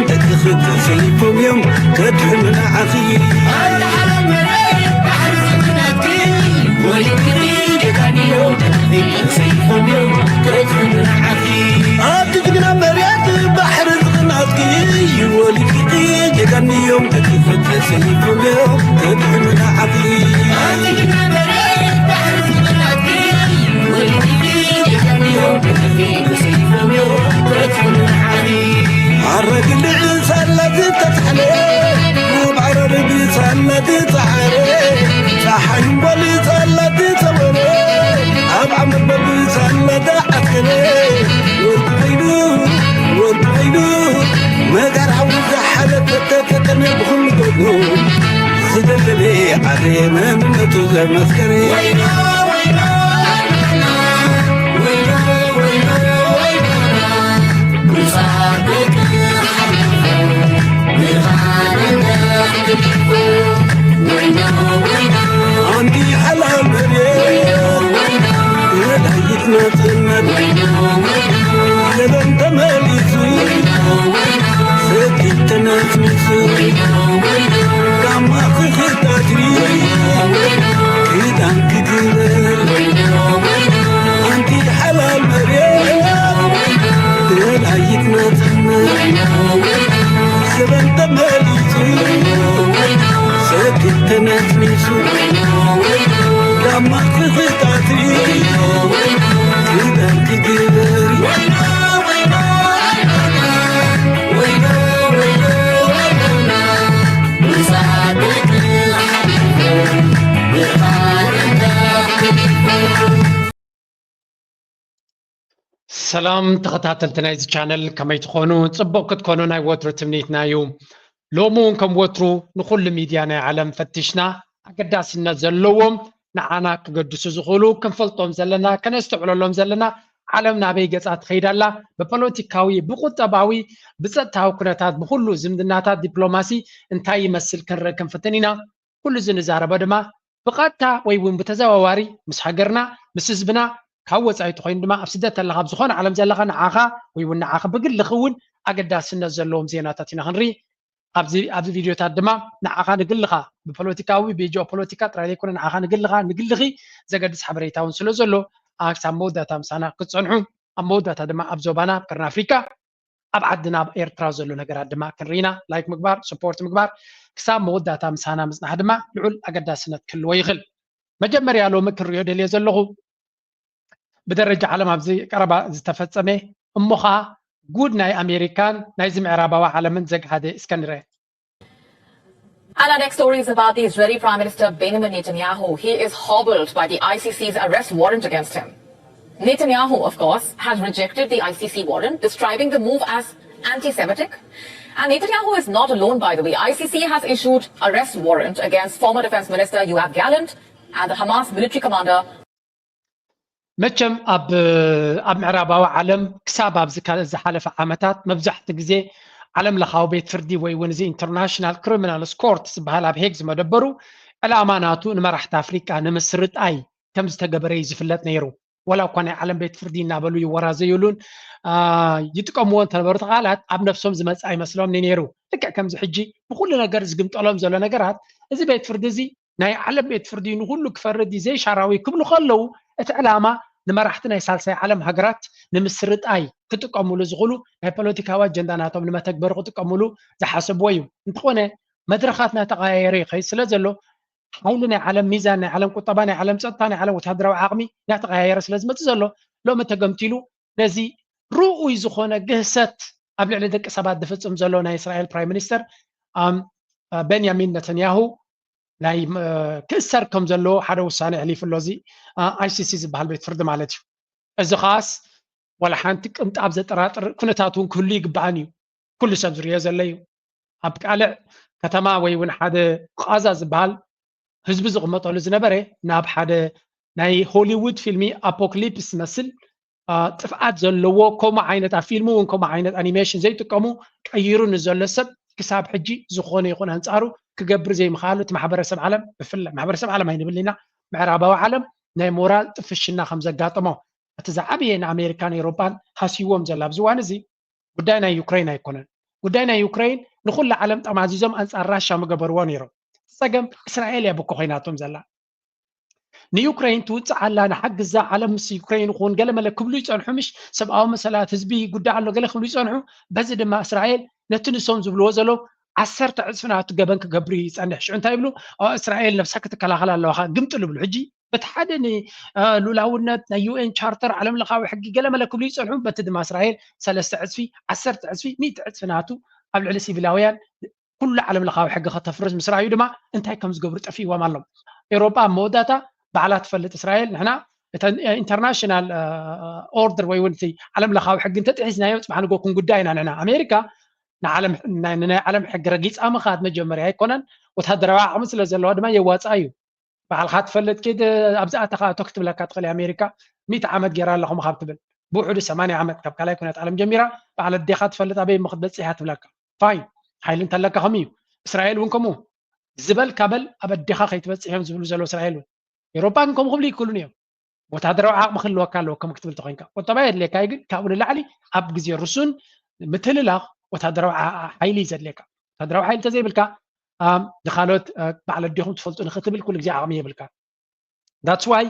ደቅኺ ተሰይፎም እዮም ከድሕኑ ንዓኺ። ኣብቲ ጅግና መሬት ባሕሪ ዝቕናትኪ ወሊድኪ ጀጋኑ እዮም ደቅኺ ተሰይፎም እዮም ከድሕኑ ንዓኺ። ኣረግልዕ ሳላ ዝተትሓለ ኣብ ዓረር ብሳላ ዝተሓረ ጸሓይ እምበል ሳላ ዝተወረ ኣብ ዓመት በብሳላ ተዓስከረ ወዲ ዓይኑ ወዲ ዓይኑ መጋር ሓዊ ዝሓለፈ ተፈተነ ብኹሉ ገድሉ ዝደለለ ዓረ መንነቱ ዘመስከረ። ኣንቲ ሓላል መሬት ወላይት ናጽነት ዘበን ተመሊሱ ሰኪት ተነስኒሱ ጋማ ክኽታትሪ ክዳን ክግበር ኣንቲ ሓላል መሬት ደላይት ናጽነት ዘበን ተመሊሱ ሰኪት ተነስኒሱ ጋማ ክኽታትሪ ክዳን ክግበር ሰላም ተኸታተልቲ ናይዚ ቻነል ከመይ ትኾኑ? ጽቡቕ ክትኮኑ ናይ ወትሩ ትምኒትና እዩ። ሎሚ እውን ከም ወትሩ ንኹሉ ሚድያ ናይ ዓለም ፈቲሽና ኣገዳስነት ዘለዎም ንዓና ክገድሱ ዝኽእሉ ክንፈልጦም ዘለና ከነስተውዕለሎም ዘለና ዓለም ናበይ ገጻ ትኸይድ ኣላ ብፖለቲካዊ ብቁጠባዊ ብጸጥታዊ ኩነታት ብኹሉ ዝምድናታት ዲፕሎማሲ እንታይ ይመስል ክንርኢ ክንፍትን ኢና። ኩሉ እዚ ንዛረቦ ድማ ብቐጥታ ወይ እውን ብተዘዋዋሪ ምስ ሃገርና ምስ ህዝብና ካብ ወፃኢ ተኮይኑ ድማ ኣብ ስደት ተለካ ኣብ ዝኾነ ዓለም ዘለካ ንዓኻ ወይ እውን ንዓኺ ብግልኺ እውን ኣገዳስነት ዘለዎም ዜናታት ኢና ክንርኢ ኣብዚ ኣብዚ ቪድዮታት ድማ ንዓኻ ንግልኻ ብፖለቲካዊ ብጂኦፖለቲካ ጥራይ ዘይኮነ ንዓኻ ንግልኻ ንግልኺ ዘገድስ ሓበሬታ እውን ስለ ዘሎ ክሳብ መወዳእታ ምሳና ክትፀንሑ ኣብ መወዳእታ ድማ ኣብ ዞባና ኣብ ቀርኒ ኣፍሪካ ኣብ ዓድና ኣብ ኤርትራ ዘሎ ነገራት ድማ ክንርኢና ላይክ ምግባር ስፖርት ምግባር ክሳብ መወዳእታ ምሳና ምፅናሕ ድማ ልዑል ኣገዳስነት ክህልዎ ይኽእል። መጀመርያ ሎሚ ክንሪኦ ደልየ ዘለኹ ብደረጃ ዓለም ኣብዚ ቀረባ ዝተፈጸመ እሞ ኸዓ ጉድ ናይ ኣሜሪካን ናይዚ ምዕራባዊ ዓለምን ዘግሃደ እስከ ንርአ። And our next story is about the Israeli Prime Minister Benjamin Netanyahu. He is hobbled by the I C C's arrest warrant against him. Netanyahu, of course, has rejected the I C C warrant, describing the move as anti Semitic. And Netanyahu is not alone, by the way. I C C has issued arrest warrant against former Defense Minister Yoav Gallant and the Hamas military commander መቸም ኣብ ኣብ ምዕራባዊ ዓለም ክሳብ ኣብዚ ዝሓለፈ ዓመታት መብዛሕቲ ግዜ ዓለም ለኻዊ ቤት ፍርዲ ወይ እውን እዚ ኢንተርናሽናል ክሪሚናልስ ኮርት ዝበሃል ኣብ ሄግ ዝመደበሩ ዕላማ ናቱ ንመራሕቲ ኣፍሪቃ ንምስርጣይ ከም ዝተገበረ እዩ ዝፍለጥ ነይሩ። ዋላ እኳ ናይ ዓለም ቤት ፍርዲ እናበሉ ይወራዘዩሉን ይጥቀምዎ እንተነበሩ ተቓላት ኣብ ነብሶም ዝመፅእ ኣይመስሎም ነይሩ። ልክዕ ከምዚ ሕጂ ብኩሉ ነገር ዝግምጠሎም ዘሎ ነገራት እዚ ቤት ፍርዲ እዚ ናይ ዓለም ቤት ፍርዲ ንኹሉ ክፈርድ እዩ ዘይሻራዊ ክብሉ ከለዉ እቲ ዕላማ ንመራሕቲ ናይ ሳልሳይ ዓለም ሃገራት ንምስርጣይ ክጥቀምሉ ዝኽእሉ ናይ ፖለቲካዊ ኣጀንዳ ናቶም ንመተግበሪ ክጥቀምሉ ዝሓሰብዎ እዩ። እንተኾነ መድረኻት እናተቐያየረ ይኸይድ ስለ ዘሎ ሓይሊ ናይ ዓለም ሚዛን ናይ ዓለም ቁጠባ ናይ ዓለም ፀጥታ ናይ ዓለም ወታደራዊ ዓቕሚ እናተቐያየረ ስለ ዝመፅእ ዘሎ ሎሚ ተገምቲሉ ነዚ ርኡይ ዝኾነ ግህሰት ኣብ ልዕሊ ደቂ ሰባት ዝፍፅም ዘሎ ናይ እስራኤል ፕራይም ሚኒስተር ቤንያሚን ነተንያሁ ናይ ክእሰር ከም ዘለዎ ሓደ ውሳነ ኣሕሊፉ ኣሎ። እዚ ኣይሲሲ ዝበሃል ቤት ፍርዲ ማለት እዩ። እዚ ኸዓስ ዋላ ሓንቲ ቅንጣብ ዘጠራጥር ኩነታት እውን ክህሉ ይግባእን እዩ። ኩሉ ሰብ ዝሪኦ ዘሎ እዩ። ኣብ ቃልዕ ከተማ ወይ እውን ሓደ ቃዛ ዝበሃል ህዝቢ ዝቕመጠሉ ዝነበረ ናብ ሓደ ናይ ሆሊውድ ፊልሚ ኣፖክሊፕስ ዝመስል ጥፍኣት ዘለዎ ከምኡ ዓይነት ኣብ ፊልሙ እውን ከምኡ ዓይነት ኣኒሜሽን ዘይጥቀሙ ቀይሩ ንዘሎ ሰብ ክሳብ ሕጂ ዝኾነ ይኹን ኣንፃሩ ክገብር ዘይምኽኣሉ እቲ ማሕበረሰብ ዓለም ብፍላይ ማሕበረሰብ ዓለም ኣይንብል ኢና ምዕራባዊ ዓለም ናይ ሞራል ጥፍሽና ከም ዘጋጠሞ እቲ ዝዓበየ ንኣሜሪካን ኤውሮጳን ሃስይዎም ዘሎ ኣብዚ እዋን እዚ ጉዳይ ናይ ዩክሬን ኣይኮነን። ጉዳይ ናይ ዩክሬን ንኩሉ ዓለም ጠማዚዞም ኣንጻር ራሻ ምገበርዎ ነይሮም። ጸገም እስራኤል እያ ብኮ ኮይናቶም ዘላ። ንዩክሬን ትውፅእ ኣላ፣ ንሓግዛ፣ ዓለም ምስ ዩክሬን ይኹን ገለመለ ክብሉ ይፀንሑ፣ ምሽ ሰብኣዊ መሰላት ህዝቢ ይጉዳእ ኣሎ ገለ ክብሉ ይፀንሑ። በዚ ድማ እስራኤል ነቲ ንሶም ዝብልዎ ዘሎ ዓሰርተ ዕፅፊ ናቱ ገበን ክገብር እዩ ይፀንሕ። ሽዑ እንታይ ይብሉ? እስራኤል ነብሳ ክትከላኸል ኣለዋ ግምጥል ይብሉ። ሕጂ በቲ ሓደ ንሉላውነት ናይ ዩኤን ቻርተር ዓለም ለኻዊ ሕጊ ገለመለ ክብሉ ይፀንሑ። በቲ ድማ እስራኤል ሰለስተ ዕፅፊ፣ ዓሰርተ ዕፅፊ፣ ሚእቲ ዕፅፊ ናቱ ኣብ ልዕሊ ሲቪላውያን ኩሉ ዓለም ለኻዊ ሕጊ ከተፍርስ ምስ ረኣዩ ድማ እንታይ ከም ዝገብሩ ጠፊእዎም ኣሎ። ኤውሮጳ ኣብ መወዳእታ ባዕላ ትፈልጥ እስራኤል። ንሕና እተን ኢንተርናሽናል ኦርደር ወይ እውን እቲ ዓለም ለኻዊ ሕጊ እንተጥሒስናዮ ፅባሕ ንጎ ክንጉዳእ ኢና። ንሕና ኣሜሪካ ንዓለም ናይ ናይ ዓለም ሕጊ ረጊፃ ምኻድ መጀመርያ ኣይኮነን። ወታደራዊ ዓቕሚ ስለ ዘለዋ ድማ የዋፅኣ እዩ። ባዕልኻ ትፈልጥ ኪድ ኣብዛ ኣተኻ እቶ ክትብለካ ትኽእል ኣሜሪካ። ሚእቲ ዓመት ገይራ ኣለኹም ካብ ትብል ብውሕዱ ሰማንያ ዓመት ካብ ካልኣይ ኩነት ዓለም ጀሚራ ባዕል ኣዴኻ ትፈልጥ ኣበይ ምኽድ በፂሓ ትብለካ። ፋይን፣ ሓይሊ እንተለካ ከምኡ እዩ። እስራኤል እውን ከምኡ ዝበልካ በል ኣብ ኣዴኻ ከይትበፅሕ እዮም ዝብሉ ዘለዉ እስራኤል እውን። ኤውሮፓ ግን ከምኡ ክብሉ ይክእሉን እዮም። ወታደራዊ ዓቕሚ ክህልወካ ኣለዎ ከም ክትብል ተኮይንካ። ቁጠባ የድልየካ እዩ፣ ግን ካብኡ ንላዕሊ ኣብ ግዜ ርሱን ምትልላኽ ወታደራዊ ሓይሊ እዩ ዘድልየካ። ወታደራዊ ሓይሊ እንተዘይብልካ ንካልኦት በዓል ኣዴኹም ትፈልጡ ንክትብል ኩሉ ግዜ ዓቕሚ የብልካ። That's why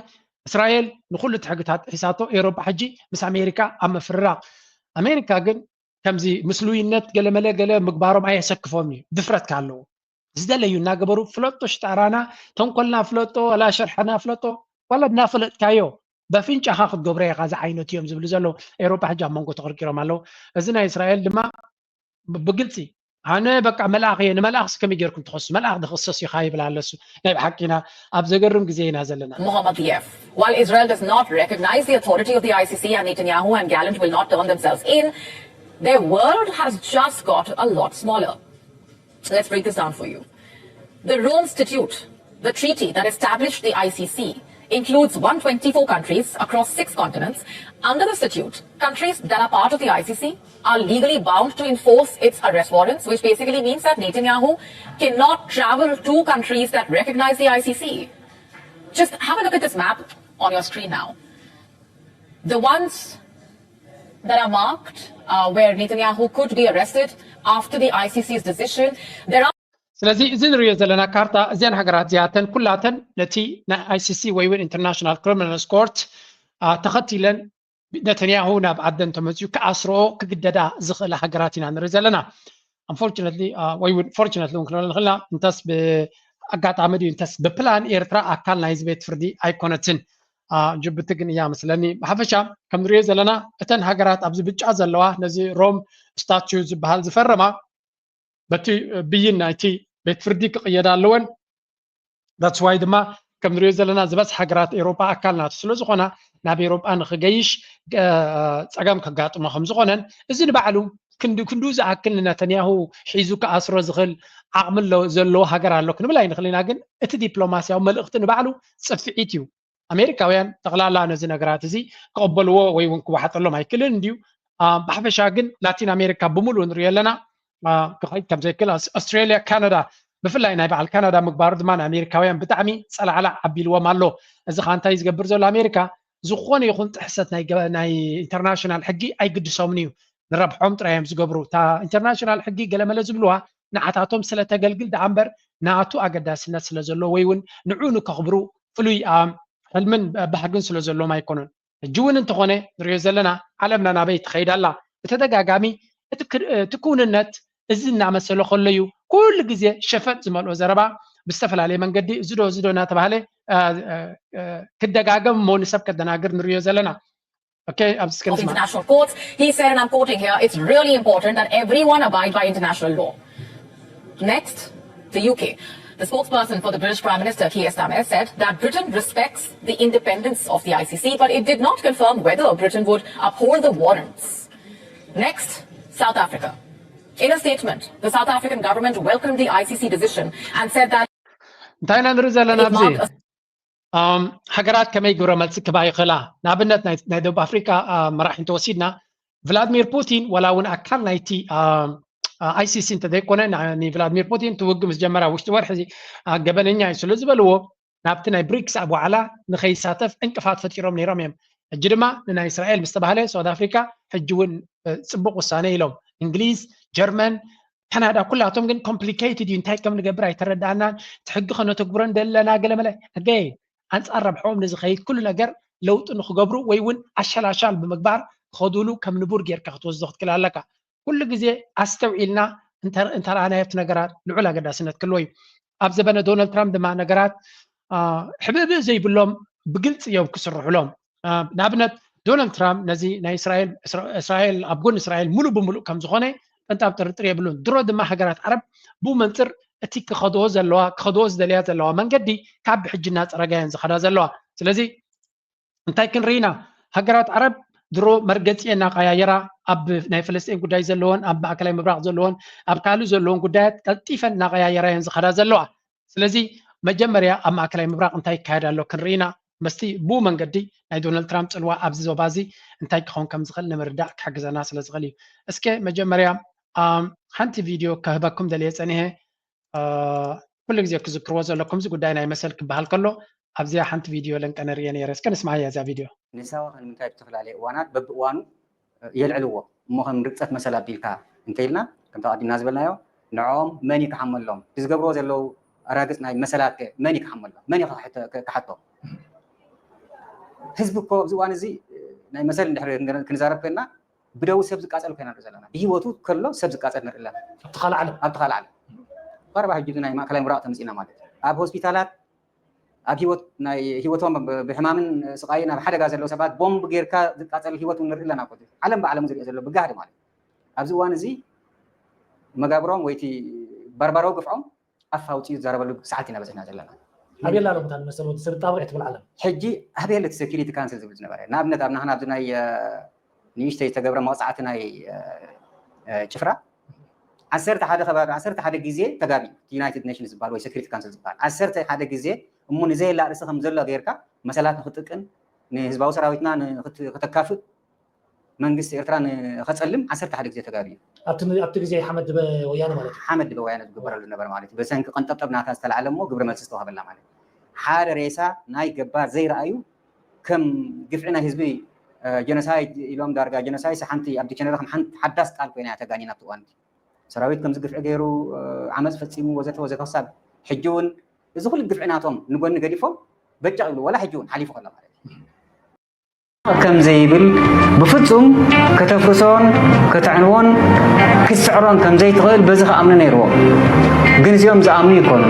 እስራኤል ንኩሉ እቲ ሕግታት ሒሳቶ ኤውሮፓ ሕጂ ምስ ኣሜሪካ ኣብ ምፍርራቕ። ኣሜሪካ ግን ከምዚ ምስሉይነት ገለመለ ገለ ምግባሮም ኣየሰክፎም እዩ። ድፍረት ካለዎ ዝደለዩ እናገበሩ ፍለጦ ሽጣራና ተንኮልና ፍለጦ ዋላ ሸርሐና ፍለጦ ዋላ እናፈለጥካዮ በፍንጫኻ ክትገብሮ ኢኻ ዝዓይነቱ እዮም ዝብሉ ዘለዉ። ኤውሮፓ ሕጂ ኣብ መንጎ ተቕርቂሮም ኣለዉ። እዚ ናይ እስራኤል ድማ ብግልፂ ኣነ በቃ መልኣኽ እየ፣ ንመልኣኽ ከመይ ጌርኩም ትኸሱ? መልኣኽ ድኽሰስ ኢኻ ይብል ኣለሱ። ናይ ብሓቂና ኣብ ዘገርም ግዜ ኢና ዘለና። Mohammad Deif. While Israel does not recognize the authority of the I C C and Netanyahu and Gallant will not turn themselves in, their world has just got a lot smaller. Let's break this down for you. The Rome Statute, the treaty that established the I C C, includes one twenty-four countries across six continents. Under the statute, countries that are part of the I C C are legally bound to enforce its arrest warrants, which basically means that Netanyahu cannot travel to countries that recognize the I C C. Just have a look at this map on your screen now. The ones that are marked uh, where Netanyahu could be arrested after the I C C's decision, there are ስለዚ እዚ ንሪኦ ዘለና ካርታ እዚኣን ሃገራት እዚኣተን ኩላተን ነቲ ናይ I C C ወይ እውን ኢንተርናሽናል ክሪሚናልስ ኮርት ተኸቲለን ነተንያሁ ናብ ዓደን ተመፅኡ ክኣስርኦ ክግደዳ ዝኽእላ ሃገራት ኢና ንርኢ ዘለና። Unfortunately ወይ እውን fortunately እውን ክንብል ንኽእልና እንተስ ብኣጋጣሚ ድዩ እንተስ ብፕላን ኤርትራ ኣካል ናይዚ ቤት ፍርዲ ኣይኮነትን። ጅቡቲ ግን እያ መስለኒ። ብሓፈሻ ከም ንሪኦ ዘለና እተን ሃገራት ኣብዚ ብጫ ዘለዋ ነዚ ሮም ስታቱ ዝበሃል ዝፈረማ በቲ ብይን ናይቲ ቤት ፍርዲ ክቕየዳ ኣለወን። That's why ድማ ከም ንሪኦ ዘለና ዝበዝሕ ሃገራት ኤውሮጳ ኣካል ናቱ ስለ ዝኾና ናብ ኤውሮጳ ንክገይሽ ጸገም ከጋጥሞ ከም ዝኾነን እዚ ንባዕሉ ክንዱ ክንዱ ዝኣክል ንነተንያሁ ሒዙ ክኣስሮ ዝኽእል ዓቕሚ ዘለዎ ሃገር ኣሎ ክንብል ኣይንኽእል ኢና። ግን እቲ ዲፕሎማስያዊ መልእኽቲ ንባዕሉ ጽፍዒት እዩ። ኣሜሪካውያን ጠቕላላ ነዚ ነገራት እዚ ክቕበልዎ ወይ እውን ክወሓጠሎም ኣይክእልን እንድዩ። ብሓፈሻ ግን ላቲን ኣሜሪካ ብምሉኡ ንሪኦ ኣለና ክኸይድ ከም ዘይክእል። ኣውስትራልያ፣ ካናዳ፣ ብፍላይ ናይ በዓል ካናዳ ምግባሩ ድማ ንኣሜሪካውያን ብጣዕሚ ጸላዕላዕ ኣቢልዎም ኣሎ። እዚ ከዓ እንታይ ዝገብር ዘሎ ኣሜሪካ ዝኾነ ይኹን ጥሕሰት ናይ ኢንተርናሽናል ሕጊ ኣይግድሶምን እዩ። ንረብሖም ጥራይ እዮም ዝገብሩ። እታ ኢንተርናሽናል ሕጊ ገለመለ ዝብልዋ ንዓታቶም ስለ ተገልግል ደኣ እምበር ናቱ ኣገዳስነት ስለ ዘለዎ ወይ እውን ንዑ ንከኽብሩ ፍሉይ ሕልምን ባህግን ስለ ዘለዎም ኣይኮኑን። ሕጂ እውን እንተኾነ ንሪኦ ዘለና ዓለምና ናበይ ትኸይድ ኣላ። ብተደጋጋሚ እቲ ክውንነት እዚ እናመሰለ ከሎ እዩ ኩሉ ግዜ ሸፈጥ ዝመልኦ ዘረባ ብዝተፈላለየ መንገዲ እዚ ዶ እዚ ዶ እናተባህለ ክደጋገም እሞ ንሰብ ከደናግር ንሪኦ ዘለና። Okay, I'm just going to international courts. He said, and I'm quoting here, it's really important that everyone abide by international law. Next, the U K. The spokesperson for the British Prime Minister, Keir Starmer, said that Britain respects the independence of the I C C, but it did not confirm whether Britain would uphold the warrants. Next, South Africa. In a statement, the South African government welcomed the I C C decision and said that እንታይ ኢና ንርኢ ዘለና ኣብዚ ሃገራት ከመይ ግብረ መልሲ ክባ ይኽእላ? ንኣብነት ናይ ደቡብ ኣፍሪካ መራሒ እንተወሲድና ቭላድሚር ፑቲን ዋላ እውን ኣካል ናይቲ I C C እንተዘይኮነ ንቭላድሚር ፑቲን እቲ ውግእ ምስ ጀመረ ውሽጢ ወርሒ ገበነኛ እዩ ስለ ዝበልዎ ናብቲ ናይ ብሪክስ ኣብ ዋዕላ ንኸይሳተፍ ዕንቅፋት ፈጢሮም ነይሮም እዮም። ሕጂ ድማ ንናይ እስራኤል ምስ ተባህለ ሳውት ኣፍሪካ ሕጂ እውን ፅቡቕ ውሳነ ኢሎም። እንግሊዝ፣ ጀርመን፣ ካናዳ ኩላቶም ግን ኮምፕሊኬትድ እዩ። እንታይ ከም ንገብር ኣይተረዳእናን። እቲ ሕጊ ከነተግብሮ እንደለና ገለመለ። ኣገይ ኣንጻር ረብሖም ንዝኸይድ ኩሉ ነገር ለውጢ ንክገብሩ ወይ እውን ኣሸላሻል ብምግባር ክኸዱሉ ከም ንቡር ጌርካ ክትወስዶ ክትክእል ኣለካ። ኩሉ ግዜ ኣስተውዒልና እንተ- እንተረኣናዮ እቲ ነገራት ልዑል ኣገዳስነት ክህልዎ እዩ። ኣብ ዘበነ ዶናልድ ትራምፕ ድማ ነገራት አ፣ ሕብእብእ ዘይብሎም ብግልፂ እዮም ክስርሑሎም። አ፣ ንኣብነት ዶናልድ ትራምፕ ነዚ ናይ እስራኤል እስራ- እስራኤል ኣብ ጎን እስራኤል ሙሉእ ብሙሉእ ከም ዝኾነ ቅንጣብ ጥርጥር የብሉን። ድሮ ድማ ሃገራት ዓረብ ብኡ መንፅር እቲ ክኸድኦ ዘለዋ ክኸድኦ ዝደልያ ዘለዋ መንገዲ ካብ ብሕጂ እናፀረጋየን ዝኸዳ ዘለዋ። ስለዚ እንታይ ክንርኢ ኢና? ሃገራት ዓረብ ድሮ መርገፂ እናቀያየራ ኣብ ናይ ፍልስጤን ጉዳይ ዘለዎን ኣብ ማእከላይ ምብራቕ ዘለዎን ኣብ ካልእ ዘለዎን ጉዳያት ቀልጢፈን እናቀያየራ እየን ዝኸዳ ዘለዋ። ስለዚ መጀመርያ ኣብ ማእከላይ ምብራቕ እንታይ ይካየድ ኣሎ ክንርኢ ኢና። መስቲ ብኡ መንገዲ ናይ ዶናልድ ትራምፕ ፅልዋ ኣብዚ ዞባ እዚ እንታይ ክኸውን ከም ዝኽእል ንምርዳእ ክሕግዘና ስለ ዝኽእል እዩ። እስከ መጀመርያ ኣም፣ ሓንቲ ቪድዮ ከህበኩም ደልየ ፀኒሐ። አ፣ ኩሉ ግዜ ክዝክርዎ ዘለኩም እዚ ጉዳይ ናይ መሰል ክበሃል ከሎ ኣብዚኣ ሓንቲ ቪድዮ ለንቀ ነርእየ ነይረ። እስከ ንስማዓያ እዛ ቪድዮ። ንሳዋ ከ ንምንታይ ብዝተፈላለየ እዋናት በብእዋኑ የልዕልዎ እሞ ከም ርግፀት መሰል ኣቢልካ እንተኢልና ከምቲ ኣቐዲምና ዝበልናዮ ንዕኦም መን እዩ ክሓመሎም? እቲ ዝገብርዎ ዘለዉ ኣራግፅ ናይ መሰላት ከ መን እዩ ክሓመሎም? መን እዩ ክሓተ- ክሓቶ? ህዝቢ እኮ ኣብዚ እዋን እዚ ናይ መሰል እንድሕር ክንዛረብ ኮይንና ብደው ሰብ ዝቃፀል ኮይና ንርኢ ዘለና። ብህይወቱ ከሎ ሰብ ዝቃፀል ንርኢ ኣለና። ኣብቲ ካልእ ዓለም። ኣብቲ ካልእ ዓለም። ቀረባ ሕጂ ናይ ማእከላይ ምብራቕ ተምፂና ማለት እዩ። ኣብ ሆስፒታላት ኣብ ህይወት ናይ ህይወቶም ብ- ብሕማምን ስቃይን ኣብ ሓደጋ ዘለዉ ሰባት ቦምብ ጌርካ ዝቃፀል ህይወት እውን ንርኢ ኣለና። ኮ ዓለም ብዓለም ዝሪኦ ዘሎ ብጋህዲ ማለት እዩ። ኣብዚ እዋን እዚ መጋብሮም ወይቲ ባርባራዊ ግፍዖም ኣፍ ኣውፅኡ ዝዛረበሉ ሰዓት ኢና በፅሕና ዘለና። ኣበየላ ኣሎ ምታ ንመሰል ወዲ ሰብ ጣብቕ እያ ትብል ዓለም። ሕጂ ኣበየለ እቲ ሴኪሪቲ ካንስል ዝብል ዝነበረ ንኣብነት ኣብ ናህና ኣብዚ ናይ ንእሽተይ ዝተገብረ መቕፃዕቲ ናይ ጭፍራ ዓሰርተ ሓደ ከባቢ ዓሰርተ ሓደ ግዜ ተጋቢኡ ዩናይትድ ኔሽንስ ዝበሃል ወይ ሴኩሪቲ ካውንስል ዝበሃል ዓሰርተ ሓደ ግዜ እሞ ንዘየላ ርእሲ ከም ዘሎ ጌርካ መሰላት ንክጥቅን ንህዝባዊ ሰራዊትና ከተካፍእ መንግስቲ ኤርትራ ንኸፀልም ዓሰርተ ሓደ ግዜ ተጋቢኡ። ኣብቲ ግዜ ሓመድ ድበ ወያነ ማለት እዩ። ሓመድ ድበ ወያነ ዝግበረሉ ነበረ ማለት እዩ። ብሰንኪ ቀንጠብጠብ ናታ ዝተላዕለ እሞ ግብረ መልሲ ዝተዋህበላ ማለት እዩ። ሓደ ሬሳ ናይ ገባር ዘይረኣዩ ከም ግፍዒ ናይ ህዝቢ ጀኖሳይድ ኢሎም ዳርጋ ጀኖሳይድ ሓንቲ ኣብ ዲክሸነሪ ከም ሓንቲ ሓዳስ ቃል ኮይና እያ ተጋኒና ኣብቲ እዋን። ሰራዊት ከምዚ ግፍዒ ገይሩ ዓመፅ ፈፂሙ ወዘተ ወዘተ ክሳብ ሕጂ እውን እዚ ኩሉ ግፍዒ ናቶም ንጎኒ ገዲፎም በጫቕ ይብሉ ወላ ሕጂ እውን ሓሊፉ ከሎ ማለት እዩ። ከም ዘይብል ብፍፁም ከተፍርሶን ከተዕንዎን ክትስዕሮን ከም ዘይትኽእል በዚ ክኣምኑ ነይርዎም። ግን እዚኦም ዝኣምኑ ይኮኑ።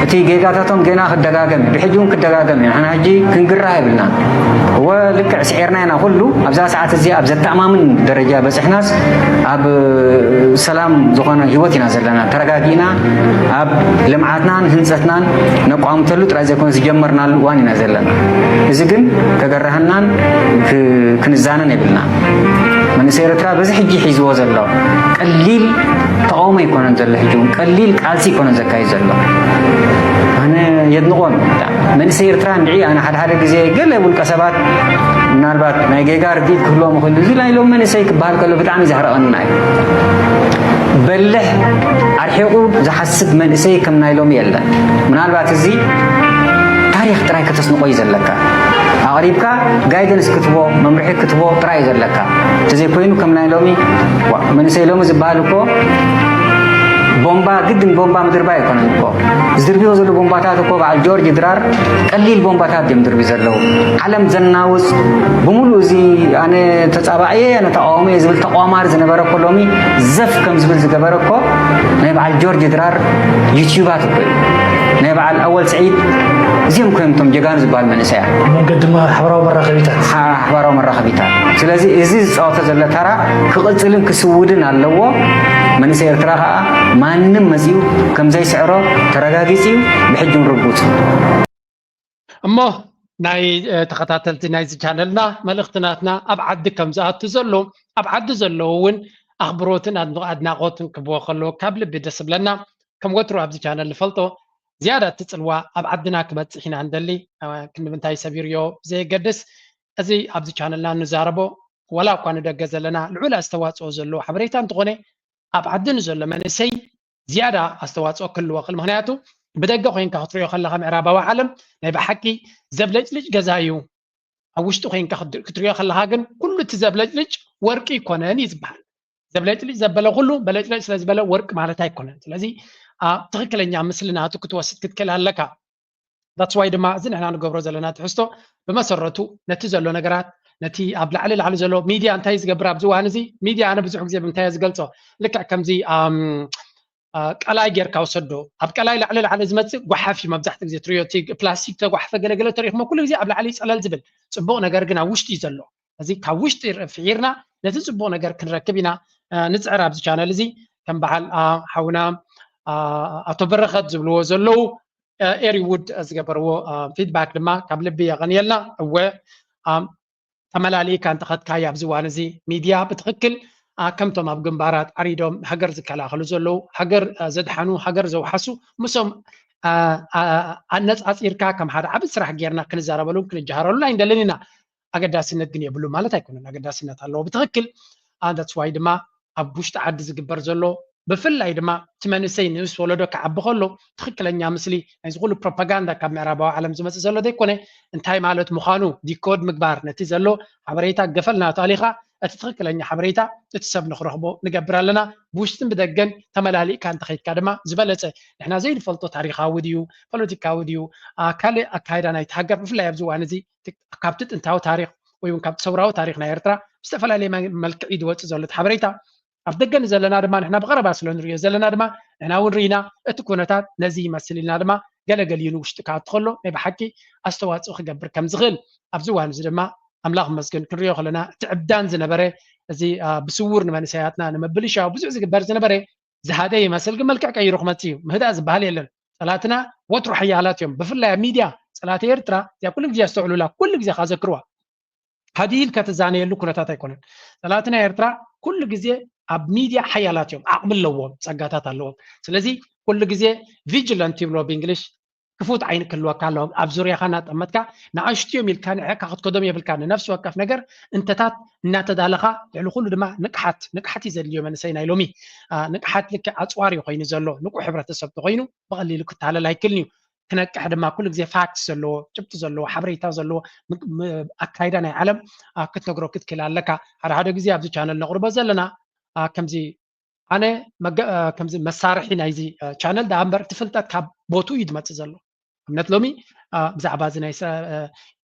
እቲ ጌጋታቶም ገና ክደጋገም እዩ፣ ብሕጂ እውን ክደጋገም እዩ። ንሕና ሕጂ ክንግራሕ የብልናን። እወ ልክዕ ስዒርና ኢና ኩሉ ኣብዛ ሰዓት እዚኣ ኣብ ዘተኣማምን ደረጃ በፂሕናስ ኣብ ሰላም ዝኾነ ህይወት ኢና ዘለና። ተረጋጊእና ኣብ ልምዓትናን ህንፀትናን ነቋምተሉ ጥራይ ዘይኮነ ዝጀመርናሉ እዋን ኢና ዘለና። እዚ ግን ከገርሃናን ክንዛነን የብልና። መንእሰይ ኤርትራ በዚ ሕጂ ሒዝዎ ዘሎ ቀሊል ተቃውሞ ኣይኮነን ዘሎ፣ ሕጂ እውን ቀሊል ቃልሲ ኣይኮነን ዘካይድ ዘሎ። ኣነ የድንቆም መንእሰይ ኤርትራ እንድዒ ኣነ ሓደ ሓደ ግዜ ገለ ውልቀ ሰባት ምናልባት ናይ ጌጋ ርድኢት ክህልዎም ይኽእል። እዚ ናይ ሎም መንእሰይ ክበሃል ከሎ ብጣዕሚ ዘሕረቐና እዩ። በልሕ ኣርሒቑ ዝሓስብ መንእሰይ ከም ናይ ሎሚ የለን። ምናልባት እዚ ታሪኽ ጥራይ ከተስንቆ እዩ ዘለካ። ኣቕሪብካ ጋይደንስ ክትቦ መምርሒ ክትቦ ጥራይ እዩ ዘለካ። እንተዘይኮይኑ ከም ናይ ሎሚ መንእሰይ ሎሚ ዝበሃል እኮ ቦምባ ግድን ቦምባ ምድርባይ ኣይኮነን እኮ። ዝድርብዮ ዘሎ ቦምባታት እኮ በዓል ጆርጅ ድራር ቀሊል ቦምባታት እዮም ድርቢ ዘለዉ። ዓለም ዘናውፅ ብምሉእ እዚ ኣነ ተፃባእየ ኣነ ተቃዋሚ እየ ዝብል ተቋማር ዝነበረ እኮ ሎሚ ዘፍ ከም ዝብል ዝገበረ እኮ ናይ በዓል ጆርጅ ድራር ዩትዩባት እኮ እዩ። ናይ በዓል ኣወል ስዒድ እዚኦም ኮይኖም እቶም ጀጋኑ ዝበሃል መንእሰያ። መንገዲ ሓበራዊ መራኸቢታት። ሓበራዊ መራኸቢታት። ስለዚ እዚ ዝፃወቶ ዘሎ ተራ ክቕፅልን ክስውድን ኣለዎ። መንእሰይ ኤርትራ ከዓ ማንም መፂኡ ከም ዘይስዕሮ ተረጋጊፂ እዩ። ብሕጂ እውን ርጉፅ። እሞ ናይ ተኸታተልቲ ናይዚ ቻነልና መልእኽቲ ናትና ኣብ ዓዲ ከም ዝኣቱ ዘሎ ኣብ ዓዲ ዘለዉ እውን ኣኽብሮትን ኣድናቖትን ክብዎ ከለዉ ካብ ልቢ ደስ ዝብለና። ከም ወትሩ ኣብዚ ቻነል ንፈልጦ ዝያዳ እቲ ፅልዋ ኣብ ዓድና ክበፅሕ ኢና ንደሊ። ክንዲ ምንታይ ሰቢርዮ ብዘየገድስ እዚ ኣብዚ ቻነልና ንዛረቦ ዋላ እኳ ንደገ ዘለና ልዑል ኣስተዋፅኦ ዘለዎ ሓበሬታ እንተኾነ ኣብ ዓዲ ንዘሎ መንእሰይ ዝያዳ ኣስተዋፅኦ ክህልዎ ክእል። ምክንያቱ ብደገ ኮይንካ ክትሪኦ ከለካ ምዕራባዊ ዓለም ናይ ብሓቂ ዘብለጭልጭ ገዛ እዩ። ኣብ ውሽጢ ኮይንካ ክትሪኦ ከለካ ግን ኩሉ እቲ ዘብለጭልጭ ወርቂ ይኮነን እዩ ዝበሃል። ዘብለጭልጭ ዘበለ ኩሉ በለጭለጭ ስለ ዝበለ ወርቂ ማለት ኣይኮነን። ስለዚ ትክክለኛ ምስሊ ናቱ ክትወስድ ክትክእል ኣለካ። That's why ድማ እዚ ንሕና ንገብሮ ዘለና ትሕዝቶ ብመሰረቱ ነቲ ዘሎ ነገራት፣ ነቲ ኣብ ላዕሊ ላዕሊ ዘሎ ሚድያ እንታይ ዝገብር ኣብዚ እዋን እዚ፣ ሚድያ ኣነ ብዙሕ ግዜ ብምንታይ ዝገልጾ፣ ልክዕ ከምዚ ቀላይ ጌርካ ውሰዶ። ኣብ ቀላይ ላዕሊ ላዕሊ ዝመፅእ ጓሓፍ እዩ። መብዛሕትኡ ግዜ ትሪዮ፣ እቲ ፕላስቲክ ተጓሕፈ ገለገለ ተሪእኹሞ ኩሉ ግዜ ኣብ ላዕሊ እዩ ፀለል ዝብል። ፅቡቕ ነገር ግን ኣብ ውሽጢ እዩ ዘሎ። እዚ ካብ ውሽጢ ፍሒርና ነቲ ፅቡቕ ነገር ክንረክብ ኢና ንፅዕር ኣብዚ ቻነል እዚ። ከም በዓል ሓውና ኣቶ በረኸት ዝብልዎ ዘለዉ ኤሪውድ ዝገበርዎ ፊድባክ ድማ ካብ ልቢ የቐንየልና። እወ፣ ተመላሊእካ እንተኸድካዮ ኣብዚ እዋን እዚ ሚድያ ብትኽክል ከምቶም ኣብ ግንባራት ዓሪዶም ሃገር ዝከላኸሉ ዘለዉ፣ ሃገር ዘድሓኑ፣ ሃገር ዘውሓሱ፣ ምሶም ኣነፃፂርካ ከም ሓደ ዓቢ ስራሕ ጌርና ክንዛረበሉን ክንጀሃረሉን ኣይንደልን ኢና። ኣገዳስነት ግን የብሉ ማለት ኣይኮነን። ኣገዳስነት ኣለዎ ብትኽክል። That's why ድማ ኣብ ውሽጢ ዓዲ ዝግበር ዘሎ፣ ብፍላይ ድማ እቲ መንእሰይ ንእስ ወለዶ ክዓቢ ከሎ ትኽክለኛ ምስሊ ናይዚ ኩሉ ፕሮፓጋንዳ ካብ ምዕራባዊ ዓለም ዝመፅእ ዘሎ ዘይኮነ፣ እንታይ ማለት ምዃኑ ዲኮድ ምግባር፣ ነቲ ዘሎ ሓበሬታ ገፈል ናቱ ኣሊኻ እቲ ትኽክለኛ ሓበሬታ እቲ ሰብ ንክረኽቦ ንገብር ኣለና። ብውሽጥን ብደገን ተመላሊእካ እንተኸይድካ ድማ ዝበለፀ፣ ንሕና ዘይንፈልጦ ታሪኻዊ ድዩ፣ ፖለቲካዊ ድዩ፣ ካልእ ኣካይዳ ናይቲ ሃገር፣ ብፍላይ ኣብዚ እዋን እዚ ካብቲ ጥንታዊ ታሪክ ወይ እውን ካብቲ ሰውራዊ ታሪክ ናይ ኤርትራ ብዝተፈላለየ መልክዕ እዩ ዝወፅእ ዘሎ እቲ ሓበሬታ። ኣብ ደገ ንዘለና ድማ ንሕና ብቐረባ ስለ ንሪኦ ዘለና ድማ ንሕና እውን ርኢና እቲ ኩነታት ነዚ ይመስል ኢልና ድማ ገለገሊኡ ንውሽጢ ክኣቱ ከሎ ናይ ብሓቂ ኣስተዋፅኦ ክገብር ከም ዝኽእል ኣብዚ እዋን እዚ ድማ ኣምላኽ መስገን ክንሪኦ ከለና እቲ ዕብዳን ዝነበረ እዚ ብስውር ንመንእሰያትና ንምብልሻው ብዙሕ ዝግበር ዝነበረ ዝሃደ ይመስል፣ ግን መልክዕ ቀይሩ ክመፅእ እዩ። ምህዳእ ዝበሃል የለን። ፀላትና ወትሩ ሓያላት እዮም። ብፍላይ ኣብ ሚድያ ፀላተ ኤርትራ እዚኣ ኩሉ ግዜ ኣስተውዕሉላ፣ ኩሉ ግዜ ካዘክርዋ። ሃዲል ከተዛነየሉ ኩነታት ኣይኮነን። ፀላትና ኤርትራ ኩሉ ግዜ ኣብ ሚድያ ሓያላት እዮም፣ ዓቕሚ ኣለዎም፣ ፀጋታት ኣለዎም። ስለዚ ኩሉ ግዜ ቪጅለንት ይብሎ ብእንግሊሽ፣ ክፉት ዓይኒ ክህልወካ ኣለዎም። ኣብ ዙርያኻ እናጠመትካ ንኣሽቱ እዮም ኢልካ ንዕካ ክትከዶም የብልካ። ንነፍሲ ወከፍ ነገር እንተታት እናተዳለኻ ልዕሊ ኩሉ ድማ ንቅሓት፣ ንቅሓት እዩ ዘድልዮ መንእሰይ ናይ ሎሚ። ንቅሓት ልክዕ ኣፅዋር እዩ ኮይኑ ዘሎ። ንቁ ሕብረተሰብ ተኮይኑ ብቐሊሉ ክታለል ኣይክልን እዩ። ክነቅሕ ድማ ኩሉ ግዜ ፋክት ዘለዎ፣ ጭብጢ ዘለዎ፣ ሓበሬታ ዘለዎ ኣካይዳ ናይ ዓለም ክትነግሮ ክትክእል ኣለካ። ሓደ ሓደ ግዜ ኣብዚ ቻነል ነቕርቦ ዘለና ከምዚ ኣነ ከምዚ መሳርሒ ናይዚ ቻነል ደኣ እምበር እቲ ፍልጠት ካብ ቦቱ እዩ ዝመፅእ ዘሎ። እምነት ሎሚ ብዛዕባ እዚ ናይ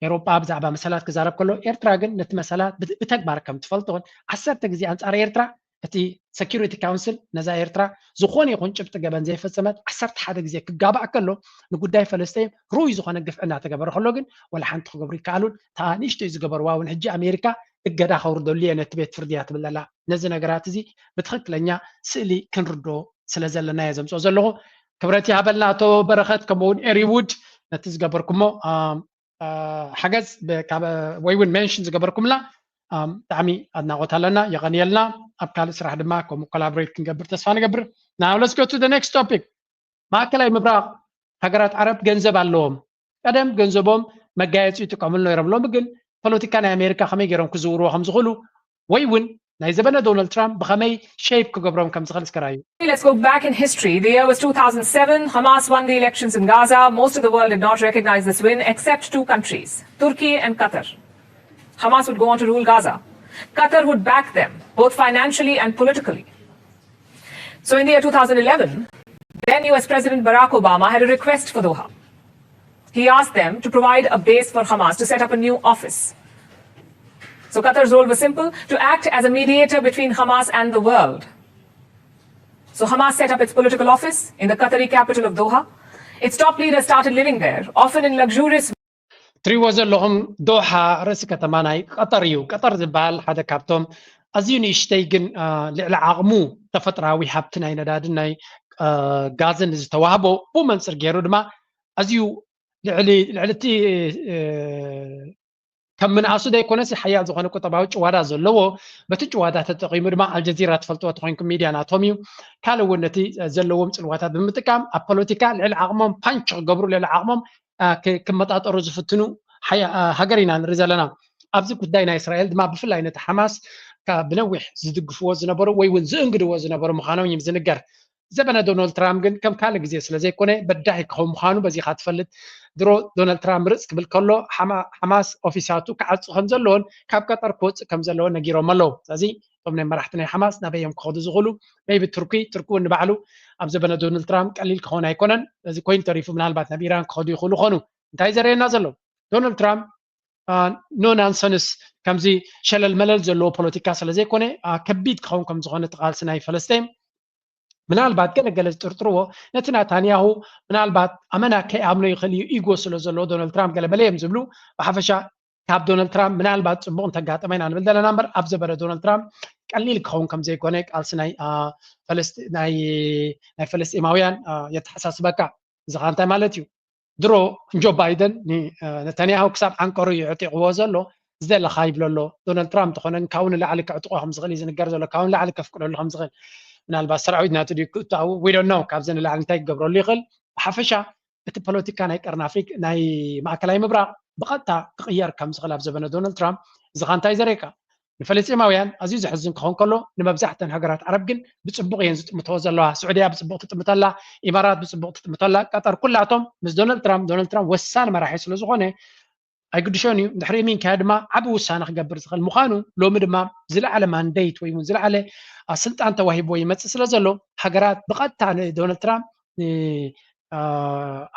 ኤሮጳ ብዛዕባ መሰላት ክዛረብ ከሎ ኤርትራ ግን ነቲ መሰላት ብተግባር ከም ትፈልጦን ዓሰርተ ግዜ ኣንፃር ኤርትራ እቲ ሰኪሪቲ ካውንስል ነዛ ኤርትራ ዝኾነ ይኹን ጭብጢ ገበን ዘይፈጸመት ዓሰርተ ሓደ ግዜ ክጋባእ ከሎ ንጉዳይ ፈለስጠይን ርኡይ ዝኾነ ግፍዒ እናተገበረ ከሎ ግን ወላ ሓንቲ ክገብሩ ይከኣሉን። እታ ንእሽተይ ዝገበርዋ እውን ሕጂ ኣሜሪካ እገዳ ከውርደሉ እየ ነቲ ቤት ፍርዲ እያ ትብል ዘላ። ነዚ ነገራት እዚ ብትኽክለኛ ስእሊ ክንርዶ ስለ ዘለና እየ ዘምፅኦ ዘለኹ። ክብረት ይሃበልና ኣቶ በረኸት ከምኡውን ኤሪውድ ነቲ ዝገበርኩሞ ሓገዝ ወይ እውን ሜንሽን ዝገበርኩምላ ብጣዕሚ ኣድናቆት ኣለና። የቐንየልና። ኣብ ካልእ ስራሕ ድማ ከምኡ ኮላቦሬት ክንገብር ተስፋ ንገብር። Now let's go to the next topic. ማእከላይ ምብራቕ ሃገራት ዓረብ ገንዘብ ኣለዎም። ቀደም ገንዘቦም መጋየፂ ይጥቀምሉ ነይሮም። ሎሚ ግን ፖለቲካ ናይ ኣሜሪካ ከመይ ገይሮም ክዝውርዎ ከም ዝኽእሉ ወይ እውን ናይ ዘበነ ዶናልድ ትራምፕ ብኸመይ ሼፕ ክገብሮም ከም ዝኽእል እስከ ራዩ። Let's go back in history. The year was two thousand seven. Hamas won the elections in Gaza. Most of the world did not recognize this win except two countries, Turkey and Qatar. Hamas would go on to rule Gaza. Qatar would back them, both financially and politically. So in the year two thousand eleven, then U S President Barack Obama had a request for Doha. He asked them to provide a base for Hamas to set up a new office. So Qatar's role was simple, to act as a mediator between Hamas and the world. So Hamas set up its political office in the Qatari capital of Doha. Its top leaders started living there, often in luxurious ትሪእዎ ዘለኹም ዶሓ ርእሲ ከተማ ናይ ቀጠር እዩ። ቀጠር ዝበሃል ሓደ ካብቶም ኣዝዩ ንእሽተይ ግን ልዕሊ ዓቕሙ ተፈጥራዊ ሃብቲ ናይ ነዳድን ናይ ጋዝን ዝተዋህቦ ብኡ መንፅር ገይሩ ድማ ኣዝዩ ልዕሊ እቲ ከም ምንኣሱ ዘይኮነስ ሓያል ዝኾነ ቁጠባዊ ጭዋዳ ዘለዎ፣ በቲ ጭዋዳ ተጠቒሙ ድማ ኣልጀዚራ ትፈልጥዎ ተኾይንኩም ሚድያ ናቶም እዩ። ካልእ እውን ነቲ ዘለዎም ፅልዋታት ብምጥቃም ኣብ ፖለቲካ ልዕሊ ዓቕሞም ፓንች ክገብሩ ልዕሊ ዓቕሞም ክመጣጠሩ ዝፍትኑ ሃገር ኢና ንርኢ ዘለና። ኣብዚ ጉዳይ ናይ እስራኤል ድማ ብፍላይ ነቲ ሓማስ ብነዊሕ ዝድግፍዎ ዝነበሩ ወይ እውን ዝእንግድዎ ዝነበሩ ምዃኖም እዩ ዝንገር። ዘበነ ዶናልድ ትራምፕ ግን ከም ካልእ ግዜ ስለ ዘይኮነ በዳሂ ክኸውን ምዃኑ በዚኻ ትፈልጥ። ድሮ ዶናልድ ትራምፕ ምርፅ ክብል ከሎ ሓማስ ኦፊሳቱ ክዓፁ ከም ዘለዎን ካብ ቀጠር ክወፅእ ከም ዘለዎን ነጊሮም ኣለዉ። ስለዚ እቶም ናይ መራሕቲ ናይ ሓማስ ናበይ እዮም ክኸዱ ዝኽእሉ? ሜይቢ ቱርኪ፣ ቱርኪ እውን ንባዕሉ ኣብ ዘበነ ዶናልድ ትራምፕ ቀሊል ክኸውን ኣይኮነን። እዚ ኮይኑ ተሪፉ ምናልባት ናብ ኢራን ክኸዱ ይኽእሉ ኾኑ። እንታይ ዘርእየና ዘሎ? ዶናልድ ትራምፕ ኖ ናንሰንስ፣ ከምዚ ሸለል መለል ዘለዎ ፖለቲካ ስለ ዘይኮነ ከቢድ ክኸውን ከም ዝኾነ እቲ ቃልሲ ናይ ፈለስጢን ምናልባት ገለ ገለ ዝጥርጥርዎ ነቲ ናታንያሁ ምናልባት ኣመና ከይኣምኖ ይኽእል እዩ፣ ኢጎ ስለ ዘለዎ ዶናልድ ትራምፕ ገለ መለ እዮም ዝብሉ። ብሓፈሻ ካብ ዶናልድ ትራምፕ ምናልባት ፅቡቕ እንተጋጠመ ኢና ንብል ዘለና እምበር ኣብ ዘበነ ዶናልድ ትራምፕ ቀሊል ክኸውን ከም ዘይኮነ ቃልሲ ናይ ፈለስጢማውያን የተሓሳስበካ። እዚ ኸ እንታይ ማለት እዩ? ድሮ ጆ ባይደን ነታንያሁ ክሳብ ዓንቀሩ እዩ ዕጢቕዎ ዘሎ። ዝደለኻ ይብሎ ኣሎ። ዶናልድ ትራምፕ እንተኾነ ካብኡ ንላዕሊ ክዕጥቆ ከም ዝኽእል እዩ ዝንገር ዘሎ። ካብኡ ንላዕሊ ከፍቅደሉ ከም ዝኽእል፣ ምናልባት ሰራዊት ናቱ ድዩ ክእትው፣ ዊ ዶንት ኖ፣ ካብዚ ንላዕሊ እንታይ ክገብረሉ ይኽእል። ብሓፈሻ እቲ ፖለቲካ ናይ ቀርኒ ኣፍሪካ፣ ናይ ማእከላይ ምብራቕ ብቐጥታ ክቕየር ከም ዝኽእል ኣብ ዘበነ ዶናልድ ትራምፕ። እዚ ኸ እንታይ ዘርእየካ? ንፈለስጢማውያን ኣዝዩ ዘሕዝን ክኸውን ከሎ፣ ንመብዛሕተን ሃገራት ዓረብ ግን ብጽቡቕ እየን ዝጥምተኦ ዘለዋ። ስዑድያ ብጽቡቕ ትጥምተላ፣ ኢማራት ብጽቡቕ ትጥምተላ፣ ቀጠር፣ ኩላቶም ምስ ዶናልድ ትራምፕ፣ ዶናልድ ትራምፕ ወሳኒ መራሒ ስለ ዝኾነ፣ ኣይግድሾን እዩ። ድሕሪ ሚንካያ ድማ ዓቢ ውሳነ ክገብር ዝኽእል ምዃኑ፣ ሎሚ ድማ ዝለዓለ ማንዴት ወይ እውን ዝለዓለ ስልጣን ተዋሂብዎ ይመጽእ ስለ ዘሎ፣ ሃገራት ብቐጥታ ንዶናልድ ትራምፕ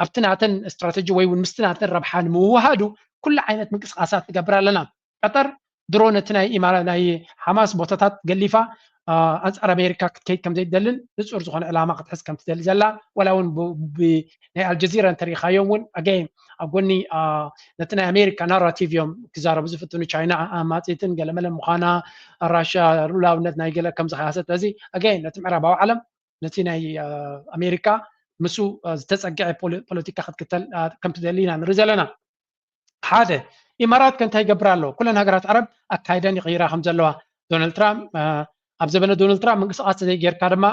ኣብቲ ናተን ስትራተጂ ወይ እውን ምስቲ ናተን ረብሓ ንምውሃዱ ኩሉ ዓይነት ምንቅስቃሳት ንገብር ኣለና። ቀጠር ድሮ ነቲ ናይ ኢማራ ናይ ሓማስ ቦታታት ገሊፋ ኣንጻር ኣሜሪካ ክትከይድ ከም ዘይትደልን ንጹር ዝኾነ ዕላማ ክትሕዝ ከም ትደሊ ዘላ፣ ዋላ እውን ናይ ኣልጀዚራ እንተሪኢኻዮም እውን ኣገይን ኣብ ጎኒ ነቲ ናይ ኣሜሪካ ናራቲቭ እዮም ክዛረቡ ዝፍትኑ። ቻይና ኣማጺትን ገለመለ ምዃና፣ ራሻ ልኡላውነት ናይ ገለ ከም ዝኸሰተ፣ እዚ ኣገይን ነቲ ምዕራባዊ ዓለም ነቲ ናይ ኣሜሪካ ምስኡ ዝተጸግዐ ፖለቲካ ክትክተል ከም ትደሊ ኢና ንርኢ ዘለና። ሓደ፣ ኢማራት ከ እንታይ ይገብር ኣሎ? ኩለን ሃገራት ዓረብ ኣካይደን ይቕይራ ከም ዘለዋ፣ ዶናልድ ትራምፕ ኣብ ዘበነ ዶናልድ ትራምፕ ምንቅስቃስ ዘይጌርካ ድማ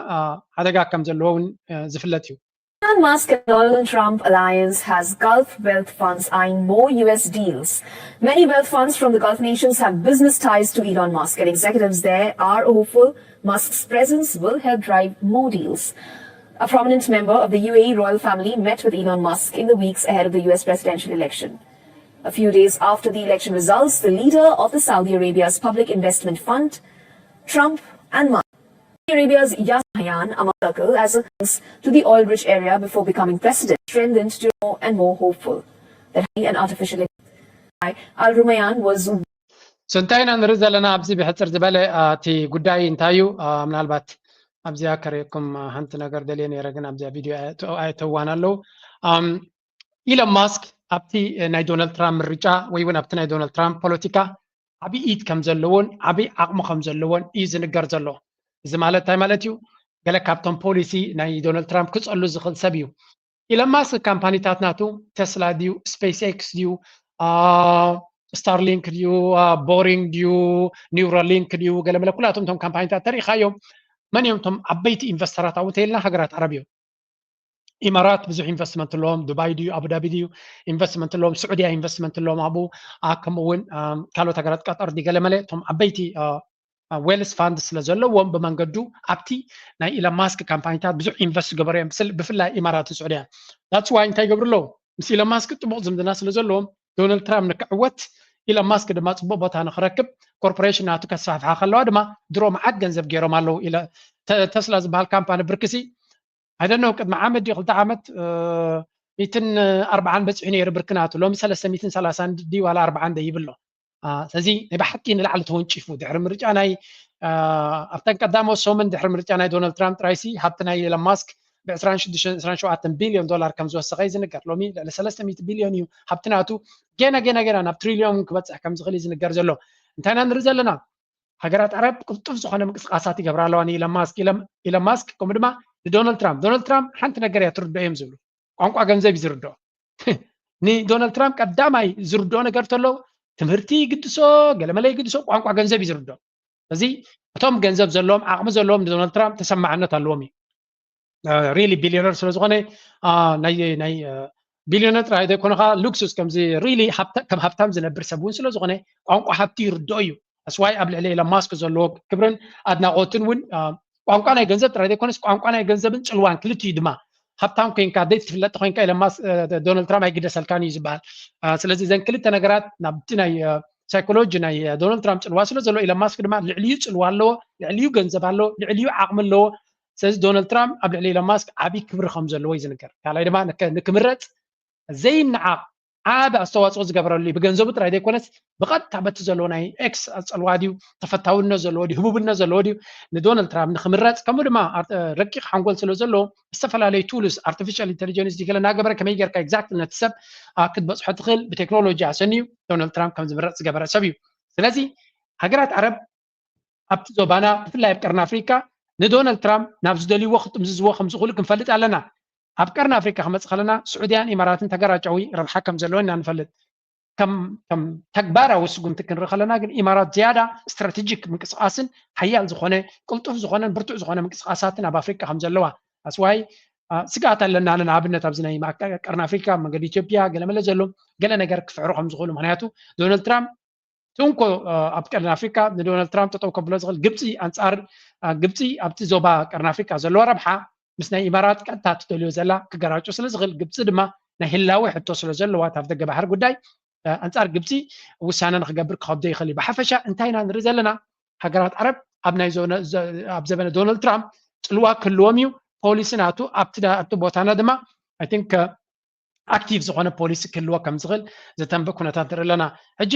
ሓደጋ ከም ዘለዎ እውን ዝፍለጥ እዩ። Elon Musk and Donald Trump alliance has Gulf wealth funds eyeing more U S deals. Many wealth funds from the Gulf nations have business ties to Elon Musk, and executives there are hopeful Musk's presence will help drive more deals. A prominent member of the U A E royal family met with Elon Musk in the weeks ahead of the U S presidential election. A few days after the election results, the leader of the Saudi Arabia's Public Investment Fund, Trump and Musk. Saudi Arabia's Yas Mayan Amal Circle as a to the oil-rich area before becoming president, strengthened to more and more hopeful that an artificial Al Rumayyan was So እንታይ ኢና ንርኢ ዘለና ኣብዚ ብሕፅር ዝበለ እቲ ጉዳይ እንታይ እዩ? ምናልባት ኣብዚኣ ከርእየኩም ሓንቲ ነገር ደልየ ነይረ፣ ግን ኣብዚኣ ቪድዮ ኣይተዋን ኣለዉ። ኢሎን ማስክ ኣብቲ ናይ ዶናልድ ትራምፕ ምርጫ ወይ እውን ኣብቲ ናይ ዶናልድ ትራምፕ ፖለቲካ ዓብዪ ኢድ ከም ዘለዎን ዓብዪ ዓቕሚ ከም ዘለዎን እዩ ዝንገር ዘሎ። እዚ ማለት እንታይ ማለት እዩ? ገለ ካብቶም ፖሊሲ ናይ ዶናልድ ትራምፕ ክፀሉ ዝኽእል ሰብ እዩ። ኢሎን ማስክ ካምፓኒታት ናቱ ቴስላ ድዩ፣ ስፔስ ኤክስ ድዩ፣ ስታርሊንክ ድዩ፣ ቦሪንግ ድዩ፣ ኒውራሊንክ ድዩ፣ ገለመለ ኩላቶም እቶም ካምፓኒታት ተሪኢኻዮም መን እዮም እቶም ዓበይቲ ኢንቨስተራት ኣብኡ እንተኢልና ሃገራት ዓረብ እዮም። ኢማራት ብዙሕ ኢንቨስትመንት ኣለዎም፣ ዱባይ ድዩ ኣቡዳቢ ድዩ ኢንቨስትመንት ኣለዎም፣ ስዑድያ ኢንቨስትመንት ኣለዎም ኣብኡ፣ ከምኡ እውን ካልኦት ሃገራት ቀጠር ድዩ ገለመለ እቶም ዓበይቲ ዌልስ ፋንድ ስለ ዘለዎም ብመንገዱ ኣብቲ ናይ ኢሎን ማስክ ካምፓኒታት ብዙሕ ኢንቨስት ዝገበሩ እዮም፣ ብፍላይ ኢማራትን ስዑድያን። ዳትስ ዋይ እንታይ ይገብሩ ኣለዉ? ምስ ኢሎን ማስክ ጥቡቕ ዝምድና ስለ ዘለዎም ዶናልድ ትራምፕ ንክዕወት ኢሎን ማስክ ድማ ፅቡቕ ቦታ ንክረክብ ኮርፖሬሽን ናቱ ከስፋሕፍሓ ከለዋ ድማ ድሮ መዓት ገንዘብ ገይሮም ኣለዉ። ተስላ ዝበሃል ካምፓኒ ብርክሲ ኣይደነው ቅድሚ ዓመት ድዩ ክልተ ዓመት ሚትን ኣርባዓን በፂሑ ነይሩ ብርኪ ናቱ፣ ሎሚ ሰለስተ ሚትን ሰላሳን ድዩ ዋላ ኣርባዓን ደይብሎ። ስለዚ ናይ ብሓቂ ንላዕሊ ተወንጪፉ ድሕሪ ምርጫ ናይ ኣብተን ቀዳሞት ሰሙን ድሕሪ ምርጫ ናይ ዶናልድ ትራምፕ ጥራይሲ ሃብቲ ናይ ኢሎን ማስክ ብ ዕስራን ሽዱሽተን ዕስራን ሸውዓተን ቢልዮን ዶላር ከም ዝወሰኸ እዩ ዝንገር። ሎሚ ልዕሊ ሰለስተ ሚእቲ ቢልዮን እዩ ሃብቲ ናቱ። ገና ገና ገና ናብ ትሪልዮን ክበፅሕ ከም ዝኽእል እዩ ዝንገር ዘሎ። እንታይ ኢና ንርኢ ዘለና? ሃገራት ዓረብ ቅልጡፍ ዝኾነ ምንቅስቃሳት ይገብራ ኣለዋ ንኢሎን ማስክ። ኢሎን ማስክ ከምኡ ድማ ንዶናልድ ትራምፕ። ዶናልድ ትራምፕ ሓንቲ ነገር እያ ትርድኦ እዮም ዝብሉ። ቋንቋ ገንዘብ እዩ ዝርድኦ። ንዶናልድ ትራምፕ ቀዳማይ ዝርድኦ ነገር ተሎ ትምህርቲ ይግድሶ፣ ገለመለ ይግድሶ፣ ቋንቋ ገንዘብ እዩ ዝርድኦ። እዚ እቶም ገንዘብ ዘለዎም ዓቕሚ ዘለዎም ንዶናልድ ትራምፕ ተሰማዕነት ኣለዎም እዩ። ሪሊ ቢልዮነር ስለ ዝኾነ ናይ ቢልዮነር ጥራይ ዘይኮነ ከዓ ሉክሱስ ከምዚ ሪሊ ከም ሃብታም ዝነብር ሰብ እውን ስለ ዝኾነ ቋንቋ ሃብቲ ይርድኦ እዩ። ኣስዋይ ኣብ ልዕሊ ኢሎን ማስክ ዘለዎ ክብርን ኣድናቆትን እውን ቋንቋ ናይ ገንዘብ ጥራይ ዘይኮነስ ቋንቋ ናይ ገንዘብን ፅልዋን ክልቲኡ ድማ ሃብታም ኮይንካ ዘይትፍለጥ ኮይንካ ኢሎን ማስክ ዶናልድ ትራምፕ ኣይግደሰልካን እዩ ዝበሃል። ስለዚ እዘን ክልተ ነገራት ናብቲ ናይ ሳይኮሎጂ ናይ ዶናልድ ትራምፕ ፅልዋ ስለ ዘለዎ ኢሎን ማስክ ድማ ልዕልዩ ፅልዋ ኣለዎ፣ ልዕልዩ ገንዘብ ኣለዎ፣ ልዕልዩ ዓቕሚ ኣለዎ። ስለዚ ዶናልድ ትራምፕ ኣብ ልዕሊ ኢሎን ማስክ ዓብዪ ክብሪ ከም ዘለዎ እዩ ዝንገር። ካልኣይ ድማ ንከ- ንክምረፅ ዘይነዓቕ ዓቢ ኣስተዋፅኦ ዝገበረሉ እዩ። ብገንዘቡ ጥራይ ዘይኮነስ ብቐጥታ በቲ ዘለዎ ናይ ኤክስ ኣፀልዋ ድዩ፣ ተፈታውነት ዘለዎ ድዩ፣ ህቡብነት ዘለዎ ድዩ፣ ንዶናልድ ትራምፕ ንክምረፅ፣ ከምኡ ድማ ኣር- ረቂቕ ሓንጎል ስለ ዘለዎ ዝተፈላለዩ ቱልስ ኣርቲፊሻል ኢንቴሊጀንስ ገለ እናገበረ ከመይ ጌርካ ኤግዛክት ነቲ ሰብ ኣ፣ ክትበፅሖ ትኽእል ብቴክኖሎጂ ኣሰንዩ ዶናልድ ትራምፕ ከም ዝምረፅ ዝገበረ ሰብ እዩ። ስለዚ ሃገራት ዓረብ ኣብቲ ዞባና ብፍላይ ኣብ ቀርኒ ኣፍሪካ ንዶናልድ ትራምፕ ናብ ዝደልይዎ ክጥምዝዝዎ ከም ዝኽእሉ ክንፈልጥ ኣለና። ኣብ ቀርኒ ኣፍሪካ ክመፅእ ከለና ስዑድያን ኢማራትን ተገራጫዊ ረብሓ ከም ዘለወን ኢና ንፈልጥ። ከም ከም ተግባራዊ ስጉምቲ ክንርኢ ከለና ግን ኢማራት ዝያዳ ስትራቴጂክ ምንቅስቃስን ሓያል ዝኾነ ቅልጡፍ ዝኾነን ብርቱዕ ዝኾነ ምንቅስቃሳትን ኣብ ኣፍሪካ ከም ዘለዋ ኣስዋይ ስጋት ኣለና። ንኣብነት ኣብዚ ናይ ማእከ- ቀርኒ ኣፍሪካ መንገዲ ኢትዮጵያ ገለመለ ዘሎ ገለ ነገር ክፍዕሩ ከም ዝኽእሉ ምክንያቱ ዶናልድ ትራምፕ እቲ እንኮ ኣብ ቀርኒ ኣፍሪካ ንዶናልድ ትራምፕ ጠጠው ከብሎ ዝኽእል ግብፂ ኣንፃር ግብፂ ኣብቲ ዞባ ቀርኒ ኣፍሪካ ዘለዎ ረብሓ ምስ ናይ ኢማራት ቀጥታ ትደልዮ ዘላ ክገራጮ ስለ ዝኽእል ግብፂ ድማ ናይ ህላወ ሕቶ ስለ ዘለዋ ኣብ ደገ ባሕሪ ጉዳይ ኣንፃር ግብፂ ውሳነ ንክገብር ክኸብዶ ይኽእል እዩ። ብሓፈሻ እንታይ ኢና ንርኢ ዘለና? ሃገራት ዓረብ ኣብ ናይ ዞነ- ዘ- ኣብ ዘበነ ዶናልድ ትራምፕ ፅልዋ ክህልዎም እዩ። ፖሊሲ ናቱ ኣብቲ ዳ- ኣብቲ ቦታና ድማ ኣይ ቲንክ ኣክቲቭ ዝኾነ ፖሊሲ ክህልዎ ከም ዝኽእል ዘተንብእ ኩነታት ንርኢ ኣለና። ሕጂ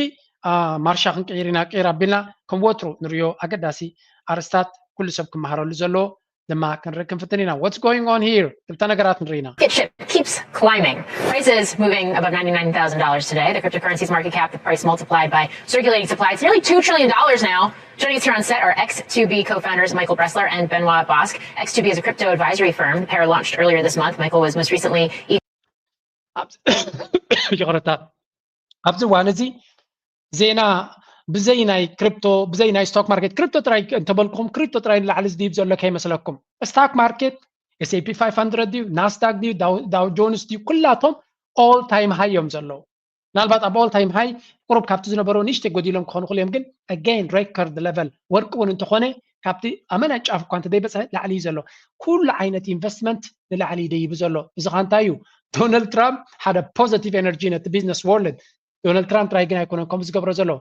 ኣ፣ ማርሻ ክንቅይር ኢና ቅይር ኣቢልና ከም ወትሩ ንሪኦ ኣገዳሲ ኣርስታት ኩሉ ሰብ ክመሃረሉ ዘለዎ ድማ ክንርኢ ክንፍትን ኢና። What's going on here? ክልተ ነገራት ንርኢ ኢና። Rocket ship keeps climbing. Prices moving above ninety-nine thousand dollars today. The cryptocurrency's market cap, the price multiplied by circulating supply. It's nearly two trillion dollars now. Joining us here on set are X two B co-founders Michael Bressler and Benoit Bosk. X two B is a crypto advisory firm. The pair launched earlier this month. Michael was most recently ይቕረታ። ኣብዚ እዋን እዚ ዜና ብዘይ ናይ ክሪፕቶ ብዘይ ናይ ስቶክ ማርኬት ክሪፕቶ ጥራይ እንተበልኩኹም ክሪፕቶ ጥራይ ንላዕሊ ዝድይብ ዘሎ ከይመስለኩም። ስታክ ማርኬት S&P five hundred ድዩ ናስዳክ ድዩ ዳው ጆንስ ድዩ ኩላቶም ኦል ታይም ሃይ እዮም ዘለዉ። ምናልባት ኣብ ኦል ታይም ሃይ ቁሩብ ካብቲ ዝነበሩ ንእሽተይ ጎዲሎም ክኾኑ ክእሉ እዮም ግን again record level ወርቂ እውን እንተኾነ ካብቲ ኣመና ጫፍ እኳ እንተደይበፅሐ ላዕሊ እዩ ዘሎ። ኩሉ ዓይነት ኢንቨስትመንት ንላዕሊ ይደይቡ ዘሎ። እዚ ኸ እንታይ እዩ? ዶናልድ ትራምፕ ሓደ ፖዘቲቭ ኤነርጂ ነቲ ቢዝነስ ወርልድ ዶናልድ ትራምፕ ጥራይ ግን ኣይኮነን ከምኡ ዝገብሮ ዘሎ።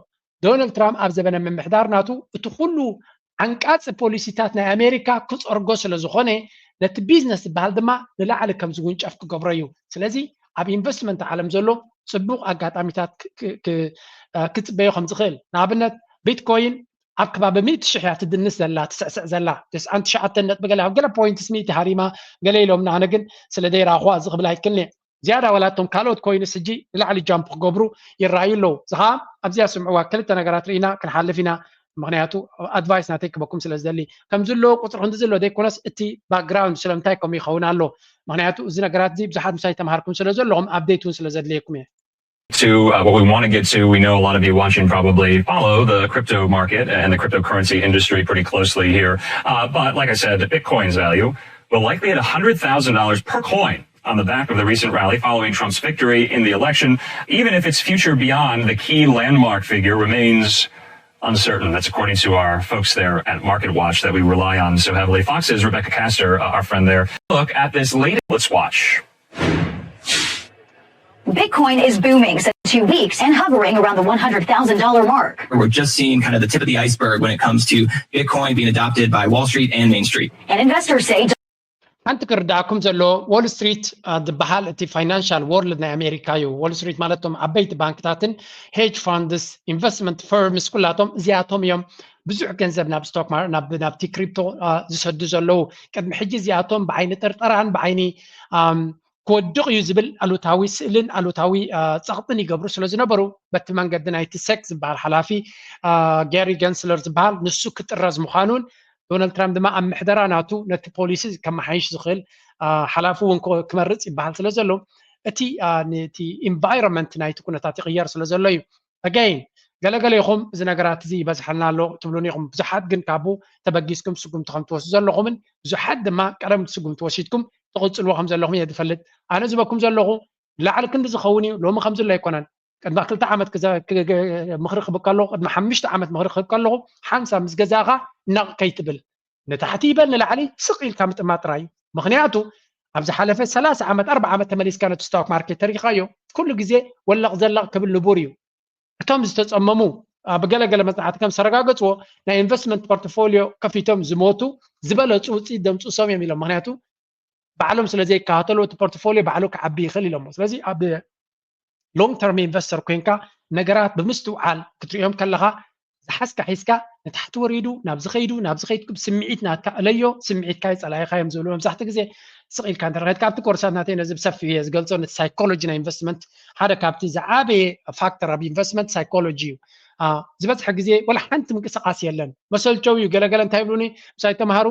ዶናልድ ትራምፕ ኣብ ዘበነ ምምሕዳር ናቱ እቲ ኩሉ ዓንቃፂ ፖሊሲታት ናይ ኣሜሪካ ክፀርጎ ስለ ዝኾነ ነቲ ቢዝነስ ዝበሃል ድማ ንላዕሊ ከም ዝውንጨፍ ክገብሮ እዩ። ስለዚ ኣብ ኢንቨስትመንት ዓለም ዘሎ ፅቡቕ ኣጋጣሚታት ክፅበዮ ከም ዝኽእል ንኣብነት ቢትኮይን ኣብ ከባቢ ሚእቲ ሽሕ እያ ትድንስ ዘላ ትስዕስዕ ዘላ ተስዓን ትሽዓተን ነጥቢ ገለ ኣብ ገለ ፖይንትስ ሚእቲ ሃሪማ ገለ ኢሎምና ኣነ ግን ስለ ደይራኹዋ እዚ ክብል ኣይክልኒ ዝያዳ ዋላ እቶም ካልኦት ኮይንስ ሕጂ ንላዕሊ ጃምፕ ክገብሩ ይረኣዩ ኣለዉ እዚ ከዓ ኣብዚኣ ስምዕዋ ክልተ ነገራት ርኢና ክንሓልፍ ኢና ምክንያቱ ኣድቫይስ ናተይ ክበኩም ስለ ዝደሊ ከምዚ ኣሎ ቁፅሪ ክንዲ ዘሎ ዘይኮነስ እቲ ባክግራውንድ ስለምንታይ ከምኡ ይኸውን ኣሎ ምክንያቱ እዚ ነገራት እዚ ብዙሓት ምሳይ ተምሃርኩም ስለ ዘለኹም ኣፕዴት እውን ስለ ዘድልየኩም እየ to uh, what we want to get to. We know a lot of you watching probably follow the crypto market and the cryptocurrency industry pretty closely here. Uh, but like I said, Bitcoin's value will likely hit one hundred thousand dollars per coin on the back of the recent rally following Trump's victory in the election, even if its future beyond the key landmark figure remains uncertain. That's according to our folks there at Market Watch that we rely on so heavily. Fox's Rebecca Castor, uh, our friend there, look at this latest. Let's watch. Bitcoin is booming since two weeks and hovering around the one hundred thousand dollar mark. We're just seeing kind of the tip of the iceberg when it comes to Bitcoin being adopted by Wall Street and Main Street. And investors say ሓንቲ ክርዳእኩም ዘለዎ ዎል ስትሪት ዝበሃል እቲ ፋይናንሻል ወርልድ ናይ ኣሜሪካ እዩ። ዎል ስትሪት ማለት እቶም ዓበይቲ ባንክታትን ሄጅ ፋንድስ ኢንቨስትመንት ፈርምስ ኩላቶም እዚኣቶም እዮም ብዙሕ ገንዘብ ናብ ስቶክ ናብቲ ክሪፕቶ ዝሰዱ ዘለዉ። ቅድሚ ሕጂ እዚኣቶም ብዓይኒ ጥርጠራን ብዓይኒ ክወድቕ እዩ ዝብል ኣሉታዊ ስእልን ኣሉታዊ ፀቕጥን ይገብሩ ስለ ዝነበሩ በቲ መንገዲ ናይቲ ሴክ ዝበሃል ሓላፊ ጋሪ ገንስለር ዝበሃል ንሱ ክጥረዝ ምዃኑን ዶናልድ ትራምፕ ድማ ኣብ ምሕደራ ናቱ ነቲ ፖሊሲ ከመሓይሽ ዝኽእል ሓላፊ እውን ክመርፅ ይበሃል ስለ ዘሎ እቲ ነቲ ኢንቫይሮንመንት ናይቲ ኩነታት ይቕየር ስለ ዘሎ እዩ። ኣገይን ገለገለ ኢኹም እዚ ነገራት እዚ ይበዝሐልና ኣሎ ትብሉን ኢኹም። ብዙሓት ግን ካብኡ ተበጊስኩም ስጉምቲ ከም ትወስዱ ዘለኹምን ብዙሓት ድማ ቀደም ስጉምቲ ወሲድኩም ትቕፅልዎ ከም ዘለኹም እየ ዝፈልጥ። ኣነ ዝበኩም ዘለኹ ላዕሊ ክንዲ ዝኸውን እዩ ሎሚ ከምዚ ኣሎ ኣይኮነን። ቅድሚ ክልተ ዓመት ምኽሪ ክህብ ከለኹ ቅድሚ ሓሙሽተ ዓመት ምኽሪ ክህብ ከለኹ ሓንሳብ ምስ ገዛእኻ ነቕ ከይትብል ንታሕቲ ይበል ንላዕሊ ስቕ ኢልካ ምጥማት ጥራይ እዩ። ምኽንያቱ ኣብ ዝሓለፈ ሰላሳ ዓመት ኣርብዓ ዓመት ተመሊስካ ነቲ ስቶክ ማርኬት ተሪኻዮ ኩሉ ግዜ ወለቕ ዘለቕ ክብል ንቡር እዩ። እቶም ዝተፀመሙ ብገለገለ መፅናዕቲ ከም ዝተረጋገፅዎ ናይ ኢንቨስትመንት ፖርትፎሊዮ ከፊቶም ዝሞቱ ዝበለፁ ውፅኢት ደምፁ ሰም እዮም ኢሎም። ምክንያቱ ባዕሎም ስለ ዘይከታተሉ እቲ ፖርትፎሊዮ ባዕሉ ክዓቢ ይኽእል ኢሎሞ። ስለዚ ኣብ ሎንግ ተርም ኢንቨስተር ኮይንካ ነገራት ብምስትውዓል ክትሪኦም ከለካ ዝሓዝካ ሒዝካ ንታሕቲ ወሪዱ ናብ ዝኸይዱ ናብ ዝኸይድ ስምዒት ናትካ እለዮ። ስምዒትካ ይፀላኢካ እዮም ዝብሉ መብዛሕትኡ ግዜ ስቕ ኢልካ እንተረኸድካ ኣብቲ ኮርሳት ናተይ ነዚ ብሰፊሕ እየ ዝገልፆ። ነቲ ሳይኮሎጂ ናይ ኢንቨስትመንት ሓደ ካብቲ ዝዓበየ ፋክተር ኣብ ኢንቨስትመንት ሳይኮሎጂ እዩ። ዝበዝሐ ግዜ ወላ ሓንቲ ምንቅስቃስ የለን። መሰልቸው እዩ። ገለገለ እንታይ ይብሉኒ ምሳይ ተምሃሩ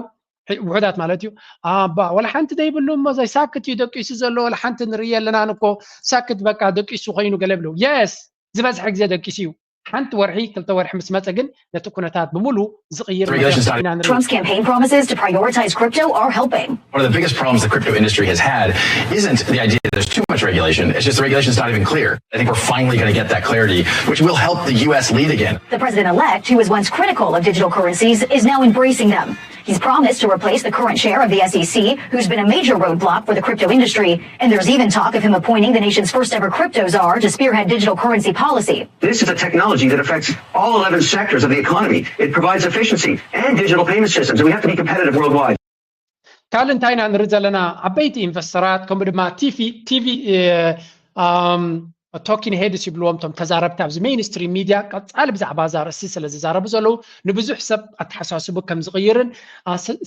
ውሑዳት ማለት እዩ። ኣባ ወላ ሓንቲ ዘይብሉ እሞ ዘይሳክት እዩ ደቂሱ ዘሎ፣ ወላ ሓንቲ ንርኢ ኣለናን እኮ ሳክት በቃ ደቂሱ ኮይኑ ገለ ብለው። የስ ዝበዝሐ ግዜ ደቂሱ እዩ። ሓንቲ ወርሒ ክልተ ወርሒ ምስ መፀ ግን ነቲ ኩነታት ብምሉ ዝቕይር Trump's campaign promises to prioritize crypto are helping. One of the biggest problems the crypto industry has had isn't the idea that there's too much regulation. It's just the regulation's not even clear. I think we're finally going to get that clarity, which will help the U S lead again. The president-elect, who was once critical of digital currencies, is now embracing them. He's promised to replace the current chair of the S E C, who's been a major roadblock for the crypto industry. And there's even talk of him appointing the nation's first ever crypto czar to spearhead digital currency policy. This is a technology that affects all eleven sectors of the economy. It provides efficiency and digital payment systems, and we have to be competitive worldwide. ካልእ እንታይ ኢና ንርኢ ዘለና? ዓበይቲ ኢንቨስተራት ከምኡ ድማ ቲቪ ቲቪ ቶኪን ሄድስ ይብልዎም እቶም ተዛረብቲ ኣብዚ ሜይንስትሪም ሚድያ ቀፃሊ ብዛዕባ እዛ ርእሲ ስለ ዝዛረቡ ዘለዉ ንብዙሕ ሰብ ኣተሓሳስቡ ከም ዝቕይርን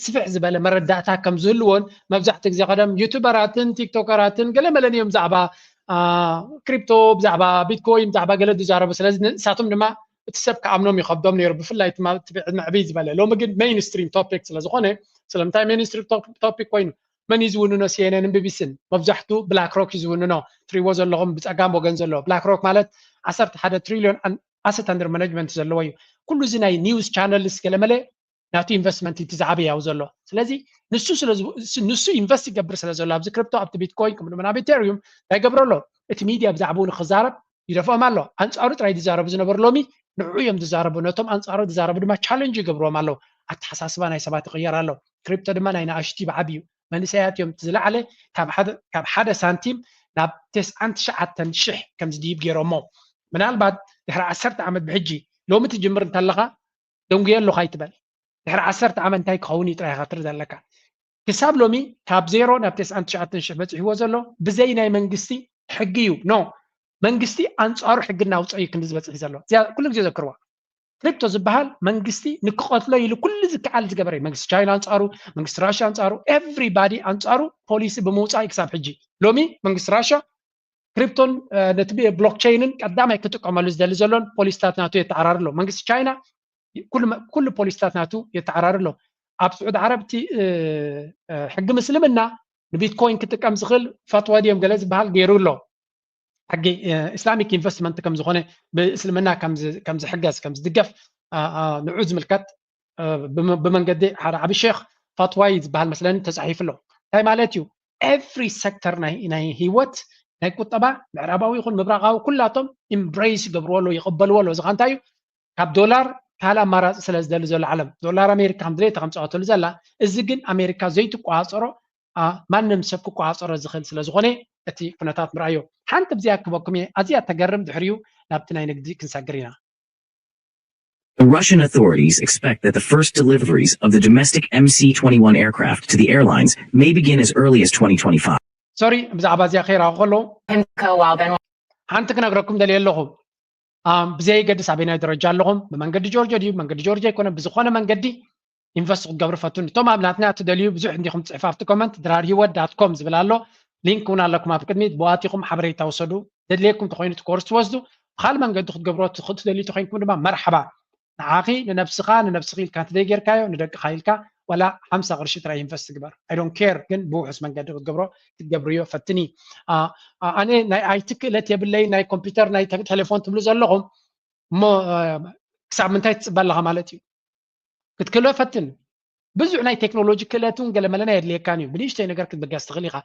ስፍሕ ዝበለ መረዳእታ ከም ዝህልዎን መብዛሕትኡ ግዜ ቀደም ዩቱበራትን ቲክቶከራትን ገለመለን እዮም ብዛዕባ ክሪፕቶ ብዛዕባ ቢትኮይን ብዛዕባ ገለ ዝዛረቡ። ስለዚ ንሳቶም ድማ እቲ ሰብ ክኣምኖም ይኸብዶም ነይሩ፣ ብፍላይ እቲ ዕድመ ዕብይ ዝበለ። ሎሚ ግን ሜይንስትሪም ቶፒክ ስለ ዝኾነ ስለምንታይ ሜይንስትሪም ቶፒክ ኮይኑ መን እዩ ዝውንኖ? ሲኤንኤንን ቢቢሲን። መብዛሕቱ ብላክ ሮክ እዩ ዝውንኖ። ትሪዎ ዘለኹም ብፀጋም ወገን ዘሎ ብላክ ሮክ ማለት ዓሰርተ ሓደ ትሪሊዮን ኣሰት ኣንደር ማኔጅመንት ዘለዎ እዩ። ኩሉ እዚ ናይ ኒውስ ቻነልስ ገለመለ ናቱ ኢንቨስትመንት እቲ ዝዓበየ ያው ዘሎ። ስለዚ ንሱ ንሱ ኢንቨስት ይገብር ስለ ዘሎ ኣብዚ ክሪፕቶ ኣብቲ ቢትኮይን ከምኡ ድማ ኣብ ኢቴሪዩም እንታይ ይገብሮ ኣሎ? እቲ ሚድያ ብዛዕባኡ ንክዛረብ ይደፍኦም ኣሎ። ኣንፃሩ ጥራይ ዝዛረቡ ዝነበሩ ሎሚ ንዕኡ እዮም ዝዛረቡ። ነቶም ኣንፃሩ ዝዛረቡ ድማ ቻለንጅ ይገብርዎም ኣለዉ። ኣተሓሳስባ ናይ ሰባት ይቕየር ኣሎ። ክሪፕቶ ድማ ናይ ንኣሽቱ ብዓብዩ መንእሰያት እዮም ዝለዓለ ካብ ሓደ ሳንቲም ናብ ተስዓን ትሽዓተን ሽሕ ከም ዝድይብ ገይሮሞ። ምናልባት ድሕሪ ዓሰርተ ዓመት ብሕጂ ሎሚ ትጅምር እንተለኻ ደንጉየ ኣለኹ ኣይትበል። ድሕሪ ዓሰርተ ዓመት እንታይ ክኸውን እዩ ጥራይ ኢኻ ትርኢ ዘለካ። ክሳብ ሎሚ ካብ ዜሮ ናብ ተስዓን ትሽዓተን ሽሕ በፂሕዎ ዘሎ ብዘይ ናይ መንግስቲ ሕጊ እዩ። ኖ መንግስቲ ኣንፃሩ ሕጊ እናውፀ እዩ ክንዲ ዝበፅሕ ዘሎ። እዚኣ ኩሉ ግዜ ዘክርዋ። ክሪፕቶ ዝበሃል መንግስቲ ንክቐትሎ ኢሉ ኩሉ ዝከኣል ዝገበረ እዩ። መንግስቲ ቻይና ኣንፃሩ፣ መንግስቲ ራሽያ ኣንፃሩ፣ ኤቭሪባዲ ኣንፃሩ ፖሊሲ ብምውፃእ እዩ ክሳብ ሕጂ። ሎሚ መንግስቲ ራሽያ ክሪፕቶን ነቲ ብሎክቸይንን ቀዳማይ ክጥቀመሉ ዝደሊ ዘሎን ፖሊስታት ናቱ የተዓራሪ ኣሎ። መንግስቲ ቻይና ኩሉ ፖሊስታት ናቱ የተዓራሪ ኣሎ። ኣብ ስዑድ ዓረብ እቲ ሕጊ ምስልምና ንቢትኮይን ክጥቀም ዝኽእል ፈትዋ ድዮም ገለ ዝበሃል ገይሩ ኣሎ። ሕጊ ኢስላሚክ ኢንቨስትመንት ከም ዝኾነ ብእስልምና ከም ዝሕገዝ ከም ዝድገፍ ንዑ ዝምልከት ብመንገዲ ሓደ ዓቢ ሼክ ፋትዋይ ዝበሃል መስለኒ ተፃሒፉ ኣሎ። እንታይ ማለት እዩ? ኤቭሪ ሴክተር ናይ ህይወት ናይ ቁጠባ ምዕራባዊ ይኹን ምብራቃዊ ኩላቶም ኢምብሬስ ይገብርዎ ኣለዉ ይቕበልዎ ኣለዉ። እዚ ከዓ እንታይ እዩ? ካብ ዶላር ካልእ ኣማራፂ ስለ ዝደሊ ዘሎ ዓለም ዶላር ኣሜሪካ ከም ድሌታ ከም ዝፃወተሉ ዘላ እዚ ግን ኣሜሪካ ዘይትቆፃፀሮ ማንም ሰብ ክቆፃፀሮ ዝኽእል ስለ ዝኾነ እቲ ኩነታት ምርኣዮ። ሓንቲ ብዚኣ ክበኩም እየ ኣዝያ ተገርም ድሕሪኡ ናብቲ ናይ ንግዲ ክንሰግር ኢና። The Russian authorities expect that the first deliveries of the domestic M C twenty-one aircraft to the airlines may begin as early as twenty twenty-five. ሶሪ ብዛዕባ እዚኣ ከይረኣኹ ከለዉ Pimco while Ben ሓንቲ ክነግረኩም ደልየ ኣለኹ። ብዘየገድስ ኣበይናይ ደረጃ ኣለኹም፣ ብመንገዲ ጆርጆ ድዩ መንገዲ ጆርጆ ኣይኮነ ብዝኾነ መንገዲ ኢንቨስት ክትገብሩ ፈቱን። እቶም ኣብ ናትና እትደልዩ ብዙሕ እንዲኹም ትፅሕፉ ኣብቲ ኮመንት ድራር ህይወት ዳት ኮም ዝብል ኣሎ። ሊንክ እውን ኣለኩም ኣብ ቅድሚት ብዋቲኹም ሓበሬታ ውሰዱ። ዘድልየኩም ተኮይኑ እቲ ኮርስ ትወስዱ። ብካል መንገዲ ክትገብሮ ትደልዩ ተኮይንኩም ድማ መርሓባ። ንዓኺ ንነብስኻ ንነብስኺ ኢልካ እንተዘይጌርካዮ ንደቅኻ ኢልካ ዋላ ሓምሳ ቅርሺ ጥራይ ኢንቨስት ግበር። I don't care ግን ብውሑስ መንገዲ ክትገብሮ ክትገብርዮ ፈትኒ። ኣነ ናይ ኣይቲ ክእለት የብለይ ናይ ኮምፒውተር ናይ ቴሌፎን ትብሉ ዘለኹም እሞ ክሳብ ምንታይ ትፅበ ኣለኻ ማለት እዩ። ክትክእሎ ፈትን። ብዙሕ ናይ ቴክኖሎጂ ክእለት እውን ገለመለ ናይ የድልየካን እዩ። ብንእሽተይ ነገር ክትብገስ ትኽእል ኢኻ።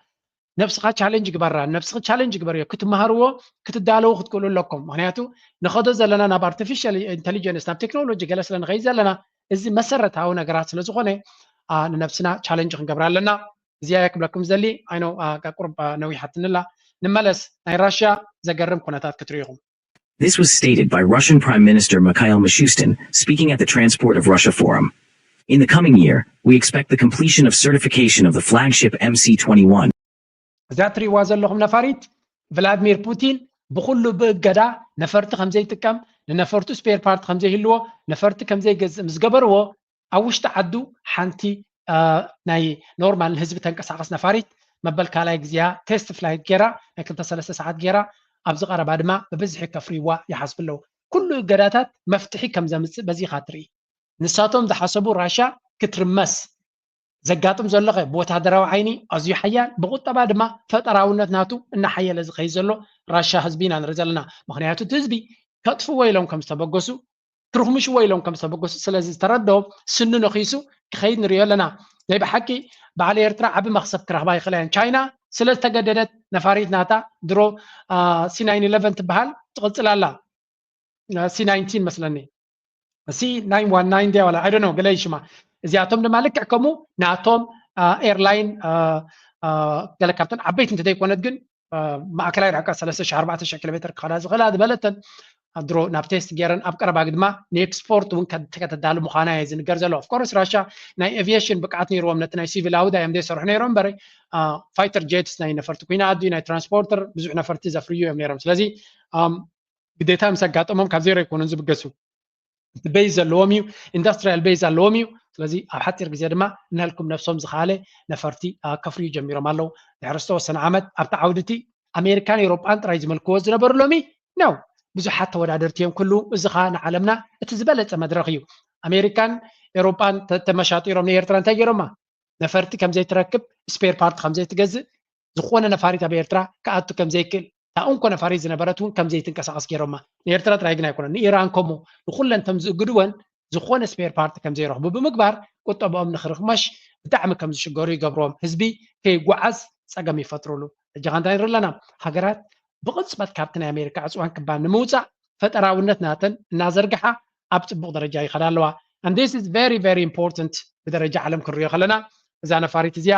ነብስኻ ቻለንጅ ግበራ፣ ነብስኺ ቻለንጅ ግበርዮ። ክትመሃርዎ ክትዳለዉ ክትክእሉ ኣለኩም። ምክንያቱ ንኸዶ ዘለና ናብ ኣርቲፊሻል ኢንተሊጀንስ ናብ ቴክኖሎጂ ገለ ስለ ንኸይድ ዘለና እዚ መሰረታዊ ነገራት ስለ ዝኾነ ንነብስና ቻለንጅ ክንገብራ ኣለና። እዚኣ እየ ክብለኩም ዝደሊ። I know ቁሩብ ነዊሓትንላ። ንመለስ ናይ ራሽያ ዘገርም ኩነታት ክትርእዩ ኢኹም። This was stated by Russian Prime Minister Mikhail Mishustin speaking at the Transport of Russia Forum. In the coming year, we expect the completion of certification of the flagship M C twenty-one. እዛ ትሪእዋ ዘለኹም ነፋሪት ቭላድሚር ፑቲን ብኩሉ ብእገዳ ነፈርቲ ከም ዘይጥቀም፣ ንነፈርቱ ስፔር ፓርት ከም ዘይህልዎ፣ ነፈርቲ ከም ዘይገዝእ ምስ ገበርዎ፣ ኣብ ውሽጢ ዓዱ ሓንቲ ናይ ኖርማል ንህዝቢ ተንቀሳቐስ ነፋሪት መበል ካልኣይ ግዜያ ቴስት ፍላይት ገይራ ናይ ክልተ ሰለስተ ሰዓት ገይራ ኣብዚ ቀረባ ድማ ብብዝሒ ከፍርይዋ ይሓስቡ ኣለዉ። ኩሉ እገዳታት መፍትሒ ከም ዘምፅእ በዚ ኢኻ ትርኢ። ንሳቶም ዝሓሰቡ ራሻ ክትርመስ ዘጋጥም ዘሎ ከ ብወታደራዊ ዓይኒ ኣዝዩ ሓያል፣ ብቁጠባ ድማ ፈጠራውነት ናቱ እናሓየለ ዝኸይድ ዘሎ ራሻ ህዝቢ ኢና ንርኢ ዘለና። ምክንያቱ እቲ ህዝቢ ከጥፍዎ ኢሎም ከም ዝተበገሱ፣ ክርኽምሽዎ ኢሎም ከም ዝተበገሱ ስለ ዝተረድኦም ስኑ ነኺሱ ክኸይድ ንሪኦ ኣለና። ናይ ብሓቂ በዓል ኤርትራ ዓቢ መኽሰብ ክረኽባ ይኽእላ እየን። ቻይና ስለ ዝተገደደት ነፋሪት ናታ ድሮ ሲ ናይን ኢለቨን ትበሃል ትቕጽል ኣላ። ሲ ናይንቲን መስለኒ ሲ ናይን ዋን ናይን ድያ ዋላ ኣይዶኖ ገለ ሽማ። እዚኣቶም ድማ ልክዕ ከምኡ ናቶም ኤርላይን ገለ ካብተን ዓበይቲ እንተዘይኮነት ግን ማእከላይ ርሕቀት ሰለስተ ሽሕ ኣርባዕተ ሽሕ ኪሎ ሜትር ክኸዳ ዝኽእላ ዝበለተን ድሮ ናብ ቴስት ገይረን ኣብ ቀረባ ግድማ ንኤክስፖርት እውን ከተዳሉ ምዃና እየ ዝንገር ዘሎ። ኦፍኮርስ ራሻ ናይ ኤቪዬሽን ብቅዓት ነይርዎም ነቲ ናይ ሲቪል ኣውዳ እዮም ዘይሰርሑ ነይሮም እምበረ ፋይተር ጀትስ ናይ ነፈርቲ ኩናት ድዩ ናይ ትራንስፖርተር ብዙሕ ነፈርቲ ዘፍርዩ እዮም ነይሮም። ስለዚ ግዴታ ምስ ኣጋጠሞም ካብ ዜሮ ኣይኮኑን ዝብገሱ። እቲ ቤዝ ዘለዎም እዩ፣ ኢንዱስትሪያል ቤዝ ኣለዎም እዩ። ስለዚ ኣብ ሓፂር ግዜ ድማ ንህልኩም ነብሶም ዝኸኣለ ነፈርቲ ከፍርዩ ጀሚሮም ኣለዉ። ድሕሪ ዝተወሰነ ዓመት ኣብቲ ዓውዲ እቲ ኣሜሪካን ኤውሮጳን ጥራይ ዝመልክዎ ዝነበሩ ሎሚ ነው ብዙሓት ተወዳደርቲ እዮም ክህልዉ። እዚ ኸኣ ንዓለምና እቲ ዝበለፀ መድረኽ እዩ። ኣሜሪካን ኤውሮጳን ተመሻጢሮም ንኤርትራ እንታይ ገይሮማ? ነፈርቲ ከም ዘይትረክብ፣ ስፔር ፓርት ከም ዘይትገዝእ፣ ዝኾነ ነፋሪት ኣብ ኤርትራ ክኣቱ ከም ዘይክእል፣ እታ እንኮ ነፋሪት ዝነበረት እውን ከም ዘይትንቀሳቐስ ገይሮማ። ንኤርትራ ጥራይ ግን ኣይኮነን፣ ንኢራን ከምኡ፣ ንኹለን እቶም ዝእግድወን ዝኾነ ስፔር ፓርት ከም ዘይረኽቡ ብምግባር ቁጠብኦም ንኽርኽመሽ ብጣዕሚ ከም ዝሽገሩ ይገብርዎም። ህዝቢ ከይጓዓዝ ፀገም ይፈጥሩሉ። ሕጂ ኸ እንታይ ንርኢ ኣለና? ሃገራት ብቕፅበት ካብቲ ናይ ኣሜሪካ ዕፅዋን ክባን ንምውፃእ ፈጠራውነት ናተን እናዘርግሓ ኣብ ፅቡቕ ደረጃ ይኸዳ ኣለዋ። And this is very very important ብደረጃ ዓለም ክንሪኦ ከለና እዛ ነፋሪት እዚኣ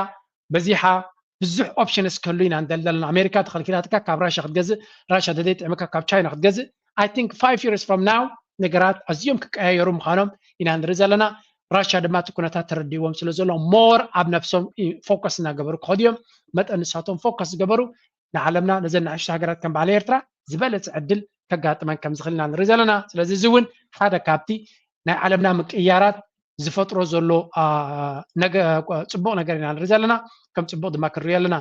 በዚሓ ብዙሕ ኦፕሽንስ ክህሉ ኢና ንደሊ ዘለና። ኣሜሪካ ተኸልኪላትካ ካብ ራሻ ክትገዝእ፣ ራሻ ተዘይጥዕምካ ካብ ቻይና ክትገዝእ። I think five years from now ነገራት ኣዝዮም ክቀያየሩ ምዃኖም ኢና ንርኢ ዘለና። ራሻ ድማ እቲ ኩነታት ተረዲዎም ስለ ዘሎ ሞር ኣብ ነብሶም ፎከስ እናገበሩ ክኸዱ እዮም። መጠን ንሳቶም ፎከስ ዝገበሩ ንዓለምና ነዘን ንኣሽቱ ሃገራት ከም በዓል ኤርትራ ዝበለፀ ዕድል ከጋጥመን ከም ዝኽእል ኢና ንርኢ ዘለና። ስለዚ እዚ እውን ሓደ ካብቲ ናይ ዓለምና ምቅያራት ዝፈጥሮ ዘሎ ፅቡቕ ነገር ኢና ንርኢ ዘለና። ከም ፅቡቅ ድማ ክንሪኦ ኣለና።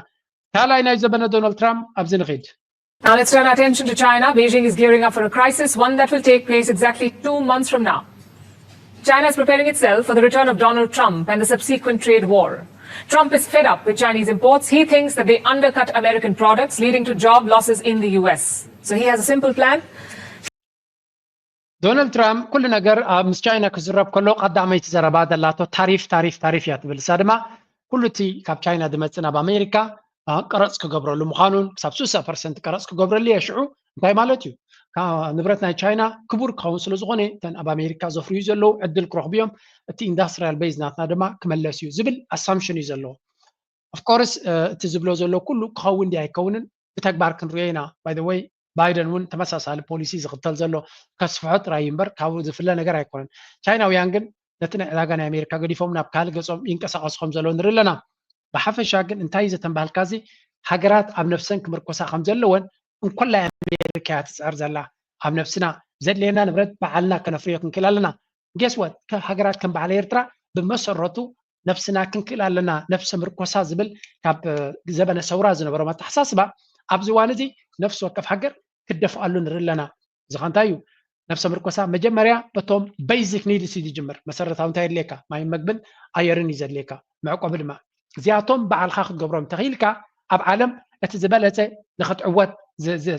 ካልኣይ ናይ ዘበነ ዶናልድ ትራምፕ ኣብዚ ንኺድ። Now let's turn our attention to China. Beijing is gearing up for a crisis, one that will take place exactly two months from now. China is preparing itself for the return of Donald Trump and the subsequent trade war. Trump is fed up with Chinese imports. He thinks that they undercut American products, leading to job losses in the U S. So he has a simple plan. ዶናልድ ትራምፕ ኩሉ ነገር ኣብ ምስ ቻይና ክዝረብ ከሎ ቀዳመይቲ ዘረባ ዘላቶ ታሪፍ ታሪፍ ታሪፍ እያ ትብል። እሳ ድማ ኩሉ እቲ ካብ ቻይና ዝመፅእ ናብ ኣሜሪካ ቀረፅ ክገብረሉ ምዃኑን ክሳብ ስሳ ፐርሰንት ቀረፅ ክገብረሉ እየ። ሽዑ እንታይ ማለት እዩ? ንብረት ናይ ቻይና ክቡር ክኸውን ስለ ዝኾነ እተን ኣብ ኣሜሪካ ዘፍርዩ ዘለዉ ዕድል ክረኽቡ እዮም። እቲ ኢንዳስትሪያል ቤዝ ናትና ድማ ክመለስ እዩ ዝብል ኣሳምሽን እዩ ዘለዎ። ኦፍኮርስ እቲ ዝብሎ ዘሎ ኩሉ ክኸውን ድዩ ኣይከውንን ብተግባር ክንሪኦ ኢና። ባይ ዘ ወይ ባይደን እውን ተመሳሳሊ ፖሊሲ ዝኽተል ዘሎ ከስፍሖ ጥራይ እዩ እምበር ካብኡ ዝፍለ ነገር ኣይኮነን። ቻይናውያን ግን ነቲ ናይ ዕዳጋ ናይ ኣሜሪካ ገዲፎም ናብ ካልእ ገጾም ይንቀሳቐሱ ከም ዘለዉ ንርኢ ኣለና። ብሓፈሻ ግን እንታይ እዩ ዘተንባህልካ እዚ ሃገራት ኣብ ነፍሰን ክምርኮሳ ከም ዘለወን እንኮላይ ኣሜሪካ እያ ትፅዕር ዘላ። ኣብ ነፍስና ዘድልየና ንብረት በዓልና ከነፍርዮ ክንክእል ኣለና። ጌስ ወት ሃገራት ከም በዓል ኤርትራ ብመሰረቱ ነብስና ክንክእል ኣለና። ነብሰ ምርኮሳ ዝብል ካብ ዘበነ ሰውራ ዝነበሮም ኣተሓሳስባ ኣብዚ እዋን እዚ ነፍሲ ወከፍ ሃገር ክደፍኣሉ ንርኢ ኣለና። እዚ ኸ እንታይ እዩ? ነብሰ ምርኮሳ መጀመርያ በቶም ቤዚክ ኒድስ እዩ ዝጅምር። መሰረታዊ እንታይ የድልየካ? ማይን መግብን ኣየርን እዩ ዘድልየካ፣ መዕቆቢ ድማ። እዚኣቶም ባዕልኻ ክትገብሮም እንተኽኢልካ ኣብ ዓለም እቲ ዝበለፀ ንኽትዕወት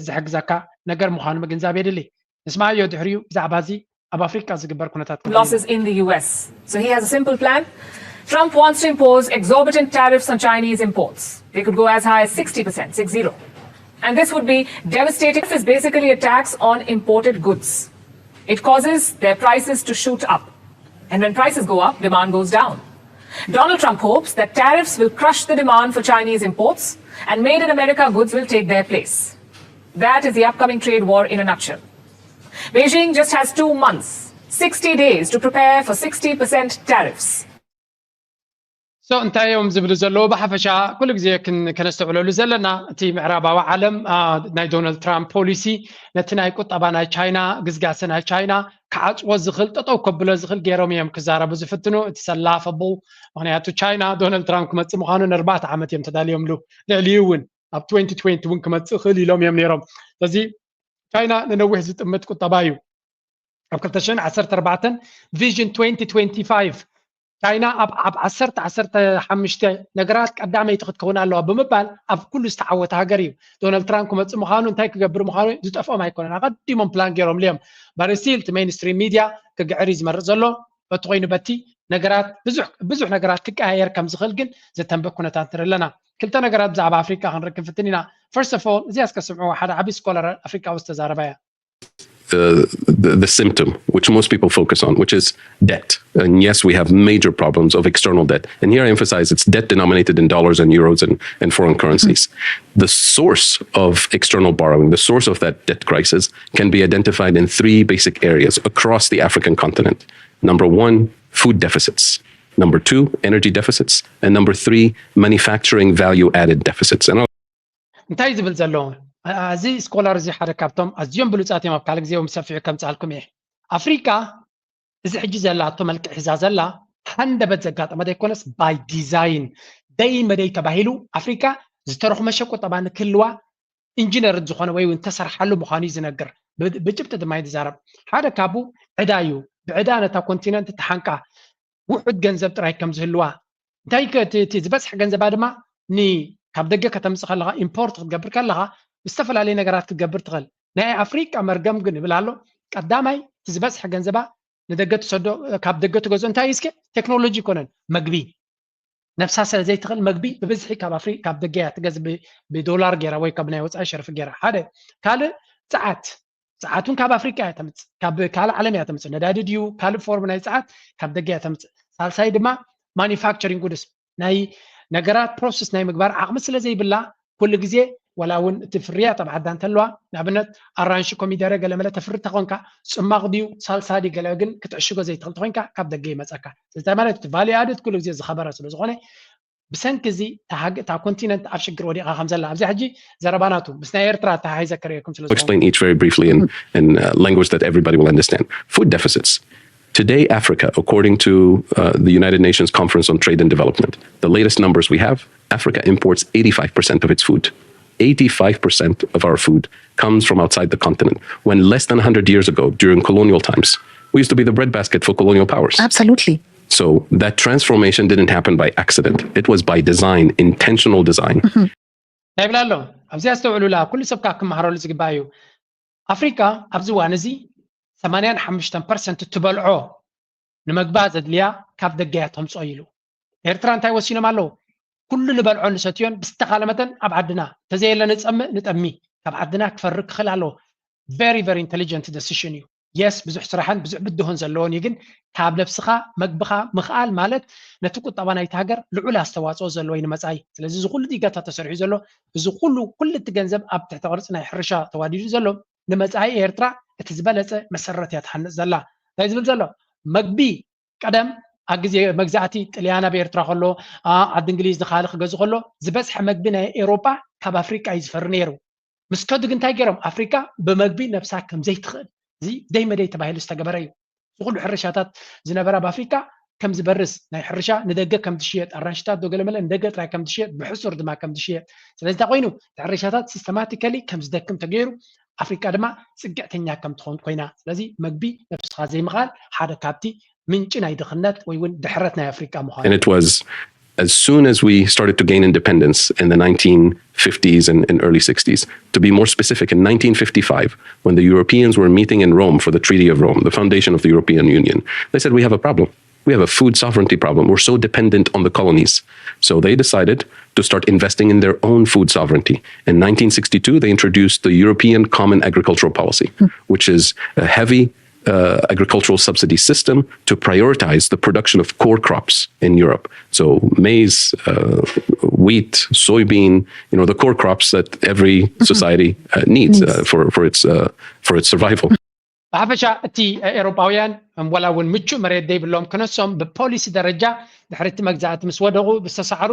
ዝሕግዘካ ነገር ምዃኑ ምግንዛብ የድሊ። ንስማዕዮ ድሕሪኡ ብዛዕባ እዚ ኣብ ኣፍሪቃ ዝግበር ኩነታት losses in the U S. So he has a simple plan. Trump wants to impose exorbitant tariffs on Chinese imports. They could go as high as sixty percent, six zero. And this would be devastating. This is basically a tax on imported goods. It causes their prices to shoot up. And when prices go up, demand goes down. Donald Trump hopes that tariffs will crush the demand for Chinese imports and made in America goods will take their place. That is the upcoming trade war in a nutshell. Beijing just has two months, sixty days to prepare for sixty percent tariffs. So እንታይ እዮም ዝብሉ ዘለዉ? ብሓፈሻ ኩሉ ግዜ ከነስተውዕለሉ ዘለና፣ እቲ ምዕራባዊ ዓለም ናይ ዶናልድ ትራምፕ ፖሊሲ ነቲ ናይ ቁጠባ ናይ ቻይና፣ ግስጋሰ ናይ ቻይና ክዓፅዎ ዝኽእል፣ ጠጠው ከብሎ ዝኽእል ገይሮም እዮም ክዛረቡ ዝፍትኑ። እቲ ሰላፈብል፣ ምክንያቱ ቻይና ዶናልድ ትራምፕ ክመፅእ ምዃኑ ንኣርባዕተ ዓመት እዮም ተዳልዮምሉ፣ ልዕሊኡ እውን ኣብ ትወንቲ ትወንቲ እውን ክመፅእ ይኽእል ኢሎም እዮም ነይሮም። ስለዚ ቻይና ንነዊሕ ዝጥምት ቁጠባ እዩ። ኣብ ክልተ ሽሕን ዓሰርተ ኣርባዕተን ቪዥን ትወንቲ ትወንቲ ፋይቭ ቻይና ኣብ ኣብ ዓሰርተ ዓሰርተ ሓሙሽተ ነገራት ቀዳመይቲ ክትከውን ኣለዋ ብምባል ኣብ ኩሉ ዝተዓወተ ሃገር እዩ። ዶናልድ ትራምፕ ክመፅእ ምዃኑ እንታይ ክገብር ምዃኑ ዝጠፍኦም ኣይኮነን። ኣቐዲሞም ፕላን ገይሮምሉ እዮም። ባሪስቲል እቲ ሜይንስትሪም ሚድያ ክግዕር እዩ ዝመርፅ ዘሎ። በቲ ኮይኑ በቲ ነገራት ብዙሕ ብዙሕ ነገራት ክቀያየር ከም ዝኽእል ግን ዘተንብእ ኩነታት ንርኢ ኣለና። ክልተ ነገራት ብዛዕባ ኣፍሪቃ ክንርኢ ክንፍትን ኢና። First of all እዚኣ እስከ ስምዕዎ፣ ሓደ ዓብዪ ስኮላር ኣፍሪቃዊ ዝተዛረባ እያ። uh, the, the symptom which most people focus on, which is debt. And yes, we have major problems of external debt. And here I emphasize it's debt denominated in dollars and euros and, and foreign currencies. The source of external borrowing, the source of that debt crisis, can be identified in three basic areas across the African continent. Number one, food deficits. Number two, energy deficits. And number three, manufacturing value added deficits. And I'll እንታይ ዝብል ዘሎ? እዚ ስኮላር እዚ ሓደ ካብቶም ኣዝዮም ብሉፃት እዮም። ኣብ ካልእ ግዜ እውን ሰፊሑ ከምፅኣልኩም እየ። ኣፍሪካ እዚ ሕጂ ዘላቶ መልክዕ ሒዛ ዘላ ሃንደበት ዘጋጠመ ዘይኮነስ፣ ባይ ዲዛይን፣ ደይ መደይ ተባሂሉ ኣፍሪካ ዝተረኽመሸ ቁጠባ ንክህልዋ ኢንጂነር ዝኾነ ወይ እውን ተሰርሓሉ ምዃኑ እዩ ዝነግር። ብ- ብጭብጢ ድማ እዩ ዝዛረብ። ሓደ ካብኡ ዕዳ እዩ። ብዕዳ ነታ ኮንቲነንት ተሓንቃ ውሑድ ገንዘብ ጥራይ ከም ዝህልዋ፣ እንታይ ከ- እቲ እቲ ዝበዝሐ ገንዘባ ድማ ን ካብ ደገ ከተምፅእ ከለኻ፣ ኢምፖርት ክትገብር ከለኻ፣ ዝተፈላለዩ ነገራት ክትገብር ትኽእል። ናይ ኣፍሪቃ መርገም ግን ይብል ኣሎ። ቀዳማይ እቲ ዝበዝሐ ገንዘባ ንደገ ትሰዶ፣ ካብ ደገ ትገዝኦ እንታይ እዩ እስከ? ቴክኖሎጂ ይኮነን፣ መግቢ። ነብሳ ስለ ዘይትኽእል መግቢ ብብዝሒ ካብ ኣፍሪ ካብ ደገ እያ ትገዝ ብዶላር ገይራ ወይ ካብ ናይ ወፃኢ ሸርፊ ገይራ። ሓደ ካልእ፣ ፀዓት። ፀዓት እውን ካብ ኣፍሪቃ እያ ተምፅእ፣ ካብ ካልእ ዓለም እያ ተምፅእ። ነዳዲ ድዩ ካልእ ፎርም ናይ ፀዓት ካብ ደገ እያ ተምፅእ። ሳልሳይ ድማ ማኒፋክቸሪንግ ጉድስ፣ ናይ ነገራት ፕሮሰስ ናይ ምግባር ዓቕሚ ስለ ዘይብላ ኩሉ ግዜ፣ ዋላ እውን እቲ ፍርያት ኣብ ዓዳ እንተለዋ፣ ንኣብነት ኣራንሺ፣ ኮሚደረ፣ ገለመለ ተፍሪ ተኾንካ፣ ፅማቕ ድዩ ሳልሳ ድዩ ገለ ግን ክትዕሽጎ ዘይትኽእል ተኾንካ ካብ ደገ ይመፀካ። ስለዚ ማለት እቲ ቫልዩ ኣድድ ኩሉ ግዜ ዝኸበረ ስለ ዝኾነ፣ ብሰንኪ እዚ እታ ሃገ- እታ ኮንቲነንት ኣብ ሽግር ወዲቓ ከም ዘላ ኣብዚ ሕጂ ዘረባ ናቱ ምስ ናይ ኤርትራ ተሓሒዘ ከርእየኩም ስለ ዝኾንኩ። explain each very briefly in, in uh, language that everybody will understand. Food deficits. Today, Africa, according to uh, the United Nations Conference on Trade and Development, the latest numbers we have, Africa imports eighty-five percent of its food. Eighty-five percent of our food comes from outside the continent. When less than one hundred years ago, during colonial times, we used to be the breadbasket for colonial powers. Absolutely. So that transformation didn't happen by accident. It was by design, intentional design. እንታይ ይብላ ኣሎ? ኣብዚኣ ኣስተውዕሉላ፣ ኩሉ ሰብ ካብ ክመሃረሉ ዝግባእ እዩ። ኣፍሪካ ኣብዚ እዋን እዚ ሰማንያን ሓሙሽተን ፐርሰንት እትበልዖ ንመግባ ዘድልያ ካብ ደገ እያ ተምፅኦ ኢሉ። ኤርትራ እንታይ ወሲኖም ኣለዉ? ኩሉ ንበልዖ ንሰትዮን ብዝተኻለ መጠን ኣብ ዓድና፣ ተዘየለ ንፀምእ ንጠሚ፣ ካብ ዓድና ክፈሪ ክኽእል ኣለዎ። Very very intelligent decision እዩ። የስ ብዙሕ ስራሕን ብዙሕ ብድሆን ዘለዎን እዩ፣ ግን ካብ ነብስኻ መግብኻ ምኽኣል ማለት ነቲ ቁጠባ ናይቲ ሃገር ልዑል ኣስተዋፅኦ ዘለዎ እዩ ንመፃኢ። ስለዚ እዚ ኩሉ ዲጋታት ተሰሪሑ ዘሎ፣ እዚ ኩሉ ኩሉ እቲ ገንዘብ ኣብ ትሕቲ ቅርፂ ናይ ሕርሻ ተዋዲዱ ዘሎ ንመፃኢ ኤርትራ እቲ ዝበለፀ መሰረት እያ ትሃንፅ ዘላ። እንታይ ዝብል ዘሎ? መግቢ ቀደም ኣብ ግዜ መግዛእቲ ጥልያን ኣብ ኤርትራ ከሎ፣ ኣ- ዓዲ እንግሊዝ ንኻሊ ክገዝ ከሎ ዝበዝሐ መግቢ ናይ ኤሮጳ ካብ ኣፍሪቃ እዩ ዝፈሪ ነይሩ። ምስ ከዱ ግን እንታይ ገይሮም? ኣፍሪቃ ብመግቢ ነብሳ ከም ዘይትኽእል፣ እዚ ደይ መደይ ተባሂሉ ዝተገበረ እዩ። እዚ ኩሉ ሕርሻታት ዝነበረ ኣብ ኣፍሪቃ ከም ዝበርስ፣ ናይ ሕርሻ ንደገ ከም ዝሽየጥ፣ ኣራንሽታት ዶ ገለመለ ንደገ ጥራይ ከም ዝሽየጥ፣ ብሕሱር ድማ ከም ዝሽየጥ። ስለዚ እንታይ ኮይኑ? እቲ ሕርሻታት ሲስተማቲካሊ ከም ዝደክም ተገይሩ፣ ኣፍሪቃ ድማ ፅግዕተኛ ከም ትኸውን ኮይና። ስለዚ መግቢ ነብስኻ ዘይምኽኣል ሓደ ካብቲ ምንጪ ናይ ድኽነት ወይ እውን ድሕረት ናይ ኣፍሪቃ ምዃኑ። And it was as soon as we started to gain independence in the nineteen fifties and, and early sixties. To be more specific, in nineteen fifty-five, when the Europeans were meeting in Rome for the Treaty of Rome, the foundation of the European Union, they said, "We have a problem. We have a food sovereignty problem. We're so dependent on the colonies." So they decided to start investing in their own food sovereignty. In nineteen sixty-two, they introduced the European Common Agricultural Policy, which is a heavy uh, agricultural subsidy system to prioritize the production of core crops in Europe. So maize, uh, wheat, soybean, you know, the core crops that every society uh, needs uh, for, for, its, uh, for its survival. ብሓፈሻ እቲ ኤሮጳውያን ዋላ እውን ምቹእ መሬት ዘይብሎም ክነሶም ብፖሊሲ ደረጃ ድሕሪ እቲ መግዛእቲ ምስ ወደቑ ዝተሳዕሩ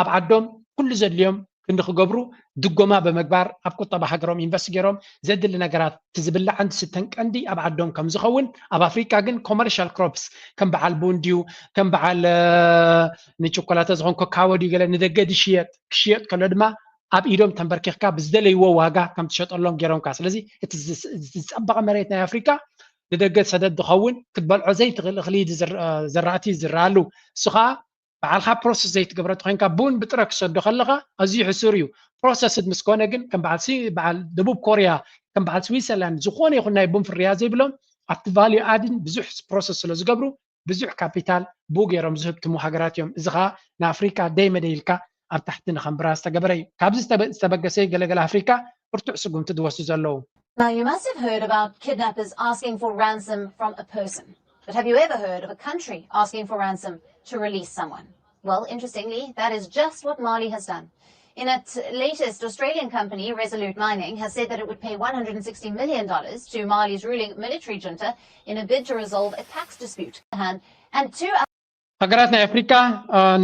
ኣብ ዓዶም ኩሉ ዘድልዮም ክንዲ ክገብሩ ድጎማ ብምግባር ኣብ ቁጠባ ሃገሮም ኢንቨስት ገይሮም ዘድሊ ነገራት እቲ ዝብላዕን ዝስተን ቀንዲ ኣብ ዓዶም ከም ዝኸውን ኣብ ኣፍሪቃ ግን ኮመርሻል ክሮፕስ ከም በዓል ቡን ድዩ ከም በዓል ንጭኮላተ ዝኾን ኮካዎ ድዩ ገለ ንደገ ድሽየጥ ክሽየጥ ከሎ ድማ ኣብ ኢዶም ተንበርኪኽካ ብዝደለይዎ ዋጋ ከም ትሸጠሎም ገይሮምካ ስለዚ እቲ ዝፀበቐ መሬት ናይ ኣፍሪካ ንደገ ሰደድ ዝኸውን ክትበልዖ ዘይትኽእል እኽሊ ዘራእቲ ዝረኣሉ እሱ ከዓ በዓልካ ፕሮሰስ ዘይትገብረ ተኮይንካ ቡን ብጥረ ክሰዶ ከለካ ኣዝዩ ሕሱር እዩ ፕሮሰስድ ምስ ኮነ ግን ከም በዓል በዓል ደቡብ ኮርያ ከም በዓል ስዊዘርላንድ ዝኾነ ይኹን ናይ ቡን ፍርያ ዘይብሎም ኣብቲ ቫልዩ ኣድን ብዙሕ ፕሮሰስ ስለ ዝገብሩ ብዙሕ ካፒታል ብኡ ገይሮም ዝህብትሙ ሃገራት እዮም። እዚ ከዓ ንኣፍሪካ ደይ መደይ ኢልካ ኣብ ታሕቲ ንኸንብራ ዝተገበረ እዩ። ካብዚ ዝተበገሰ ገለገለ ኣፍሪካ ብርቱዕ ስጉምቲ ዝወስዱ ዘለዉ። Now, you must have heard about kidnappers asking for ransom from a person. But have you ever heard of a country asking for ransom to release someone? Well, interestingly, that is just what Mali has done. In its latest, Australian company Resolute Mining has said that it would pay one hundred sixty million dollars to Mali's ruling military junta in a bid to resolve a tax dispute. And two ሃገራት ናይ ኣፍሪካ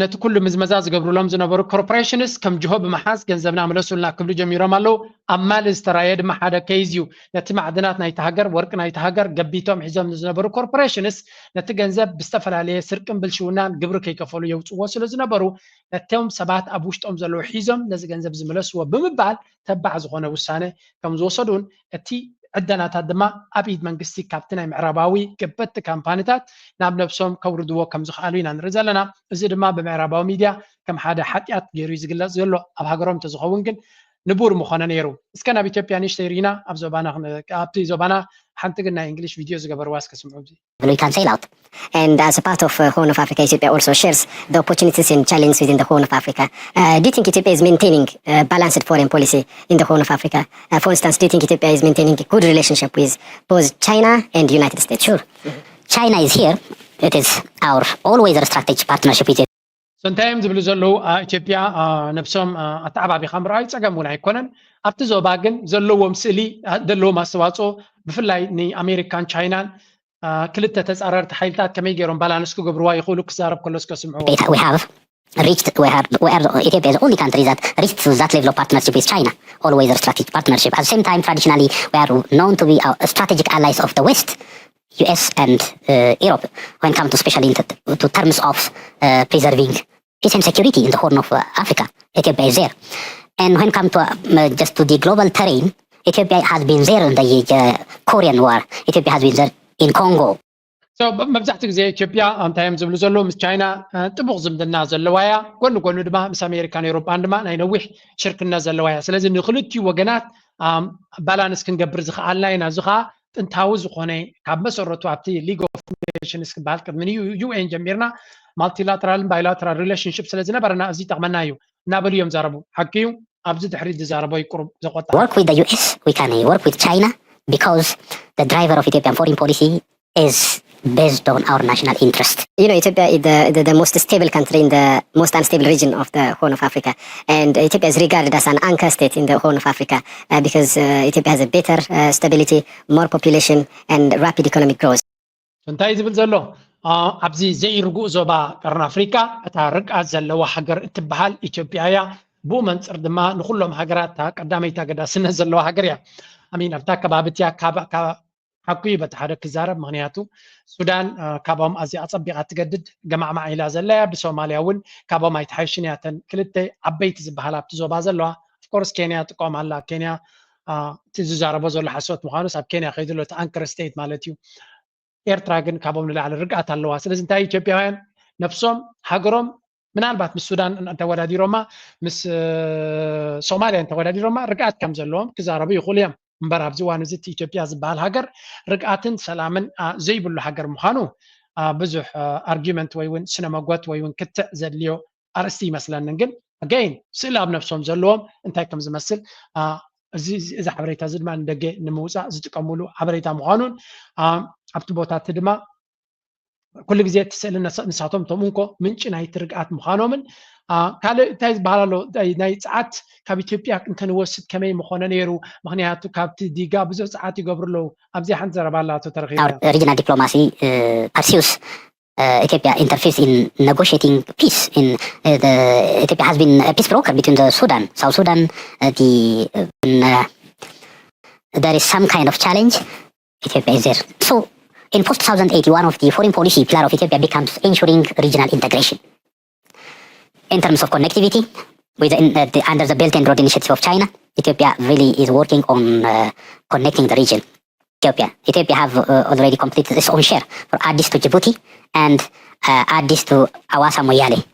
ነቲ ኩሉ ምዝመዛ ዝገብሩሎም ዝነበሩ ኮርፖሬሽንስ ከም ጅሆ ብምሓዝ ገንዘብና ምለሱልና ክብሉ ጀሚሮም ኣለዉ። ኣብ ማሊ ዝተራየ ድማ ሓደ ከይዝ እዩ። ነቲ ማዕድናት ናይቲ ሃገር ወርቂ ናይቲ ሃገር ገቢቶም ሒዞም ንዝነበሩ ኮርፖሬሽንስ ነቲ ገንዘብ ብዝተፈላለየ ስርቅን ብልሽውናን ግብሪ ከይከፈሉ የውፅዎ ስለ ዝነበሩ ነቶም ሰባት ኣብ ውሽጦም ዘለዉ ሒዞም ነዚ ገንዘብ ዝምለስዎ ብምባል ተባዕ ዝኾነ ውሳነ ከም ዝወሰዱን እቲ ዕደናታት ድማ ኣብ ኢድ መንግስቲ ካብቲ ናይ ምዕራባዊ ገበቲ ካምፓኒታት ናብ ነብሶም ከውርድዎ ከም ዝኽኣሉ ኢና ንርኢ ዘለና። እዚ ድማ ብምዕራባዊ ሚድያ ከም ሓደ ሓጢኣት ገይሩ እዩ ዝግለጽ ዘሎ። ኣብ ሃገሮም እንተዝኸውን ግን ንቡር ምኾነ ነይሩ። እስከ ናብ ኢትዮጵያ ንእሽተይ ርኢና ኣብ ዞባና ኣብቲ ዞባና ሓንቲ ግን ናይ እንግሊሽ ቪድዮ ዝገበርዋ እስከ ስምዑ። We can sail out. And as a part of uh, Horn of Africa, Ethiopia also shares the opportunities and challenges within the Horn of Africa. Uh, do you think Ethiopia is maintaining a balanced foreign policy in the Horn of Africa? Uh, for instance, do you think Ethiopia is maintaining a good relationship with both China and the United States? Sure. China is here. It is our all-weather strategic partnership with እንታይ እዮም ዝብሉ ዘለዉ ኢትዮጵያ ነብሶም ኣተዓባቢኻ ምርኣዩ ፀገም እውን ኣይኮነን ኣብቲ ዞባ ግን ዘለዎም ስእሊ ዘለዎም ኣስተዋፅኦ ብፍላይ ንኣሜሪካን ቻይናን ክልተ ተፃረርቲ ሓይልታት ከመይ ገይሮም ባላንስ ክገብርዋ ይኽእሉ ክዛረብ ከሎ እስከ ስምዕዎ we have reached we are we are Ethiopia is the only country that reached to that level of partnership with China all weather strategic partnership at the same time traditionally we are known to be our strategic allies of the West U S and uh, Europe when come to especially in to terms of uh, preserving peace and security in the Horn of uh, Africa. Ethiopia is there. And when come to uh, just to the global terrain, Ethiopia has been there in the uh, Korean War. Ethiopia has been there in Congo. መብዛሕትኡ ግዜ ኢትዮጵያ እንታይ እዮም ዝብሉ ዘለዉ ምስ ቻይና ጥቡቕ ዝምድና ዘለዋ እያ። ጎኒ ጎኒ ድማ ምስ ኣሜሪካን ኤውሮጳን ድማ ናይ ነዊሕ ሽርክነት ዘለዋ እያ። ስለዚ ንክልቲኡ ወገናት ባላንስ ክንገብር ዝኽኣልና ኢና። እዚ ከዓ ጥንታዊ ዝኾነ ካብ መሰረቱ ኣብቲ ሊግ ኦፍ ኔሽንስ ክበሃል ቅድሚ ዩኤን ጀሚርና ማልቲላተራልን ባይላተራል ሪሌሽንሽፕ ስለ ዝነበረና እዚ ይጠቕመና እዩ እናበሉ እዮም ዛረቡ። ሓቂ እዩ። ኣብዚ ድሕሪ ዝዛረቦ ይቁሩብ ዘቆጣ work with the U S, we can work with China because the driver of Ethiopian foreign policy is based on our national interest. You know, Ethiopia is the, the, the most stable country in the most unstable region of the Horn of Africa. And Ethiopia is regarded as an anchor state in the Horn of Africa uh, because uh, Ethiopia has a better uh, stability, more population, and rapid economic growth. እንታይ ዝብል ዘሎ ኣብዚ ዘይርጉእ ዞባ ቀርኒ ኣፍሪካ እታ ርግኣት ዘለዋ ሃገር እትበሃል ኢትዮጵያ እያ። ብኡ መንፅር ድማ ንኩሎም ሃገራት እታ ቀዳመይቲ ኣገዳስነት ዘለዋ ሃገር እያ። ኣሚን ኣብታ ከባቢ እቲያ ሓኩ እዩ በቲ ሓደ ክዛረብ ምክንያቱ ሱዳን ካባኦም ኣዝያ ኣፀቢቃ ትገድድ ገማዕማዕ ኢላ ዘላ እያ ብሶማልያ እውን ካባኦም ኣይትሓይሽን እያ ተን ክልተ ዓበይቲ ዝበሃል ኣብቲ ዞባ ዘለዋ ኦፍኮርስ ኬንያ ጥቀም ኣላ ኬንያ እቲ ዝዛረቦ ዘሎ ሓሶት ምኳኑስ ኣብ ኬንያ ከይዱ ኣሎ እቲ ኣንከር ስቴት ማለት እዩ ኤርትራ ግን ካባኦም ንላዕሊ ርግኣት ኣለዋ ስለዚ እንታይ ኢትዮጵያውያን ነብሶም ሃገሮም ምናልባት ምስ ሱዳን እንተወዳዲሮማ ምስ ሶማልያ እንተወዳዲሮማ ርግኣት ከም ዘለዎም ክዛረቡ ይኽእሉ እዮም እምበር ኣብዚ እዋን እዚ እቲ ኢትዮጵያ ዝበሃል ሃገር ርግኣትን ሰላምን ዘይብሉ ሃገር ምዃኑ ብዙሕ ኣርጊመንት ወይ እውን ስነ መጎት ወይ እውን ክትዕ ዘድልዮ ኣርእስቲ ይመስለንን ግን ኣገይን ስእሊ ኣብ ነብሶም ዘለዎም እንታይ ከም ዝመስል እዚ ሓበሬታ እዚ ድማ ንደገ ንምውፃእ ዝጥቀምሉ ሓበሬታ ምዃኑን ኣብቲ ቦታ እቲ ድማ ኩሉ ግዜ እቲ ስእሊ ንሳቶም እቶም እንኮ ምንጪ ናይቲ ርግኣት ምዃኖምን ካልእ እንታይ ዝበሃል ኣሎ ናይ ፀዓት ካብ ኢትዮጵያ እንተንወስድ ከመይ ምኾነ ነይሩ? ምክንያቱ ካብቲ ዲጋ ብዙሕ ፀዓት ይገብሩ ኣለዉ። ኣብዚኣ ሓንቲ ዘረባ ኣላቶ ተረኺባ። Regional diplomacy pursues Ethiopia interferes in negotiating peace in Ethiopia has been a peace broker between the Sudan, South Sudan, the there is some kind of challenge. Ethiopia is there. So in post two thousand eight, one of the foreign policy pillar of Ethiopia becomes ensuring regional integration. In terms of connectivity, with the, uh, the, under the Belt and Road Initiative of China, Ethiopia really is working on uh, connecting the region. Ethiopia, Ethiopia have uh, already completed its own share for Addis to Djibouti and uh, Addis to Awasa Moyale.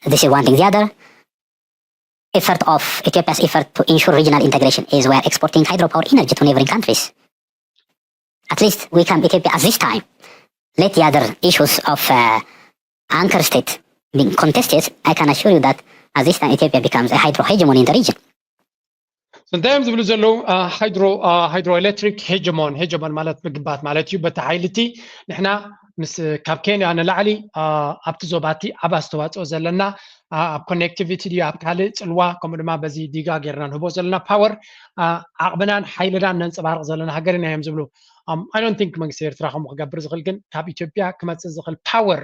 This is one thing. The other effort of Ethiopia's effort to ensure regional integration is we are exporting hydropower energy to neighboring countries. At least we can, Ethiopia at this time, let the other issues of uh, anchor state being contested, I can assure you that at this time Ethiopia becomes a hydro hegemon in the region. እንታይ እዮም ዝብሉ ዘለዉ? ሃይድሮ ሃይድሮ ኤሌክትሪክ ሄጀሞን፣ ሄጀሞን ማለት ምግባት ማለት እዩ። በቲ ሓይሊ እቲ ንሕና ምስ ካብ ኬንያ ንላዕሊ ኣብቲ ዞባቲ ዓቢ ኣስተዋፅኦ ዘለና ኣብ ኮኔክቲቪቲ ድዩ ኣብ ካልእ ፅልዋ፣ ከምኡ ድማ በዚ ዲጋ ጌርና ንህቦ ዘለና ፓወር ዓቕምናን ሓይልናን ነንፀባርቕ ዘለና ሃገር ኢና እዮም ዝብሉ። I don't think መንግስቲ ኤርትራ ከምኡ ክገብር ዝኽእል፣ ግን ካብ ኢትዮጵያ ክመፅእ ዝኽእል ፓወር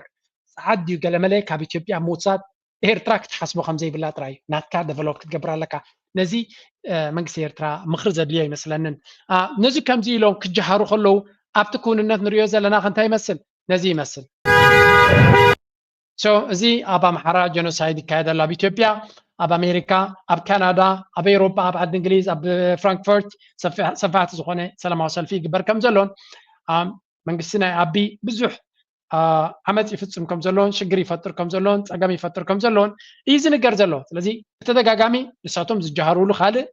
ፀዓት ድዩ ገለመለ ካብ ኢትዮጵያ ምውፃእ ኤርትራ ክትሓስቦ ከም ዘይብላ ጥራይ ናትካ ደቨሎፕ ክትገብር ኣለካ። ነዚ መንግስቲ ኤርትራ ምኽሪ ዘድልዮ ኣይመስለንን። ነዚ ከምዚ ኢሎም ክጀሃሩ ከለዉ ኣብቲ ክውንነት ንሪኦ ዘለና ከ እንታይ ይመስል? ነዚ ይመስል። So እዚ ኣብ ኣምሓራ ጀኖሳይድ ይካየድ ኣሎ ኣብ ኢትዮጵያ፣ ኣብ ኣሜሪካ፣ ኣብ ካናዳ፣ ኣብ ኤውሮጳ፣ ኣብ ዓዲ እንግሊዝ፣ ኣብ ፍራንክፈርት ሰፋሕቲ ዝኾነ ሰላማዊ ሰልፊ ይግበር ከም ዘሎን መንግስቲ ናይ ኣቢ ብዙሕ ዓመፅ ይፍፅም ከም ዘሎን ሽግር ይፈጥር ከም ዘሎን ፀገም ይፈጥር ከም ዘሎን እዩ ዝንገር ዘሎ። ስለዚ ብተደጋጋሚ ንሳቶም ዝጀሃርሉ ካልእ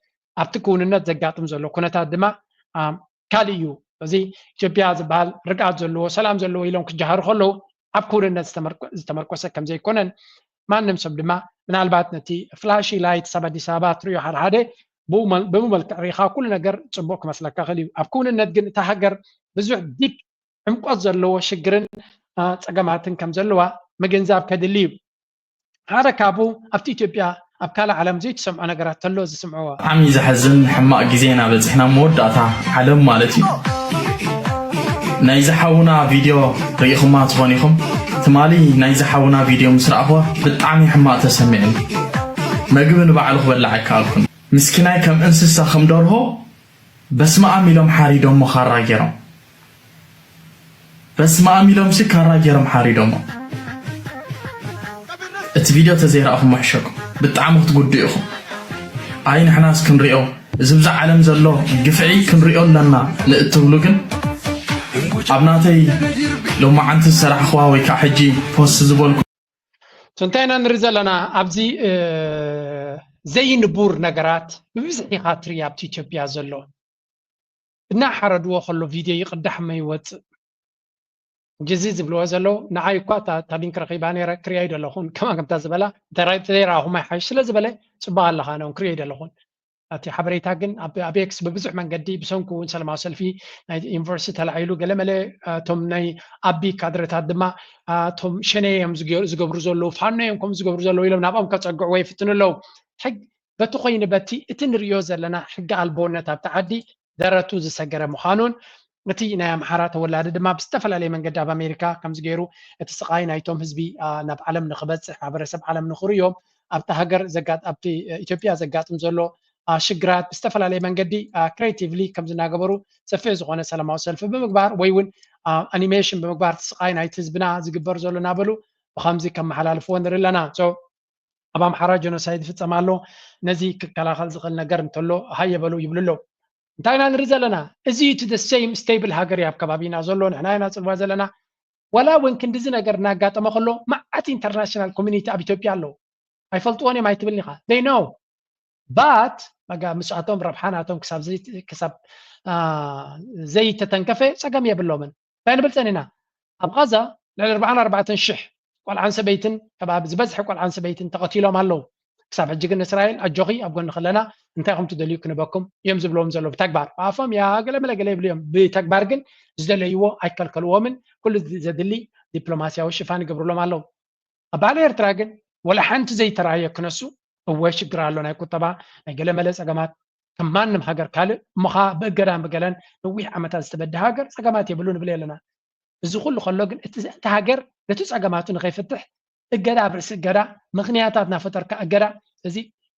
ኣብቲ ክውንነት ዘጋጥም ዘሎ ኩነታት ድማ ካልእ እዩ። እዚ ኢትዮጵያ ዝበሃል ርግኣት ዘለዎ ሰላም ዘለዎ ኢሎም ክጀሃሩ ከለዉ ኣብ ክውንነት ዝተመርኮሰ ከም ዘይኮነን ማንም ሰብ ድማ ምናልባት ነቲ ፍላሺ ላይትስ ኣብ ኣዲስ ኣበባ ትሪኦ ሓደ ሓደ ብኡ መልክዕ ርኢኻ ኩሉ ነገር ፅቡቕ ክመስለካ ይኽእል እዩ። ኣብ ክውንነት ግን እታ ሃገር ብዙሕ ዲፕ ዕምቆት ዘለዎ ሽግርን ፀገማትን ከም ዘለዋ ምግንዛብ ከድሊ እዩ። ሓደ ካብኡ ኣብቲ ኢትዮጵያ ኣብ ካልእ ዓለም ዘይትሰምዖ ነገራት ተሎ ዝስምዕዎ። ብጣዕሚ ዘሕዝን ሕማቕ ግዜ ኢና በፂሕና፣ መወዳእታ ዓለም ማለት እዩ። ናይዚ ሓውና ቪድዮ ርኢኹማ ትኾን ኢኹም። ትማሊ ናይዚ ሓውና ቪድዮ ምስ ረኣኹዋ ብጣዕሚ ሕማቕ ተሰሚዕኒ። መግቢ ንባዕሉ ክበልዕ ኣይከኣልኩን። ምስኪናይ ከም እንስሳ ከም ደርሆ በስመኣም ኢሎም ሓሪዶሞ ካራ ጌሮም። በስመኣም ኢሎምሲ ካራ ጌሮም ሓሪዶሞ። እቲ ቪድዮ ተዘይረኣኹሞ ሕሸኩም። ብጣዕሚ ክትጉድኡ ኢኹም። ኣይ ንሕናስ ክንሪኦ፣ እዚ ብዛ ዓለም ዘሎ ግፍዒ ክንሪኦ ኣለና ንእትብሉ ግን ኣብ ናተይ ሎማዓንቲ ዝሰራሕኽዋ ወይ ከዓ ሕጂ ፖስት ዝበልኩ So እንታይ ኢና ንርኢ ዘለና ኣብዚ ዘይንቡር ነገራት ብብዝሒ ኢኻ ትርኢ ኣብቲ ኢትዮጵያ ዘሎ። እናሓረድዎ ከሎ ቪድዮ ይቕዳሕ እሞ ይወፅእ። ግዚ ዝብልዎ ዘለዉ ንዓይ እኳ እታ ሊንክ ረኺባ ነይረ ክሪኣ ኣይደለኹን። ከማ ከምታ ዝበላ እንተዘይረኣኹማ ይሓይሽ ስለ ዝበለ ፅቡቕ ኣለኻ ነውን ክሪኦ ኣይደለኹን። እቲ ሓበሬታ ግን ኣብ ኤክስ ብብዙሕ መንገዲ ብሰንኩ እውን ሰላማዊ ሰልፊ ናይ ዩኒቨርሲቲ ተላዒሉ ገለመለ እቶም ናይ ኣቢ ካድረታት ድማ እቶም ሸኔ እዮም ዝገብሩ ዘለዉ ፋኖ እዮም ከምኡ ዝገብሩ ዘለዉ ኢሎም ናብኦም ከፀግዕዎ ይፍትኑ ኣለዉ። ሕግ በቲ ኮይኑ በቲ እቲ ንሪኦ ዘለና ሕጊ ኣልቦነት ኣብቲ ዓዲ ደረቱ ዝሰገረ ምዃኑን እቲ ናይ ኣምሓራ ተወላዲ ድማ ብዝተፈላለየ መንገዲ ኣብ ኣሜሪካ ከምዚ ገይሩ እቲ ስቓይ ናይቶም ህዝቢ ናብ ዓለም ንክበፅሕ ማሕበረሰብ ዓለም ንክርእዮም ኣብቲ ሃገር ኣብቲ ኢትዮጵያ ዘጋጥም ዘሎ ሽግራት ብዝተፈላለየ መንገዲ ክሬቲቭሊ ከምዚ እናገበሩ ሰፊሕ ዝኾነ ሰላማዊ ሰልፊ ብምግባር ወይ እውን ኣኒሜሽን ብምግባር እቲ ስቓይ ናይቲ ህዝብና ዝግበር ዘሎ እናበሉ ብከምዚ ከመሓላልፍዎ ንርኢ ኣለና። ኣብ ኣምሓራ ጀኖሳይድ ይፍፀም ኣሎ፣ ነዚ ክከላኸል ዝኽእል ነገር እንተሎ ሃየ በሉ ይብሉ ኣለዉ። እንታይ ኢና ንርኢ ዘለና? እዚ እቲ the same stable ሃገር እዩ ኣብ ከባቢና ዘሎ፣ ንሕና ኢና ፅልዋ ዘለና። ዋላ እውን ክንድዚ ነገር እናጋጠመ ከሎ መዓት ኢንተርናሽናል ኮሚኒቲ ኣብ ኢትዮጵያ ኣለዉ። ኣይፈልጥዎን እዮም ኣይትብልኒ ኢኻ። They know but መጋ ምስኣቶም ረብሓ ናቶም ክሳብ ክሳብ ዘይተተንከፈ ፀገም የብሎምን። እንታይ ንብል ፀኒና ኣብ ቃዛ ልዕሊ ኣርባዓን ኣርባዕተን ሽሕ ቆልዓን ሰበይትን ከባቢ ዝበዝሐ ቆልዓን ሰበይትን ተቐቲሎም ኣለዉ። ክሳብ ሕጂ ግን እስራኤል ኣጆኺ ኣብ ጎንኺ ኣለና እንታይ ኢኹም ትደልዩ ክንበኩም እዮም ዝብልዎም ዘለዉ ብተግባር ብኣፎም ያ ገለ መለ ገለ ይብሉ እዮም ብተግባር ግን ዝደለይዎ ኣይከልከልዎምን ኩሉ ዘድሊ ዲፕሎማሲያዊ ሽፋን ይገብሩሎም ኣለዉ። ኣብ ባህሊ ኤርትራ ግን ወላ ሓንቲ ዘይተራእየ ክነሱ፣ እወ ሽግር ኣሎ፣ ናይ ቁጠባ ናይ ገለመለ ጸገማት ከም ማንም ሃገር ካልእ፣ እሞ ኸኣ ብእገዳን ብገለን ነዊሕ ዓመታት ዝተበድሃ ሃገር ጸገማት የብሉን ንብል ኣለና። እዚ ኩሉ ከሎ ግን እቲ፣ እቲ ሃገር ነቲ ጸገማቱ ንኸይፍትሕ እገዳ ኣብ ርእሲ እገዳ፣ ምኽንያታት እናፈጠርካ እገዳ። እዚ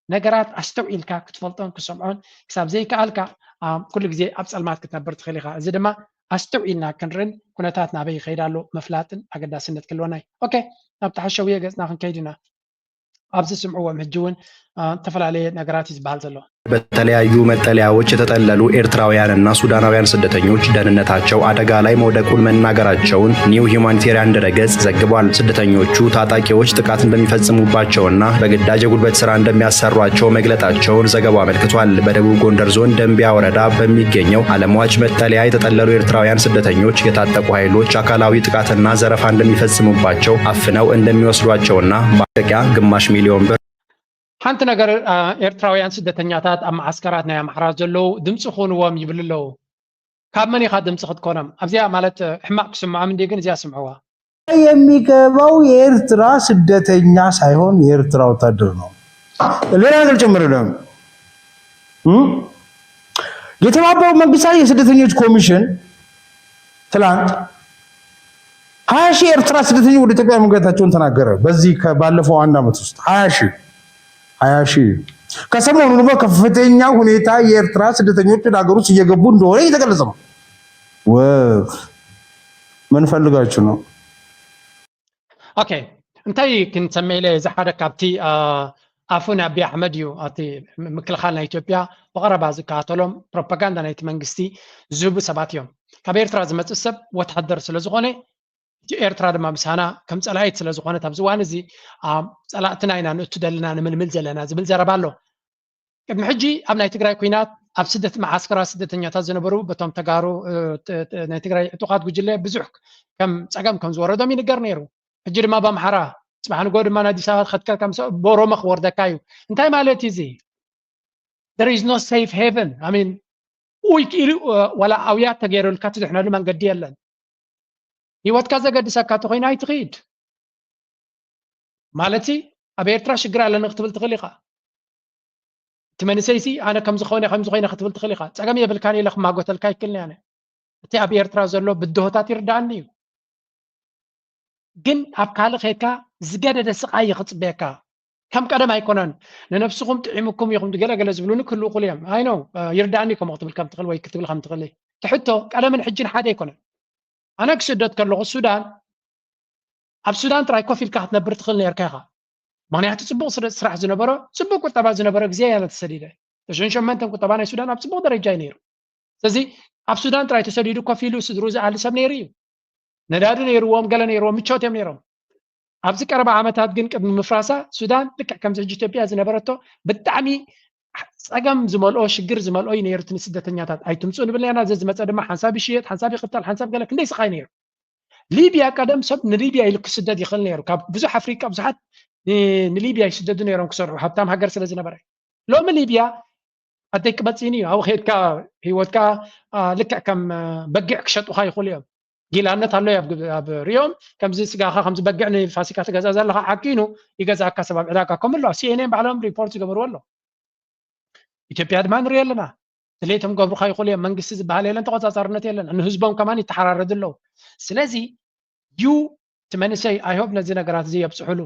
ነገራት ኣስተውዒልካ ክትፈልጦን ክትሰምዖን ክሳብ ዘይከኣልካ፣ አ፣ ኩሉ ግዜ ኣብ ጸልማት ክትነብር ትኽእል ኢኻ። እዚ ድማ ኣስተውዒልና ክንርእን ኩነታት ናበይ ይኸይድ ኣሎ ምፍላጥን ኣገዳስነት ክህልወና እዩ። ኦኬ፣ ናብቲ ሓሸውየ ገጽና ክንከይድ ኢና። ኣብዚ ስምዕዎም፣ ሕጂ እውን፣ አ፣ ዝተፈላለየ ነገራት እዩ ዝበሃል ዘሎ። በተለያዩ መጠለያዎች የተጠለሉ ኤርትራውያንና ሱዳናውያን ስደተኞች ደህንነታቸው አደጋ ላይ መውደቁን መናገራቸውን ኒው ሁማኒቴሪያን ድረገጽ ዘግቧል። ስደተኞቹ ታጣቂዎች ጥቃት እንደሚፈጽሙባቸውና በግዳጅ የጉልበት ስራ እንደሚያሰሯቸው መግለጣቸውን ዘገባው አመልክቷል። በደቡብ ጎንደር ዞን ደንቢያ ወረዳ በሚገኘው አለምዋጭ መጠለያ የተጠለሉ ኤርትራውያን ስደተኞች የታጠቁ ኃይሎች አካላዊ ጥቃትና ዘረፋ እንደሚፈጽሙባቸው፣ አፍነው እንደሚወስዷቸውና ማለቂያ ግማሽ ሚሊዮን ብር ሓንቲ ነገር፣ አ፣ ኤርትራውያን ስደተኛታት ኣብ መዓስከራት ናይ ኣምሓራ ዘለዉ ድምፂ ክኾንዎም ይብሉ ኣለዉ። ካብ መን ኢኻ ድምፂ ክትኮኖም? ኣብዚኣ ማለት፣ እ፣ ሕማቕ ክስምዖም እንዲ ግን እዚኣ ስምዕዋ። የሚገባው የኤርትራ ስደተኛ ሳይሆን የኤርትራ ወታደር ነው። ሌላ ነገር ጨምር ነው። እም? የተባበሩት መንግስታት የስደተኞች ኮሚሽን ትላንት ሀያ ሺህ ኤርትራ ስደተኞች ወደ ኢትዮጵያ መግባታቸውን ተናገረ። በዚህ ከባለፈው አንድ ዓመት ውስጥ ሀያ ሺህ፣ ሀያ ሺህ። ከሰሞኑ ደግሞ ከፍተኛ ሁኔታ የኤርትራ ስደተኞች ወደ ሀገር ውስጥ እየገቡ እንደሆነ እየተገለጸ ነው። ወ-፣ ምን ፈልጋችሁ ነው? ኦኬ፣ እንታይ ክንሰምዕ ኢለ፣ እዚ ሓደ ካብቲ፣ አ፣ ኣፉ ናይ ኣቢይ ኣሕመድ እዩ፣ እቲ ም-፣ ምክልኻል ናይ ኢትዮጵያ ብቐረባ ዝከታተሎም ፕሮፓጋንዳ ናይቲ መንግስቲ ዝህቡ ሰባት እዮም። ካብ ኤርትራ ዝመጽእ ሰብ ወተሃደር ስለ ዝኾነ፣ እቲ ኤርትራ ድማ ምሳና ከም ጸላኢት ስለ ዝኾነት፣ ኣብዚ እዋን እዚ፣ አ፣ ጸላእትና ኢና ንእቱ ዘለና ንምልምል ዘለና ዝብል ዘረባ ኣሎ። ቅድሚ ሕጂ ኣብ ናይ ትግራይ ኲናት ኣብ ስደት መዓስከራት ስደተኛታት ዝነበሩ በቶም ተጋሩ፣ እ፣ ት-፣ ት-፣ ናይ ትግራይ ዕጡቓት ጉጅለ ብዙሕ ከም ጸገም ከም ዝወረዶም ይንገር ነይሩ። ሕጂ ድማ ኣብ ኣምሓራ፣ ጽባሕ ንግሆ ድማ ንኣዲስ ኣበባ ክትከድ ከም ሰብ ብኦሮሞ ክወርደካ እዩ። እንታይ ማለት እዩ እዚ? There is no safe haven። I mean፣ ውይ ክኢሉ፣ እ፣ ዋላ ኣውያት ተገይሩልካ ትድሕነሉ መንገዲ የለን። ህይወትካ ዘገድሰካ እንተኾይኑ ኣይትኺድ። ማለትሲ ኣብ ኤርትራ ሽግር ኣለኒ ክትብል ትኽእል ኢኻ። እቲ መንእሰይሲ ኣነ ከምዚ ኾይነ፣ ከምዚ ኾይነ ክትብል ትኽእል ኢኻ። ጸገም የብልካን ኢለ ክማጎተልካ ኣይክእልን እየ ኣነ። እቲ ኣብ ኤርትራ ዘሎ ብድሆታት ይርድኣኒ እዩ። ግን ኣብ ካልእ ኸይድካ ዝገደደ ስቓይ እዩ ክጽበየካ። ከም ቀደም ኣይኮነን። ንነብስኹም ጥዒሙኩም ኢኹም ገለ ገለ ዝብሉኒ ክህልዉ ይኽእሉ እዮም። I know፣ እ፣ ይርድኣኒ ከምኡ ክትብል ከም ትኽእል ወይ ክትብል ከም ትኽእል። እቲ ሕቶ ቀደምን ሕጅን ሓደ ኣይኮነን። ኣነ ክስደድ ከለኹ ሱዳን፣ ኣብ ሱዳን ጥራይ ኮፍ ኢልካ ክትነብር ትኽእል ነርካ ኢኻ። ምኽንያቱ ጽቡቕ ስረ-፣ ስራሕ ዝነበሮ፣ ጽቡቕ ቁጠባ ዝነበሮ ግዜ እያ ተሰዲደ። ተሽን ሸመንተን ቁጠባ ናይ ሱዳን ኣብ ጽቡቕ ደረጃ እዩ ነይሩ። ስለዚ ኣብ ሱዳን ጥራይ ተሰዲዱ ኮፍ ኢሉ ስድሩ ዝኣሊ ሰብ ነይሩ እዩ። ነዳዲ ነይርዎም፣ ገለ ነይርዎም፣ ምቾት እዮም ነይሮም። ኣብዚ ቀረባ ዓመታት ግን ቅድሚ ምፍራሳ ሱዳን ልክዕ ከምዚ ሕጂ ኢትዮጵያ ዝነበረቶ ብጣዕሚ ጸገም ዝመልኦ ሽግር ዝመልኦ እዩ ነይሩ። እቲ ንስደተኛታት ኣይትምጽኡ ንብል ነርና። ዘዝመጸ ድማ ሓንሳብ ይሽየጥ፣ ሓንሳብ ይቕተል፣ ሓንሳብ ገለ ክንደይ ስቓይ ነይሩ። ሊብያ ቀደም ሰብ ንሊብያ ኢሉ ክስደድ ይኽእል ነይሩ። ካብ ብዙሕ ኣፍሪቃ ብዙሓት ን-፣ ንሊብያ ይስደዱ ነይሮም ክሰርሑ፣ ሃብታም ሃገር ስለ ዝነበረ። ሎሚ ሊብያ ኣደይ ክመጽእኒ እዩ። ኣብኡ ከይድካ ህይወትካ፣ አ፣ ልክዕ ከም፣ አ፣ በጊዕ ክሸጡኻ ይኽእሉ እዮም። ጊላነት ኣሎ ኣብ ግብ-፣ ኣብ ሪኦም። ከምዚ ስጋኻ ከምዚ በጊዕ ንፋሲካ ትገዝኣ ዘለኻ ዓቂኑ ይገዝኣካ ሰብ ኣብ ዕዳጋ። ከምኡ ኣሎ። ሲኤንኤን ባዕሎም ሪፖርት ዝገበርዎ ኣሎ። ኢትዮጵያ ድማ ንሪኦ ኣለና። ድሌቶም ገብሩኻ ይኽእሉ እዮም። መንግስቲ ዝበሃል የለን፣ ተቆጻጻርነት የለን። ንህዝቦም ከማን ይተሓራረዱ ኣለዉ። ስለዚ ዩ እቲ መንእሰይ፣ I hope ነዚ ነገራት እዚ የብጽሑሉ።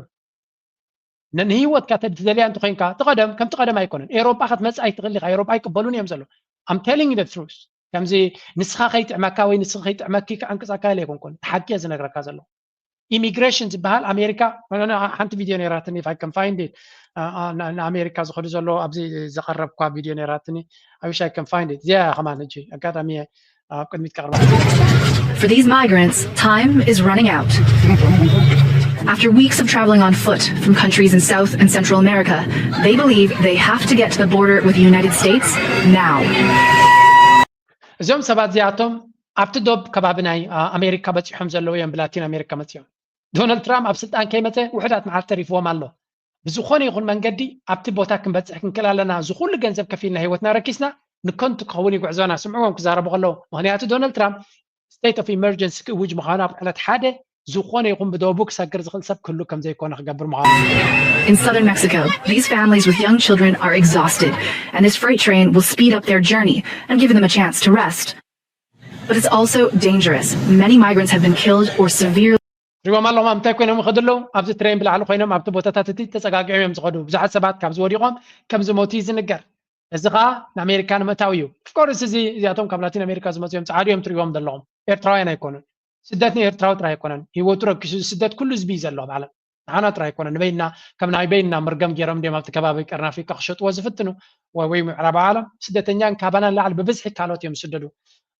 ን-፣ ንህይወትካ ተድ-፣ ትደልያ እንተኾይንካ፣ እቲ ቀደም ከምቲ ቀደም ኣይኮነን። ኤውሮጳ ክትመጽእ ኣይትኽእል ኢኻ። ኤውሮጳ ኣይቅበሉን እዮም ዘለዉ። I'm telling you the truth። ከምዚ ንስኻ ከይጥዕመካ ወይ ንስኻ ከይጥዕመኪ ክዕንቅጸካ ኢለ ኣይኮንኩን። እቲ ሓቂ እየ ዝነግረካ ዘለኹ። ኢሚግሬሽን ዝበሃል ኣሜሪካ፣ ሓንቲ ቪድዮ ነይራትኒ፣ if I can find it፣ አ፣ አ፣ ን-፣ ንኣሜሪካ ዝኸዱ ዘሎ ኣብዚ ዘቐረብኳ ቪድዮ ነይራትኒ። I wish I can find it። እዚኣ እያ ከማን ሕጂ ኣጋጣሚ እየ ኣብ ቅድሚት ከቕርባ። For these migrants, time is running out. After weeks of traveling on foot from countries in South and Central America, they believe they have to get to the border with the United States now. እዞም ሰባት እዚኣቶም ኣብቲ ዶብ ከባቢ ናይ፣ አ፣ ኣሜሪካ በጺሖም ዘለዉ እዮም፣ ብላቲን ኣሜሪካ መጺኦም። ዶናልድ ትራምፕ ኣብ ስልጣን ከይመጸ ውሑዳት መዓልቲ ተሪፍዎም ኣሎ። ብዝኾነ ይኹን መንገዲ ኣብቲ ቦታ ክንበጽሕ ክንክእል ኣለና። እዚ ኩሉ ገንዘብ ከፊልና ህይወትና ረኪስና ንከንቱ ክኸውን እዩ ጉዕዞና። ስምዕዎም ክዛረቡ ከለዉ። ምኽንያቱ ዶናልድ ትራምፕ ስቴት ኦፍ ኢመርጀንሲ ክእውጅ ምዃኑ ኣብ ዕለት ሓደ ዝኾነ ይኹን ብደቡ ክሰግር ዝኽእል ሰብ ክህሉ ከም ዘይኮነ ክገብር ምዃኑ። In southern Mexico, these families with young children are exhausted, and this freight train will speed up their journey and give them a chance to rest. But it's also dangerous. Many migrants have been killed or severely ሪቦም ኣለኹም ኣብ ምንታይ ኮይኖም ይኸዱ ኣለዉ? ኣብዚ ትሬን ብላዕሊ ኮይኖም ኣብቲ ቦታታት እቲ ተጸጋጊዖም እዮም ዝኸዱ። ብዙሓት ሰባት ካብዚ ወዲቖም ከም ዝሞቱ እዩ ዝንገር። እዚ ኸኣ ንኣሜሪካ ንምእታው እዩ። ኦፍኮርስ እዚ እዚኣቶም ካብ ላቲን ኣሜሪካ ዝመጹ እዮም፣ ጻዕዱ እዮም ትሪእዎም ዘለኹም። ኤርትራውያን ኣይኮኑን። ስደት ንኤርትራዊ ጥራይ ኣይኮነን። ህይወቱ ረኪሱ ዝስደት ኩሉ ህዝቢ እዩ ዘሎ ኣብ ዓለም። ንዓና ጥራይ ኣይኮነን። ንበይና ከም ናይ በይና መርገም ገይሮም እንዲዮም ኣብቲ ከባቢ ቀርኒ ኣፍሪቃ ክሸጥዎ ዝፍትኑ ወይ ወይ ምዕራብ ዓለም። ስደተኛን ካባና ንላዕሊ ብብዝሒ ካልኦት እዮም ዝስደዱ።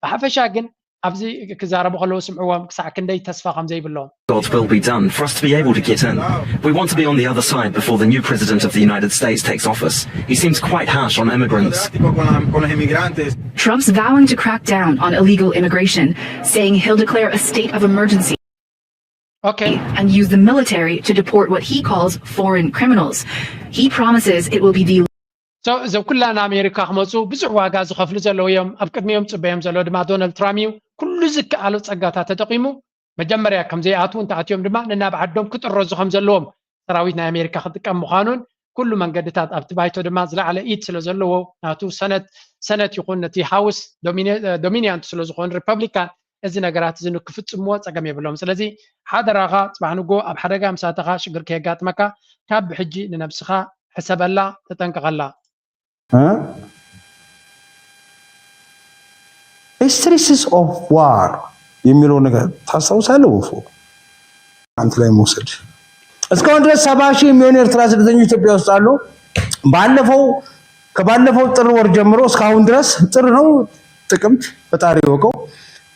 ብሓፈሻ ግን ኣብዚ ክዛረቡ ከለዉ ስምዕዎም ክሳዕ ክንደይ ተስፋ ከም ዘይብሎም። God's will be done for us to be able to get in. We want to be on the other side before the new president of the United States takes office. He seems quite harsh on immigrants. Trump's vowing to crack down on illegal immigration, saying he'll declare a state of emergency Okay. And use the military to deport what he calls foreign criminals. He promises it will be the So እዞም ኩላ ንኣሜሪካ ክመፁ ብዙሕ ዋጋ ዝኸፍሉ ዘለዉ እዮም። ኣብ ቅድሚኦም ፅበዮም ዘሎ ድማ ዶናልድ ትራምፕ እዩ። ኩሉ ዝከኣሉ ፀጋታት ተጠቂሙ መጀመርያ ከም ዘይኣትዉ እንተኣትዮም ድማ ንናብ ዓዶም ክጥረዙ ከም ዘለዎም ሰራዊት ናይ ኣሜሪካ ክጥቀም ምዃኑን ኩሉ መንገድታት ኣብቲ ባይቶ ድማ ዝለዓለ ኢድ ስለ ዘለዎ ናቱ ሰነት ሰነት ይኹን ነቲ ሃውስ ዶሚኒያንት ስለ ዝኾኑ ሪፐብሊካን እዚ ነገራት እዚ ንክፍፅምዎ ፀገም የብሎም። ስለዚ ሓደራኻ ፅባሕ ንጎ ኣብ ሓደጋ ምሳተኻ ሽግር ከየጋጥመካ ካብ ብሕጂ ንነብስኻ ሕሰበላ፣ ተጠንቀቐላ። Histories of war የሚለው ነገር ታስታውሳለህ? ወፎ አንተ ላይ መውሰድ እስካሁን ድረስ ሰባ ሺህ የሚሆን ኤርትራ ስደተኞች ኢትዮጵያ ውስጥ አሉ። ባለፈው ከባለፈው ጥር ወር ጀምሮ እስካሁን ድረስ ጥር ነው ጥቅምት ፈጣሪ ይወቀው፣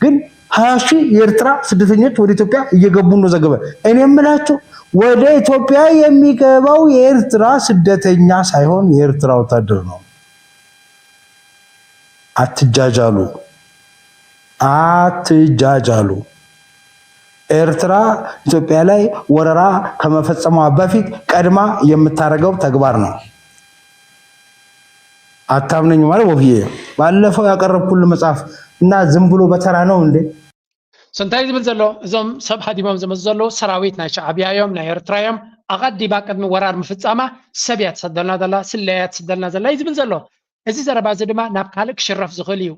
ግን ሀያ ሺህ የኤርትራ ስደተኞች ወደ ኢትዮጵያ እየገቡ ነው ዘገበ። እኔ የምላችሁ ወደ ኢትዮጵያ የሚገባው የኤርትራ ስደተኛ ሳይሆን የኤርትራ ወታደር ነው። አትጃጃሉ፣ አትጃጃሉ። ኤርትራ ኢትዮጵያ ላይ ወረራ ከመፈጸሟ በፊት ቀድማ የምታደርገው ተግባር ነው። አታምነኝ ማለት ወፍዬ ባለፈው ያቀረብኩልህ መጽሐፍ እና ዝም ብሎ በተራ ነው እንዴ? So እንታይ ዝብል ዘሎ እዞም ሰብ ሃዲሞም ዝመፁ ዘለዉ ሰራዊት ናይ ሻዕብያ እዮም ናይ ኤርትራ እዮም። ኣቐዲማ ቅድሚ ወራር ምፍፃማ ሰብ እያ ትሰደልና ዘላ፣ ስለያ እያ ትስደልና ዘላ እዩ ዝብል ዘሎ። እዚ ዘረባ እዚ ድማ ናብ ካልእ ክሽረፍ ዝኽእል እዩ።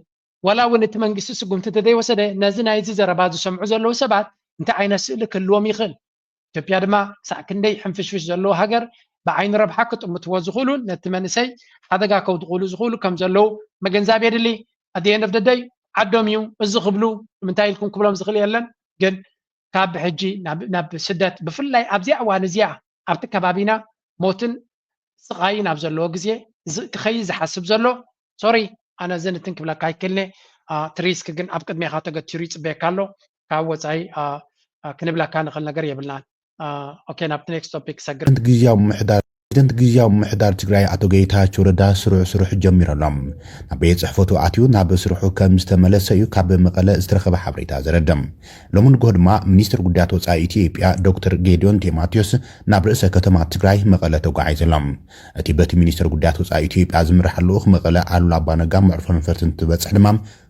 ዋላ እውን እቲ መንግስቲ ስጉምቲ እንተዘይወሰደ ነዚ ናይዚ ዘረባ ዝሰምዑ ዘለዉ ሰባት እንታይ ዓይነት ስእሊ ክህልዎም ይኽእል? ኢትዮጵያ ድማ ክሳዕ ክንደይ ሕንፍሽፍሽ ዘለዎ ሃገር ብዓይኒ ረብሓ ክጥምትዎ ዝኽእሉን ነቲ መንእሰይ ሓደጋ ከውድቕሉ ዝኽእሉ ከም ዘለዉ ምግንዛብ የድሊ። At the end of the day ዓዶም እዩ እዚ ክብሉ ንምንታይ ኢልኩም ክብሎም ዝኽእል የለን። ግን ካብ ሕጂ ናብ ናብ ስደት ብፍላይ ኣብዚኣ እዋን እዚኣ ኣብቲ ከባቢና ሞትን ስቓይን ኣብ ዘለዎ ግዜ ዝ- ክኸይድ ዝሓስብ ዘሎ ሶሪ ኣነ እዚ ንትን ክብለካ ኣይክእልነ። እቲ ሪስክ ግን ኣብ ቅድሜኻ ተገቲሩ ይፅበየካ ኣሎ። ካብ ወፃኢ አ፣ አ፣ ክንብለካ ንኽእል ነገር የብልናን። ኦኬ ናብቲ ኔክስት ቶፒክ ሰግር። ፕሬዚደንት ግዝያዊ ምምሕዳር ፕሬዚደንት ግዝያዊ ምምሕዳር ትግራይ ኣቶ ጌታቸው ረዳ ስሩዕ ስሩሕ ጀሚሩ ኣሎ። ናብ ቤት ፅሕፈቱ ኣትዩ ናብ ስርሑ ከም ዝተመለሰ እዩ ካብ መቐለ ዝተረኸበ ሓበሬታ ዘረድእ። ሎሚ ንግሆ ድማ ሚኒስትር ጉዳያት ወፃኢ ኢትዮጵያ ዶክተር ጌዲዮን ጢሞቴዎስ ናብ ርእሰ ከተማ ትግራይ መቐለ ተጓዒዙ ኣሎ። እቲ በቲ ሚኒስትር ጉዳያት ወፃኢ ኢትዮጵያ ዝምራሕ ልኡኽ መቐለ ኣሉላ ኣባነጋ መዕርፎ ነፈርቲ እንትበፅሕ ድማ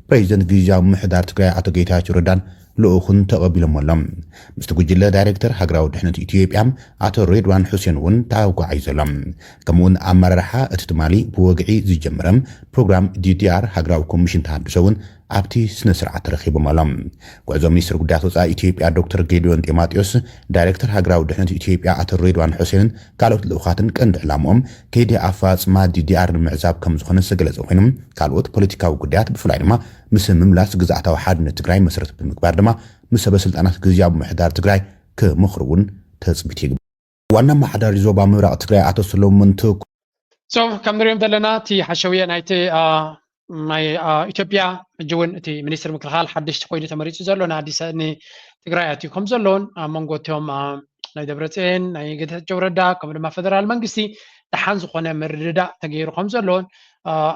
ፕሬዚደንት ግዝያዊ ምምሕዳር ትግራይ ኣቶ ጌታቸው ረዳን ልኡኹን ተቐቢሎሞ ኣሎ። ምስቲ ጉጅለ ዳይሬክተር ሃገራዊ ድሕነት ኢትዮጵያ ኣቶ ሬድዋን ሑሴን እውን ተጓዒዙ ኣሎ። ከምኡውን ኣመራርሓ እቲ ትማሊ ብወግዒ ዝጀመረ ፕሮግራም ዲዲኣር ሃገራዊ ኮሚሽን ተሃድሶ እውን ኣብቲ ስነ ስርዓት ተረኺቦም ኣሎ። ጉዕዞ ሚኒስትር ጉዳያት ወፃኢ ኢትዮጵያ ዶክተር ጌዲዮን ጢሞቴዎስ፣ ዳይሬክተር ሃገራዊ ድሕነት ኢትዮጵያ ኣቶ ሬድዋን ሑሴንን ካልኦት ልኡኻትን ቀንዲ ዕላምኦም ከይዲ ኣፈፃፅማ ዲዲኣር ንምዕዛብ ከም ዝኾነ ዝተገለፀ ኮይኑ ካልኦት ፖለቲካዊ ጉዳያት ብፍላይ ድማ ምስ ምምላስ ግዝኣታዊ ሓድነት ትግራይ መሰረት ብምግባር ድማ ምስ ሰበ ስልጣናት ግዝያዊ ምምሕዳር ትግራይ ክመኽሩ እውን ትፅቢት ይግበር። ዋና ኣመሓዳሪ ዞባ ምብራቕ ትግራይ ኣቶ ሰሎሞን ትኩ So ከም ንሪኦም ዘለና እቲ ሓሸውየ ናይቲ አ፣ ናይ አ፣ ኢትዮጵያ ሕጂ እውን እቲ ሚኒስትር ምክልኻል ሓድሽ ኮይኑ ተመሪፁ ዘሎ ንኣዲስ ንትግራይ ኣትዩ ከም ዘለውን ኣብ መንጎ እቲኦም አ፣ ናይ ደብረፅዮን ናይ ጌታቸው ረዳ ከምኡ ድማ ፈደራል መንግስቲ ደሓን ዝኾነ ምርድዳእ ተገይሩ ከም ዘሎን፣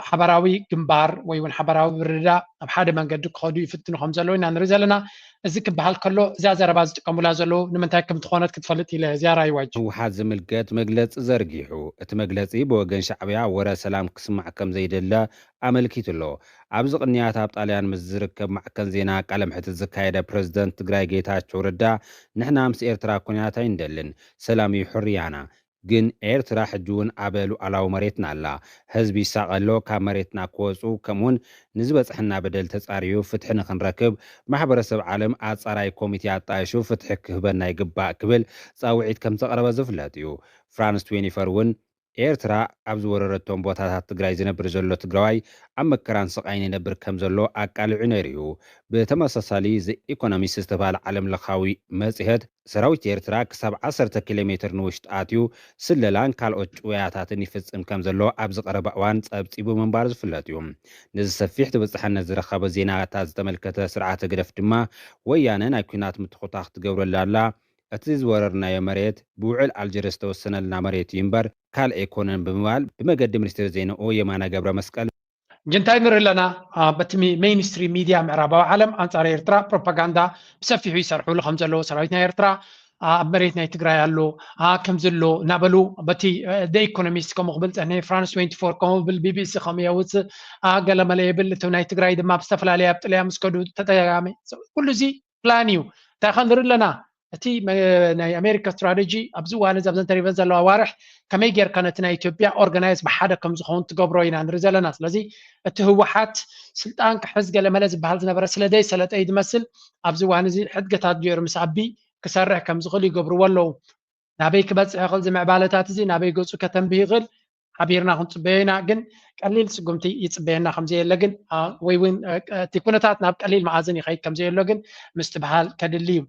ሓበራዊ ግንባር ወይ እውን ሓበራዊ ምርድዳእ ኣብ ሓደ መንገዲ ክኸዱ ይፍትኑ ከም ዘለዉ ኢና ንርኢ ዘለና። እዚ ክበሃል ከሎ፣ እዛ ዘረባ ዝጥቀሙላ ዘለዉ ንምንታይ ከም ትኾነት ክትፈልጥ ኢለ። ዝያራ ይዋጅ። ህወሓት ዝምልከት መግለፂ ዘርጊሑ። እቲ መግለፂ ብወገን ሻዕብያ ወረ ሰላም ክስማዕ ከም ዘይደለ ኣመልኪቱ ኣሎ። ኣብዚ ቅንያት ኣብ ጣልያን ምስ ዝርከብ ማዕከን ዜና ቃለ ምሕትት ዝካየደ ፕረዚደንት ትግራይ ጌታቸው ረዳ፣ ንሕና ምስ ኤርትራ ኩናት ኣይንደልን፣ ሰላም እዩ ሕርያና። ግን ኤርትራ ሕጂ እውን ኣብ ሉዓላዊ መሬትና ኣላ። ህዝቢ ይሳቐ ኣሎ ካብ መሬትና ክወፁ፣ ከምኡውን ንዝበፅሐና በደል ተፃርዩ ፍትሒ ንክንረክብ ማሕበረሰብ ዓለም ኣፃራይ ኮሚቴ ኣጣይሹ ፍትሒ ክህበና ይግባእ ክብል ፃውዒት ከም ዘቕረበ ዝፍለጥ እዩ። ፍራንስ ትዌንቲ ፎር እውን ኤርትራ ኣብ ዝወረረቶም ቦታታት ትግራይ ዝነብር ዘሎ ትግራዋይ ኣብ መከራን ስቓይን ይነብር ከም ዘሎ ኣቃሊዑ ነይሩ እዩ። ብተመሳሳሊ ዘ ኢኮኖሚስት ዝተባህለ ዓለም ለኻዊ መጽሔት ሰራዊት ኤርትራ ክሳብ ዓሰርተ ኪሎ ሜትር ንውሽጢ ኣትዩ ስለላን ካልኦት ጭውያታትን ይፍጽም ከም ዘሎ ኣብ ዝቐረበ እዋን ጸብጺቡ ምንባሩ ዝፍለጥ እዩ። ነዚ ሰፊሕ ተበጻሕነት ዝረኸበ ዜናታት ዝተመልከተ ስርዓት ህግደፍ ድማ ወያነ ናይ ኲናት ምትኹታኽ ትገብረሉ ኣላ፣ እቲ ዝወረርናዮ መሬት ብውዕል ኣልጀርስ ዝተወሰነልና መሬት እዩ እምበር ካልእ ኣይኮነን ብምባል ብመገዲ ሚኒስትር ዜናኡ የማነ ገብረ መስቀል። ሕጂ እንታይ ንርኢ ኣለና? በቲ ሜይንስትሪም ሚድያ ምዕራባዊ ዓለም ኣንጻር ኤርትራ ፕሮፓጋንዳ ብሰፊሑ ይሰርሕሉ ከም ዘለዉ፣ ሰራዊት ናይ ኤርትራ ኣብ መሬት ናይ ትግራይ ኣሎ ከም ዘሎ እናበሉ በቲ ደ ኢኮኖሚስት ከምኡ ክብል ጸኒሑ፣ ፍራንስ ትዌንቲ ፎር ከምኡ ብል፣ ቢቢሲ ከምኡ የውጽእ፣ ገለመለ የብል። እቲ ናይ ትግራይ ድማ ብዝተፈላለየ ኣብ ጥልያ ምስ ከዱ ተደጋጋሚ ኩሉ እዚ ፕላን እዩ። እንታይ ከ ንርኢ ኣለና? እቲ ናይ ኣሜሪካ ስትራተጂ ኣብዚ እዋን እዚ ኣብዘን ተሪፈን ዘለዋ ኣዋርሕ ከመይ ጌርካ ነቲ ናይ ኢትዮጵያ ኦርጋናይዝ ብሓደ ከም ዝኸውን ትገብሮ ኢና ንርኢ ዘለና። ስለዚ እቲ ህወሓት ስልጣን ክሕዝ ገለመለ ዝበሃል ዝነበረ ስለ ዘይሰለጠ እዩ ዝመስል ኣብዚ እዋን እዚ ሕድገታት ገይሩ ምስ ኣቢ ክሰርሕ ከም ዝኽእል ይገብርዎ ኣለዉ። ናበይ ክበፅሕ ይኽእል እዚ ምዕባለታት እዚ ናበይ ገፁ ከተንብህ ይኽእል ሓቢርና ክንፅበዮ ኢና። ግን ቀሊል ስጉምቲ ይፅበየና ከም ዘየለ ግን ወይ እውን እቲ ኩነታት ናብ ቀሊል መኣዝን ይኸይድ ከም ዘየሎ ግን ምስትብሃል ከድሊ እዩ።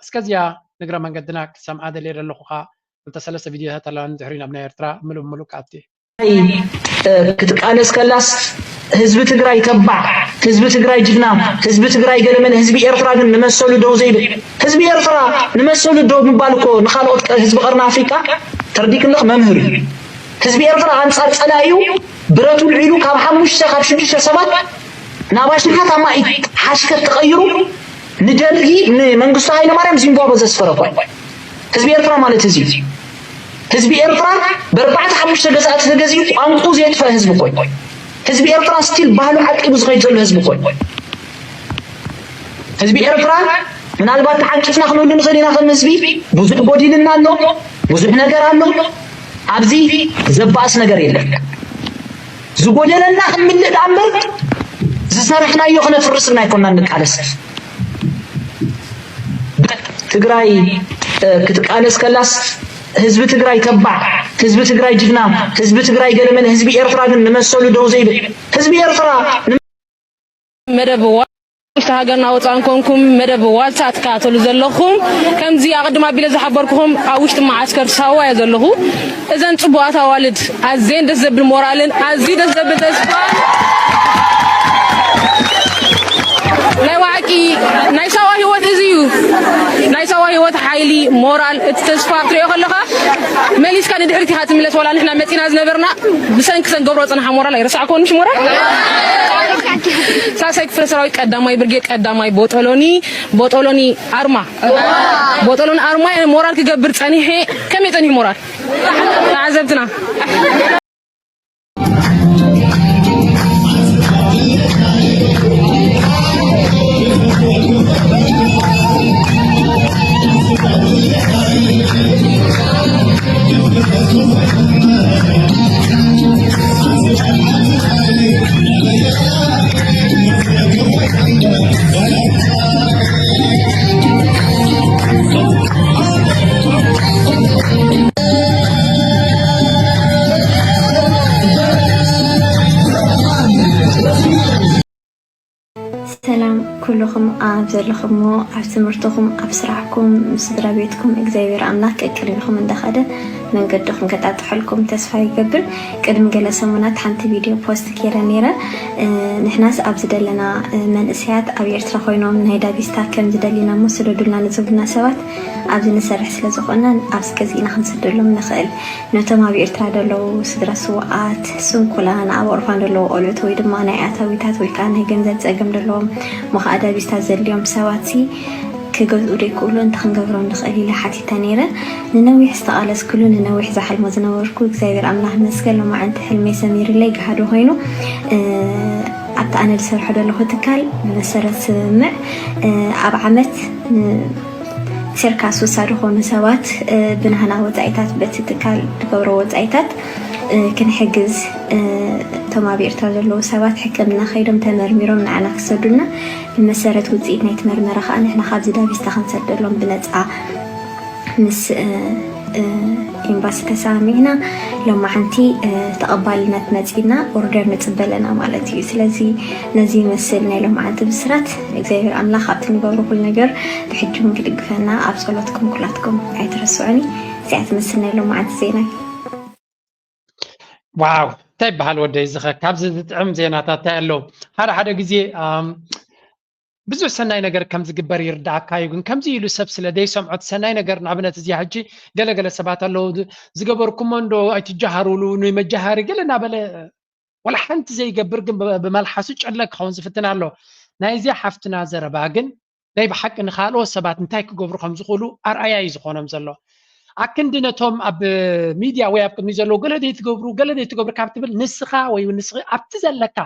እስከዚያ ንግረ መንገድና ክሰምዓ ደልየ ዘለኹ ከዓ ክልተ ሰለስተ ቪድዮታት ኣለዋኒ ድሕሪ ናብ ናይ ኤርትራ ምሉእ ብምሉእ ክኣቲ ክትቃለስ ከላስ ህዝቢ ትግራይ ተባዕ፣ ህዝቢ ትግራይ ጅግና፣ ህዝቢ ትግራይ ገለመለ፣ ህዝቢ ኤርትራ ግን ንመሰሉ ደው ዘይብል። ህዝቢ ኤርትራ ንመሰሉ ደው ምባል እኮ ንኻልኦት ህዝቢ ቀርኒ ኣፍሪቃ ተርዲክልኽ መምህር እዩ። ህዝቢ ኤርትራ ኣንጻር ጸላኢኡ ብረቱ ልዒሉ ካብ ሓሙሽተ ካብ ሽዱሽተ ሰባት ናብ ኣሽሓት ኣማኢት ሓሽከት ተቐይሩ ንደርጊ ንመንግስቱ ሃይለማርያም ዚምባብወ ዘስፈረ እኮ እዩ። ህዝቢ ኤርትራ ማለት እዚ እዩ። ህዝቢ ኤርትራ ብኣርባዕተ ሓሙሽተ ገዛእቲ ተገዚኡ ቋንቁ ዘየጥፈአ ህዝቢ እኮ እዩ። ህዝቢ ኤርትራ ስቲል ባህሉ ዓቂቡ ዝኸይድ ዘሎ ህዝቢ እኮ እዩ። ህዝቢ ኤርትራ ምናልባት ተዓንቂፍና ክንብሉ ንኽእል ኢና ከም ህዝቢ ብዙሕ ጎዲልና ኣሎ፣ ብዙሕ ነገር ኣሎ። ኣብዚ ዘባእስ ነገር የለን። ዝጎደለና ክንምልእ ደኣ እምበር ዝሰራሕናዮ ክነፍርስና ኣይኮና ንቃለስ። ትግራይ ክትቃለስ ከላስ ህዝቢ ትግራይ ተባዕ፣ ህዝቢ ትግራይ ጅግና፣ ህዝቢ ትግራይ ገለመለ፣ ህዝቢ ኤርትራ ግን ንመሰሉ ደው ዘይብል ህዝቢ ኤርትራ መደብ ውሽጢ ሃገር እናወፃእን ኮንኩም መደብ ዋልታ ትከታተሉ ዘለኹም፣ ከምዚ ኣቐድም ኣቢለ ዝሓበርኩኹም ኣብ ውሽጢ መዓስከር ሳዋ እየ ዘለኹ። እዘን ፅቡቓት ኣዋልድ ኣዝየን ደስ ዘብል ሞራልን ኣዝዩ ደስ ዘብል ተስፋን ናይ ዋዕቂ ናይ ሳዋ ህይወት እዚ እዩ። ናይ ሳዋ ህይወት ሓይሊ ሞራል እቲ ተስፋ ክትሪኦ ከለኻ መሊስካ ንድሕሪት ኢኻ ትምለስ። ዋላ ንሕና መፂና ዝነበርና ብሰንኪ ሰን ገብሮ ፅንሓ ሞራል ኣይረሳዕኮን ምሽ ሞራል ሳልሳይ ክፍለ ሰራዊት ቀዳማይ ብርጌድ ቀዳማይ ቦጦሎኒ ቦጦሎኒ ኣርማ ቦጦሎኒ ኣርማ ሞራል ክገብር ፀኒሐ። ከመይ ፀኒሑ ሞራል ተዓዘብትና ሰላም ኩልኹም ኣብ ኣብ ዘለኹሞ፣ ኣብ ትምህርትኹም፣ ኣብ ስራሕኩም፣ ምስ ስድራ ቤትኩም እግዚኣብሔር ኣምላኽ ቀቅድሚኹም እንዳኸደ መንገድኹም ከጣጥሐልኩም ተስፋ ይገብር። ቅድሚ ገለ ሰሙናት ሓንቲ ቪድዮ ፖስት ገይረ ነይረ። ንሕናስ ኣብዚ ዘለና መንእሰያት ኣብ ኤርትራ ኮይኖም ናይ ዳቪስታ ከም ዝደሊና እሞ ስደዱልና ንዝብሉና ሰባት ኣብዚ ንሰርሕ ስለ ዝኾንና ኣብዚ ገዚእና ክንሰደሎም ንኽእል። ነቶም ኣብ ኤርትራ ዘለዉ ስድራ ስውኣት፣ ስንኩላን፣ ኣብ ኦርፋን ዘለዉ ቆልዑት ወይ ድማ ናይ ኣታዊታት ወይ ከዓ ናይ ገንዘብ ጸገም ዘለዎም እሞ ከዓ ዳቪስታ ዘድልዮም ሰባትሲ ክገዝኡ ዶ ይክእሉ? እንታይ ክንገብሮም ንኽእል ኢለ ሓቲተ ነይረ። ንነዊሕ ዝተቓለስኩሉ ንነዊሕ ዝሓልሞ ዝነበርኩ እግዚኣብሔር ኣምላኽ ይመስገን ሎማዓንቲ ሕልመይ ሰሚርለይ ገሃዱ ኮይኑ ኣብቲ ኣነ ዝሰርሖ ዘለኹ ትካል ብመሰረት ስምምዕ ኣብ ዓመት ሴርካ ሱሳ ዝኾኑ ሰባት ብናህና ወፃኢታት በቲ ትካል ዝገብሮ ወፃኢታት ክንሕግዝ እቶም ኣብ ኤርትራ ዘለዉ ሰባት ሕክምና ከይዶም ተመርሚሮም ንዓና ክሰዱልና ብመሰረት ውፅኢት ናይቲ መርመራ ከዓ ንሕና ካብዚ ዳቪስታ ክንሰደሎም ብነፃ ምስ ኤምባሲ ተሰማሚዕና ሎማዓንቲ ተቐባልነት መፂና ኦርደር ንፅበለና ማለት እዩ። ስለዚ ነዚ ይመስል ናይ ሎማዓንቲ ብስራት። እግዚኣብሔር ኣምላኽ ኣብቲ ንገብሮ ኩሉ ነገር ብሕጂ እውን ክድግፈና ኣብ ጸሎትኩም ኩላትኩም ኣይትረስዑኒ። እዚኣ ትመስል ናይ ሎማዓንቲ ዜናይ። ዋው እንታይ ይበሃል ወደይ ዝኸ ካብዚ ዝጥዕም ዜናታት እንታይ ኣለዉ? ሓደ ሓደ ግዜ ብዙሕ ሰናይ ነገር ከም ዝግበር ይርዳእካ እዩ። ግን ከምዚ ኢሉ ሰብ ስለ ዘይሰምዖ እቲ ሰናይ ነገር ንኣብነት እዚኣ ሕጂ ገለገለ ሰባት ኣለዉ ዝገበርኩሞ እንዶ ኣይትጀሃሩሉ ንመጀሃሪ ገለ እናበለ ወላ ሓንቲ ዘይገብር ግን ብመልሓሱ ጨለ ክኸውን ዝፍትን ኣሎ። ናይዚኣ ሓፍትና ዘረባ ግን ናይ ብሓቂ ንኻልኦት ሰባት እንታይ ክገብሩ ከም ዝኽእሉ ኣርኣያ እዩ ዝኾኖም ዘሎ። ኣክንዲ ነቶም ኣብ ሚድያ ወይ ኣብ ቅድሚ ዘለዉ ገለ ዘይትገብሩ ገለ ዘይትገብሩ ካብ ትብል ንስኻ ወይ ንስኺ ኣብቲ ዘለካ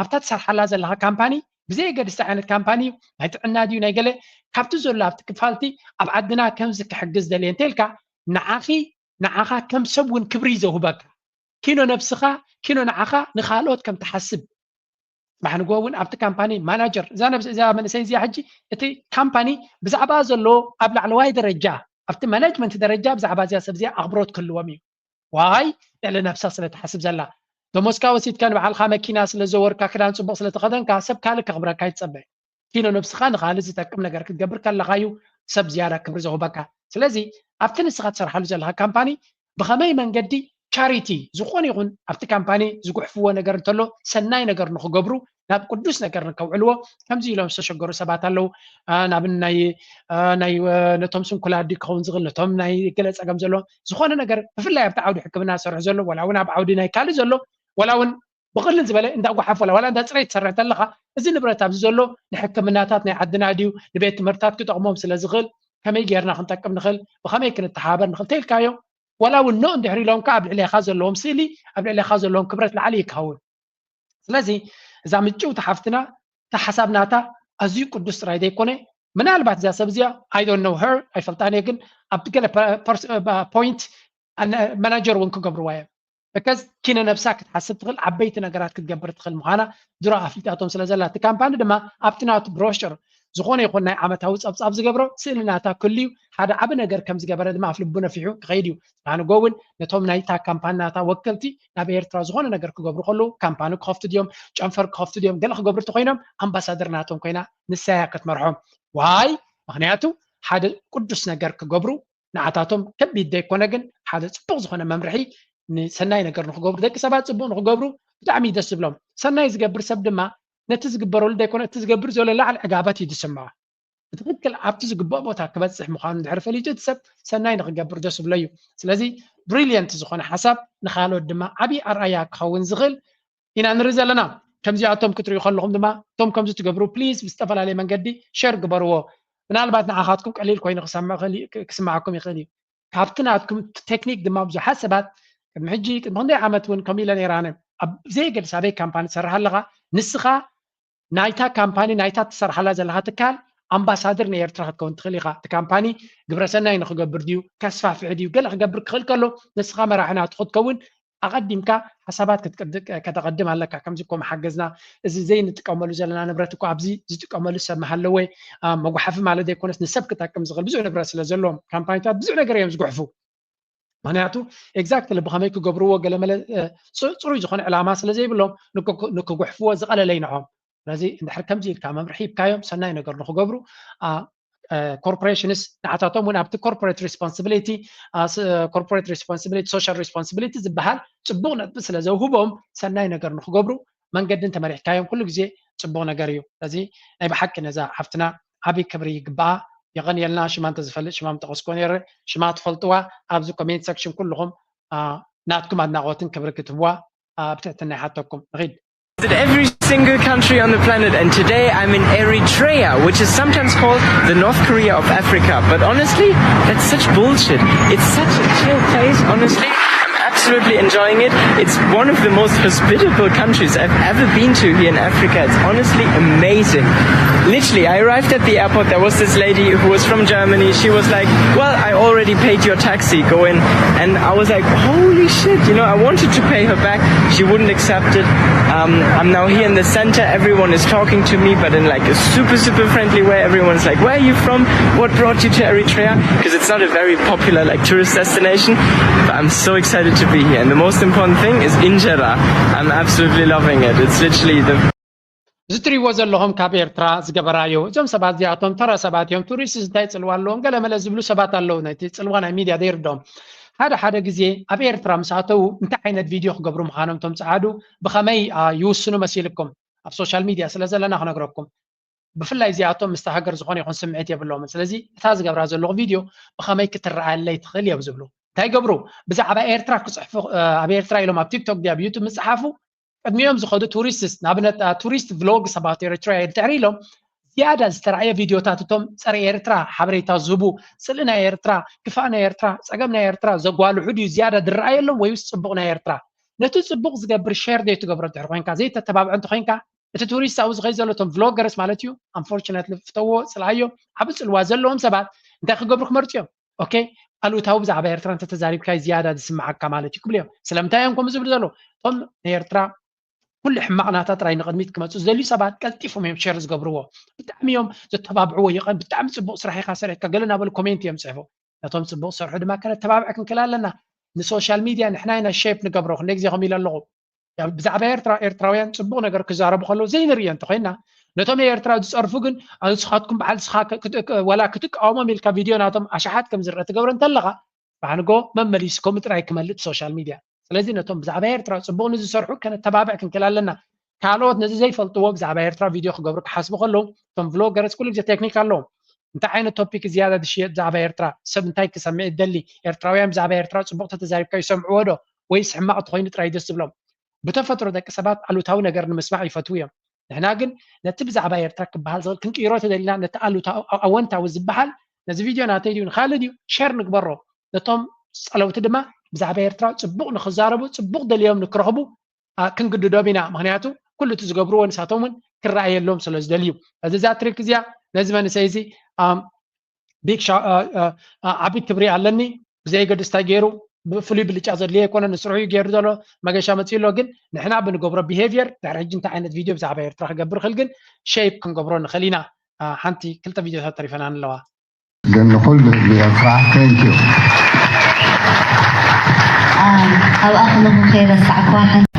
ኣብታ ትሰርሓላ ዘለኻ ካምፓኒ ብዘየገድስ ዓይነት ካምፓኒ እዩ ናይ ጥዕና ድዩ ናይ ገለ ካብቲ ዘሎ ኣብቲ ክፋልቲ ኣብ ዓድና ከምዚ ክሕግዝ ደልየ እንተልካ ንዓኺ ንዓኻ ከም ሰብ እውን ክብሪ እዩ ዘውህበካ። ኪኖ ነብስኻ ኪኖ ንዓኻ ንኻልኦት ከም ትሓስብ። ጽባሕ ንግሆ እውን ኣብቲ ካምፓኒ ማናጀር እዛ ነብስ እዛ መንእሰይ እዚኣ ሕጂ እቲ ካምፓኒ ብዛዕባ ዘሎ ኣብ ላዕለዋይ ደረጃ ኣብቲ ማናጅመንት ደረጃ ብዛዕባ እዚኣ ሰብ እዚኣ ኣኽብሮት ክህልዎም እዩ። ዋይ ልዕሊ ነብሳ ስለ ትሓስብ ዘላ ደሞዝካ ወሲድካ ንባዕልኻ መኪና ስለ ዘወርካ ክዳን ጽቡቕ ስለ ተኸደንካ ሰብ ካልእ ከኽብረካ ይትጸበ። ኪኖ ነብስኻ ንኻልእ ዝጠቅም ነገር ክትገብር ከለኻ እዩ ሰብ ዝያዳ ክብሪ ዘውህበካ። ስለዚ ኣብቲ ንስኻ ትሰርሓሉ ዘለኻ ካምፓኒ ብኸመይ መንገዲ ቻሪቲ ዝኾነ ይኹን ኣብቲ ካምፓኒ ዝጉሕፍዎ ነገር እንተሎ ሰናይ ነገር ንኽገብሩ ናብ ቅዱስ ነገር ንከውዕልዎ ከምዚ ኢሎም ዝተሸገሩ ሰባት ኣለዉ። ናብ ናይ ናይ ነቶም ስንኩላ ኣዲ ክኸውን ዝኽእል ነቶም ናይ ገለ ጸገም ዘሎ ዝኾነ ነገር ብፍላይ ኣብቲ ዓውዲ ሕክምና ዝሰርሑ ዘሎ ወላ እውን ኣብ ዓውዲ ናይ ካልእ ዘሎ ወላ እውን ብቕልል ዝበለ እንዳ ጓሓፍ ወላ ዋላ እንዳ ፅሬት ትሰርሕ ተለኻ እዚ ንብረት ኣብዚ ዘሎ ንሕክምናታት ናይ ዓድና ድዩ ንቤት ትምህርትታት ክጠቕሞም ስለ ዝኽእል ከመይ ጌርና ክንጠቅም ንኽእል ብኸመይ ክንተሓባበር ንኽእል ተልካዮ ወላ እውን ኖ እንድሕር ኢሎም ከዓ ኣብ ልዕሌኻ ዘለዎም ስእሊ ኣብ ልዕሌኻ ዘለዎም ክብረት ላዕሊ እዩ ክኸውን ስለዚ እዛ ምጭውቲ ሓፍትና እታ ሓሳብ ናታ ኣዝዩ ቅዱስ ጥራይ ዘይኮነ ምናልባት እዛ ሰብ እዚኣ I don't know her ኣይፈልጣን እየ ግን ኣብቲ ገለ ፖይንት ማናጀር እውን ክገብርዋ እዮም because ኪነ ነብሳ ክትሓስብ ትኽእል ዓበይቲ ነገራት ክትገብር ትኽእል ምዃና ድሮ ኣፍሊጣቶም ስለ ዘላ እቲ ካምፓኒ ድማ ኣብቲ ናቱ ብሮሽር ዝኾነ ይኹን ናይ ዓመታዊ ፀብፃብ ዝገብሮ ስእሊ ናታ ክህሉ እዩ ሓደ ዓቢ ነገር ከም ዝገበረ ድማ ኣፍ ልቡ ነፊሑ ክኸይድ እዩ ንጎ እውን ነቶም ናይታ ካምፓኒ ናታ ወከልቲ ናብ ኤርትራ ዝኾነ ነገር ክገብሩ ከለዉ ካምፓኒ ክኸፍቱ ድዮም ጨንፈር ክኸፍቱ ድዮም ገለ ክገብሩ እንተኮይኖም ኣምባሳደር ናቶም ኮይና ንሳያ ክትመርሖም ዋይ ምክንያቱ ሓደ ቅዱስ ነገር ክገብሩ ንዓታቶም ከቢድ ዘይኮነ ግን ሓደ ፅቡቅ ዝኾነ መምርሒ ንሰናይ ነገር ንክገብሩ ደቂ ሰባት ፅቡቅ ንክገብሩ ብጣዕሚ ደስ ዝብሎም ሰናይ ዝገብር ሰብ ድማ ነቲ ዝግበረሉ ዘይኮነ እቲ ዝገብር ዘሎ ላዕሊ ዕጋበት እዩ ዝስምዖ ብትክክል ኣብቲ ዝግበኦ ቦታ ክበፅሕ ምኳኑ ድሕሪ ፈሊጡ እቲ ሰብ ሰናይ ንክገብር ደስ ዝብሎ እዩ ስለዚ ብሪልየንት ዝኾነ ሓሳብ ንካልኦት ድማ ዓብዪ ኣርኣያ ክኸውን ዝኽእል ኢና ንርኢ ዘለና። ከምዚኣቶም ክትሪኡ ከለኹም ድማ እቶም ከምዚ ትገብሩ ፕሊዝ ብዝተፈላለየ መንገዲ ሸር ግበርዎ። ምናልባት ንዓኻትኩም ቀሊል ኮይኑ ክሰምዕ ክእል- ክስምዓኩም ይኽእል እዩ። ካብቲ ናትኩም ቴክኒክ ድማ ብዙሓት ሰባት ቅድሚ ሕጂ ቅድሚ ክንደይ ዓመት እውን ከምኡ ኢለ ነይረ ኣነ ኣብ ዘይገድስ ኣበይ ካምፓኒ ትሰርሕ ኣለኻ ንስኻ ናይታ ካምፓኒ ናይታ ትሰርሓላ ዘለኻ ትካል ኣምባሳደር ናይ ኤርትራ ክትከውን ትኽእል ኢኻ። እቲ ካምፓኒ ግብረሰናይ ንክገብር ድዩ ከስፋፍሕ ድዩ ገለ ክገብር ክኽእል ከሎ ንስኻ መራሒ ናቱ ክትከውን ኣቐዲምካ ሓሳባት ከተቐድም ኣለካ። ከምዚ እኮ መሓገዝና እዚ ዘይንጥቀመሉ ዘለና ንብረት እኮ ኣብዚ ዝጥቀመሉ ሰብ ምሃለወ መጓሓፊ ማለት ዘይኮነስ ንሰብ ክጠቅም ዝኽእል ብዙሕ ንብረት ስለ ዘለዎም ካምፓኒታት ብዙሕ ነገር እዮም ዝጉሕፉ። ምክንያቱ ኤግዛክትሊ ብኸመይ ክገብርዎ ገለመለ ፅሩይ ዝኾነ ዕላማ ስለ ዘይብሎም ንክጉሕፍዎ ዝቐለለ ይንዖም። ስለዚ እንድሕር ከምዚ ኢልካ መምርሒ ሂብካዮም ሰናይ ነገር ንክገብሩ corporations ንዓታቶም እውን ኣብቲ corporate responsibility corporate responsibility social responsibility ዝበሃል ፅቡቕ ነጥቢ ስለ ዘውህቦም ሰናይ ነገር ንክገብሩ መንገዲ እንተመሪሕካዮም ኩሉ ግዜ ፅቡቕ ነገር እዩ። ስለዚ ናይ ብሓቂ ነዛ ሓፍትና ዓብዪ ክብሪ ይግባኣ። የቐንየልና። ሽማ እንተዝፈልጥ ሽማ ምጠቐስኮ ነይረ። ሽማ ትፈልጥዋ ኣብዚ comment section ኩልኹም ናትኩም ኣድናቖትን ክብሪ ክትህብዋ ብትሕትና ይሓተኩም። ንኺድ። Every single country on the planet, and today I'm in Eritrea, which is sometimes called the North Korea of Africa. But honestly, that's such bullshit. It's such a chill place, honestly. I'm absolutely enjoying it. It's one of the most hospitable countries I've ever been to here in Africa. It's honestly amazing. Literally, I arrived at the airport. There was this lady who was from Germany. She was like, "Well, I already paid your taxi. Go in." And I was like, "Holy shit." You know, I wanted to pay her back. She wouldn't accept it. Um, I'm now here in the center. Everyone is talking to me, but in like a super, super friendly way. Everyone's like, "Where are you from? What brought you to Eritrea?" Because it's not a very popular like tourist destination. But I'm so excited to be here. And the most important thing is injera. I'm absolutely loving it. It's literally the እዚ ትሪእዎ ዘለኹም ካብ ኤርትራ ዝገበራዮ እዞም ሰባት እዚኣቶም ተራ ሰባት እዮም። ቱሪስት እንታይ ፅልዋ ኣለዎም ገለ መለ ዝብሉ ሰባት ኣለዉ። ነቲ ፅልዋ ናይ ሚድያ ዘይርድኦም ሓደ ሓደ ግዜ ኣብ ኤርትራ ምስ ኣተዉ እንታይ ዓይነት ቪድዮ ክገብሩ ምዃኖም እቶም ፀዓዱ ብኸመይ ይውስኑ መሲልኩም? ኣብ ሶሻል ሚድያ ስለ ዘለና ክነግረኩም። ብፍላይ እዚኣቶም ምስቲ ሃገር ዝኾነ ይኹን ስምዒት የብሎምን። ስለዚ እታ ዝገብራ ዘለኹ ቪድዮ ብኸመይ ክትረኣየለይ ትኽእል እዮም ዝብሉ። እንታይ ይገብሩ? ብዛዕባ ኤርትራ ክፅሕፉ ኣብ ኤርትራ ኢሎም ኣብ ቲክቶክ ድያ ኣብ ዩቱብ ምፅሓፉ ቅድሚኦም ዝኸዱ ቱሪስትስ ንኣብነት ቱሪስት ቭሎግስ ኣባውት ኤሪትሪያ እንድሕር ኢሎም ዝያዳ ዝተረኣየ ቪድዮታት እቶም ፀረ ኤርትራ ሓበሬታ ዝህቡ ፅልኢ ናይ ኤርትራ ክፋእ ናይ ኤርትራ ፀገም ናይ ኤርትራ ዘጓልሑ ድዩ ዝያዳ ዝረኣየሎም ወይስ ፅቡቕ ናይ ኤርትራ? ነቲ ፅቡቕ ዝገብር ሸር ዘይትገብሮ እንድሕር ኮይንካ ዘይተተባብዖ እንተኮይንካ እቲ ቱሪስት ኣብኡ ዝኸይ ዘሎ እቶም ቭሎገርስ ማለት እዩ። ኣንፎርችነትሊ ፍተዎ ፅልኣዮ ዓብ ፅልዋ ዘለዎም ሰባት እንታይ ክገብሩ ክመርፁ እዮም? ኦኬ ኣሉታዊ ብዛዕባ ኤርትራ እንተተዛሪብካ ዝያዳ ዝስምዓካ ማለት እዩ ክብሉ እዮም። ስለምንታይ እዮም ከምኡ ዝብሉ ዘለዉ? እቶም ንኤርትራ ኩሉ ሕማቕ ናታ ጥራይ ንቕድሚት ክመፁ ዝደልዩ ሰባት ቀልጢፎም እዮም ሸር ዝገብርዎ። ብጣዕሚ እዮም ዘተባብዕዎ። ይቐን ብጣዕሚ ፅቡቕ ስራሕ ኢኻ ሰሪሕካ ገለ እናበሉ ኮሜንት እዮም ፅሕፉ። ነቶም ፅቡቕ ዝሰርሑ ድማ ከነተባብዕ ክንክእል ኣለና። ንሶሻል ሚድያ ንሕና ኢና ሼፕ ንገብሮ። ክንደይ ግዜ ከምኡ ኢለ ኣለኹ። ብዛዕባ ኤርትራ ኤርትራውያን ፅቡቕ ነገር ክዛረቡ ከለዉ ዘይንርእዮ እንተኾይንና ነቶም ኤርትራ ዝፀርፉ ግን ንስኻትኩም በዓል ንስኻ ወላ ክትቃወሞም ኢልካ ቪድዮ ናቶም ኣሽሓት ከም ዝረአ ትገብሮ እንተለኻ ብሓንጎ መመሊስኩም ጥራይ ክመልጥ ሶሻል ሚድያ። ስለዚ ነቶም ብዛዕባ ኤርትራ ፅቡቕ ንዝሰርሑ ከነተባብዕ ክንክእል ኣለና። ካልኦት ነዚ ዘይፈልጥዎ ብዛዕባ ኤርትራ ቪድዮ ክገብሩ ክሓስቡ ከለዉ እቶም ቭሎገርስ ኩሉ ግዜ ቴክኒክ ኣለዎም። እንታይ ዓይነት ቶፒክ ዝያዳ ዝሽየጥ ብዛዕባ ኤርትራ? ሰብ እንታይ ክሰምዕ ይደሊ? ኤርትራውያን ብዛዕባ ኤርትራ ፅቡቕ ተተዛሪብካ ይሰምዕዎ ዶ ወይስ ሕማቕ ተኾይኑ ጥራይ ደስ ዝብሎም? ብተፈጥሮ ደቂ ሰባት ኣሉታዊ ነገር ንምስማዕ ይፈትዉ እዮም። ንሕና ግን ነቲ ብዛዕባ ኤርትራ ክበሃል ዝኽእል ክንቅይሮ ተደሊና ነቲ ኣሉታዊ ኣወንታዊ ዝበሃል ነዚ ቪድዮ ናተይ ድዩ ንኻልእ ድዩ ሸር ንግበሮ። ነቶም ፀለውቲ ድማ ብዛዕባ ኤርትራ ፅቡቕ ንክዛረቡ ፅቡቕ ደልዮም ንክረኽቡ ክንግድዶም ኢና። ምክንያቱ ኩሉ እቲ ዝገብርዎ ንሳቶም እውን ክረኣየሎም ስለ ዝደልዩ። እዚ እዛ ትሪክ እዚኣ ነዚ መንእሰይ እዚ ቢግ ዓቢ ክብሪ ኣለኒ። ብዘየገድስ እንታይ ገይሩ ብፍሉይ ብልጫ ዘድልዮ ኣይኮነ ንስርሑ እዩ ገይሩ ዘሎ መገሻ መፅኡ ኣሎ። ግን ንሕና ብንገብሮ ቢሄቪየር ድሕሪ ሕጂ እንታይ ዓይነት ቪድዮ ብዛዕባ ኤርትራ ክገብር ክእል ግን ሸይፕ ክንገብሮ ንኽእል ኢና። ሓንቲ ክልተ ቪድዮታት ተሪፈና ኣለዋ። ግን ንኩሉ ህዝቢ ኤርትራ ቴንኪዩ። ኣብኣ ከለኹ ከይረሳዕኩዋ ሓንቲ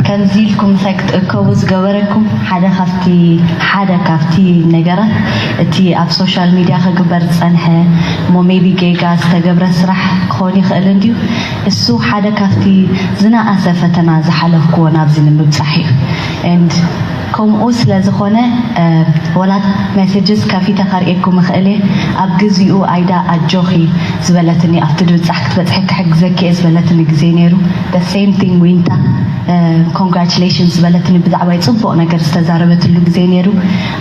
ከምዚ ኢልኩም ምሳይ ክትእከቡ ዝገበረኩም ሓደ ካብቲ ሓደ ካብቲ ነገራት እቲ ኣብ ሶሻል ሚድያ ክግበር ዝፀንሐ እሞ ሜቢ ጌጋ ዝተገብረ ስራሕ ክኾን ይኽእል እንድዩ። እሱ ሓደ ካብቲ ዝነኣሰ ፈተና ዝሓለፍኩዎ ናብዚ ንምብፃሕ እዩ። And ከምኡ ስለ ዝኾነ ወላ ሜሴጅስ ከፊተ ከርእየኩም እኽእል እየ። ኣብ ግዚኡ ኣይዳ ኣጆኺ ዝበለትኒ ኣብቲ ድብፃሕ ክትበፅሒ ክሕግዘኪ እየ ዝበለትኒ ግዜ ነይሩ። The same thing ዊንታ congratulations ዝበለትኒ ብዛዕባይ ፅቡቕ ነገር ዝተዛረበትሉ ግዜ ነይሩ።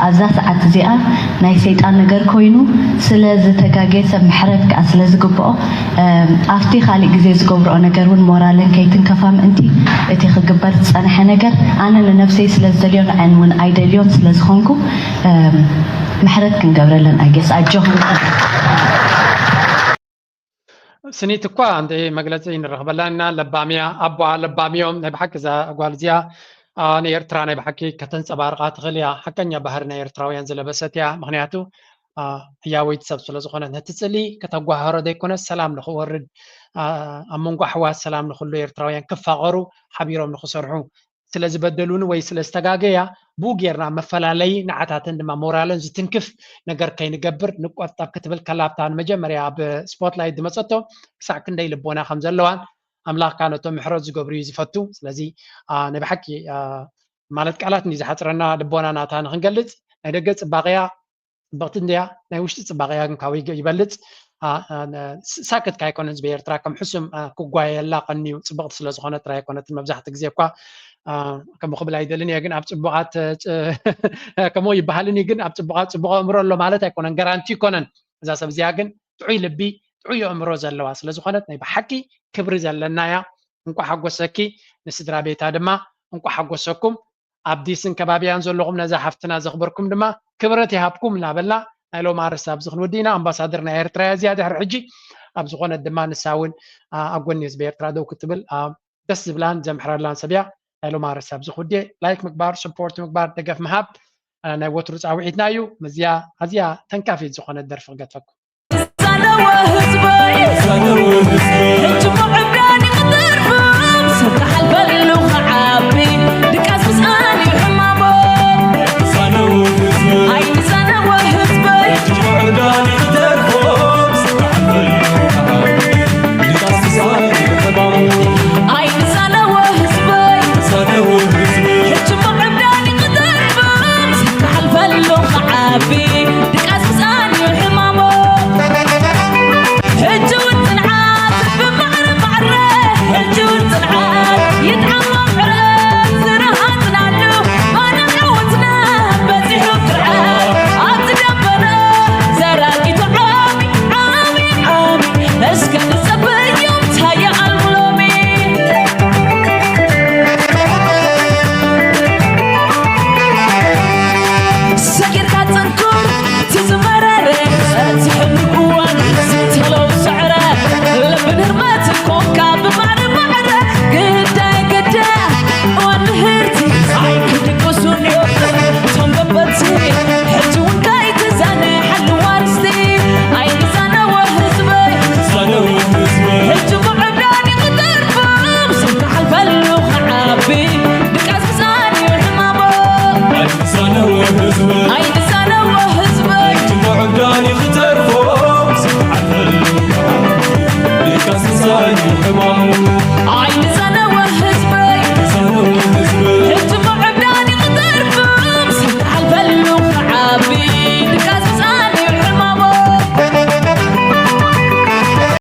ኣብዛ ሰዓት እዚኣ ናይ ሰይጣን ነገር ኮይኑ ስለ ዝተጋገየ ሰብ ምሕረት ከዓ ስለ ዝግብኦ ኣብቲ ካሊእ ግዜ ዝገብርኦ ነገር እውን ሞራለን ከይትንከፋ ምእንቲ እቲ ክግበር ዝፀንሐ ነገር ኣነ ንነብሰይ ስለ ዝደልዮ ንዐን እውን ኣይደልዮን ስለ ዝኾንኩ ምሕረት ክንገብረለን ኣጌስ ኣጆኹም። ስኒት እኳ እንደ መግለፂ ንረኽበላ ኢና። ለባምያ ኣቦኣ ለባም እዮም። ናይ ብሓቂ እዛ ጓል እዚኣ ንኤርትራ ናይ ብሓቂ ከተንፀባርቃ ትኽእል እያ። ሓቀኛ ባህሪ ናይ ኤርትራውያን ዝለበሰት እያ። ምክንያቱ ህያወይቲ ሰብ ስለ ዝኾነ ነቲ ፅልኢ ከተጓህሮ ዘይኮነ ሰላም ንክወርድ ኣብ መንጎ ኣሕዋት ሰላም ንክሉ ኤርትራውያን ክፋቐሩ ሓቢሮም ንክሰርሑ ስለ ዝበደሉኒ ወይ ስለ ዝተጋገያ ብኡ ጌርና መፈላለዪ ንዓታተን ድማ ሞራለን ዝትንክፍ ነገር ከይንገብር ንቆጠብ ክትብል ከላብታ ንመጀመርያ ኣብ ስፖትላይት ዝመፀቶ ክሳዕ ክንደይ ልቦና ከም ዘለዋን ኣምላኽ ከዓ ነቶም ምሕረት ዝገብሩ እዩ ዝፈቱ። ስለዚ ናይ ብሓቂ ማለት ቃላት እንዲ ዝሓፅረና ልቦና ናታ ንክንገልፅ ናይ ደገ ፅባቕያ ፅብቕቲ እንድያ፣ ናይ ውሽጢ ፅባቕያ ግን ካብኡ ይበልፅ። ሳክት ካይኮነን ህዝቢ ኤርትራ ከም ሕሱም ክጓየላ ቀንዩ ፅብቕቲ ስለዝኾነ ጥራይ ኣይኮነትን። መብዛሕትኡ ግዜ እኳ ከምኡ ክብል ኣይደልን እየ፣ ግን ኣብ ፅቡቓት ከምኡ ይበሃልን እዩ፣ ግን ኣብ ፅቡቓት ፅቡቕ ኣእምሮ ኣሎ ማለት ኣይኮነን፣ ጋራንቲ ይኮነን። እዛ ሰብ እዚኣ ግን ጥዑይ ልቢ ጥዑይ ኣእምሮ ዘለዋ ስለዝኾነት ናይ ብሓቂ ክብሪ ዘለና እያ። እንቋ ሓጎሰኪ፣ ንስድራ ቤታ ድማ እንቋ ሓጎሰኩም። ኣብ ዲስን ከባቢያን ዘለኹም ነዛ ሓፍትና ዘኽበርኩም ድማ ክብረት ይሃብኩም እናበልና ናይ ሎም ኣርስ ኣብዚ ክንወዲ ኢና። ኣምባሳደር ናይ ኤርትራ እያ እዚኣ ድሕሪ ሕጂ ኣብ ዝኾነት ድማ ንሳ እውን ኣብ ጎኒ ህዝቢ ኤርትራ ደው ክትብል ደስ ዝብላን ዘምሕረላን ሰብ እያ። ናይ ሎም ኣርስ ኣብዚ ክውዲ ላይክ ምግባር፣ ሰፖርት ምግባር፣ ደገፍ ምሃብ ናይ ወትሩ ፃውዒትና እዩ። መዚያ ኣዝያ ተንካፊት ዝኾነት ደርፊ ክገጥፈኩም።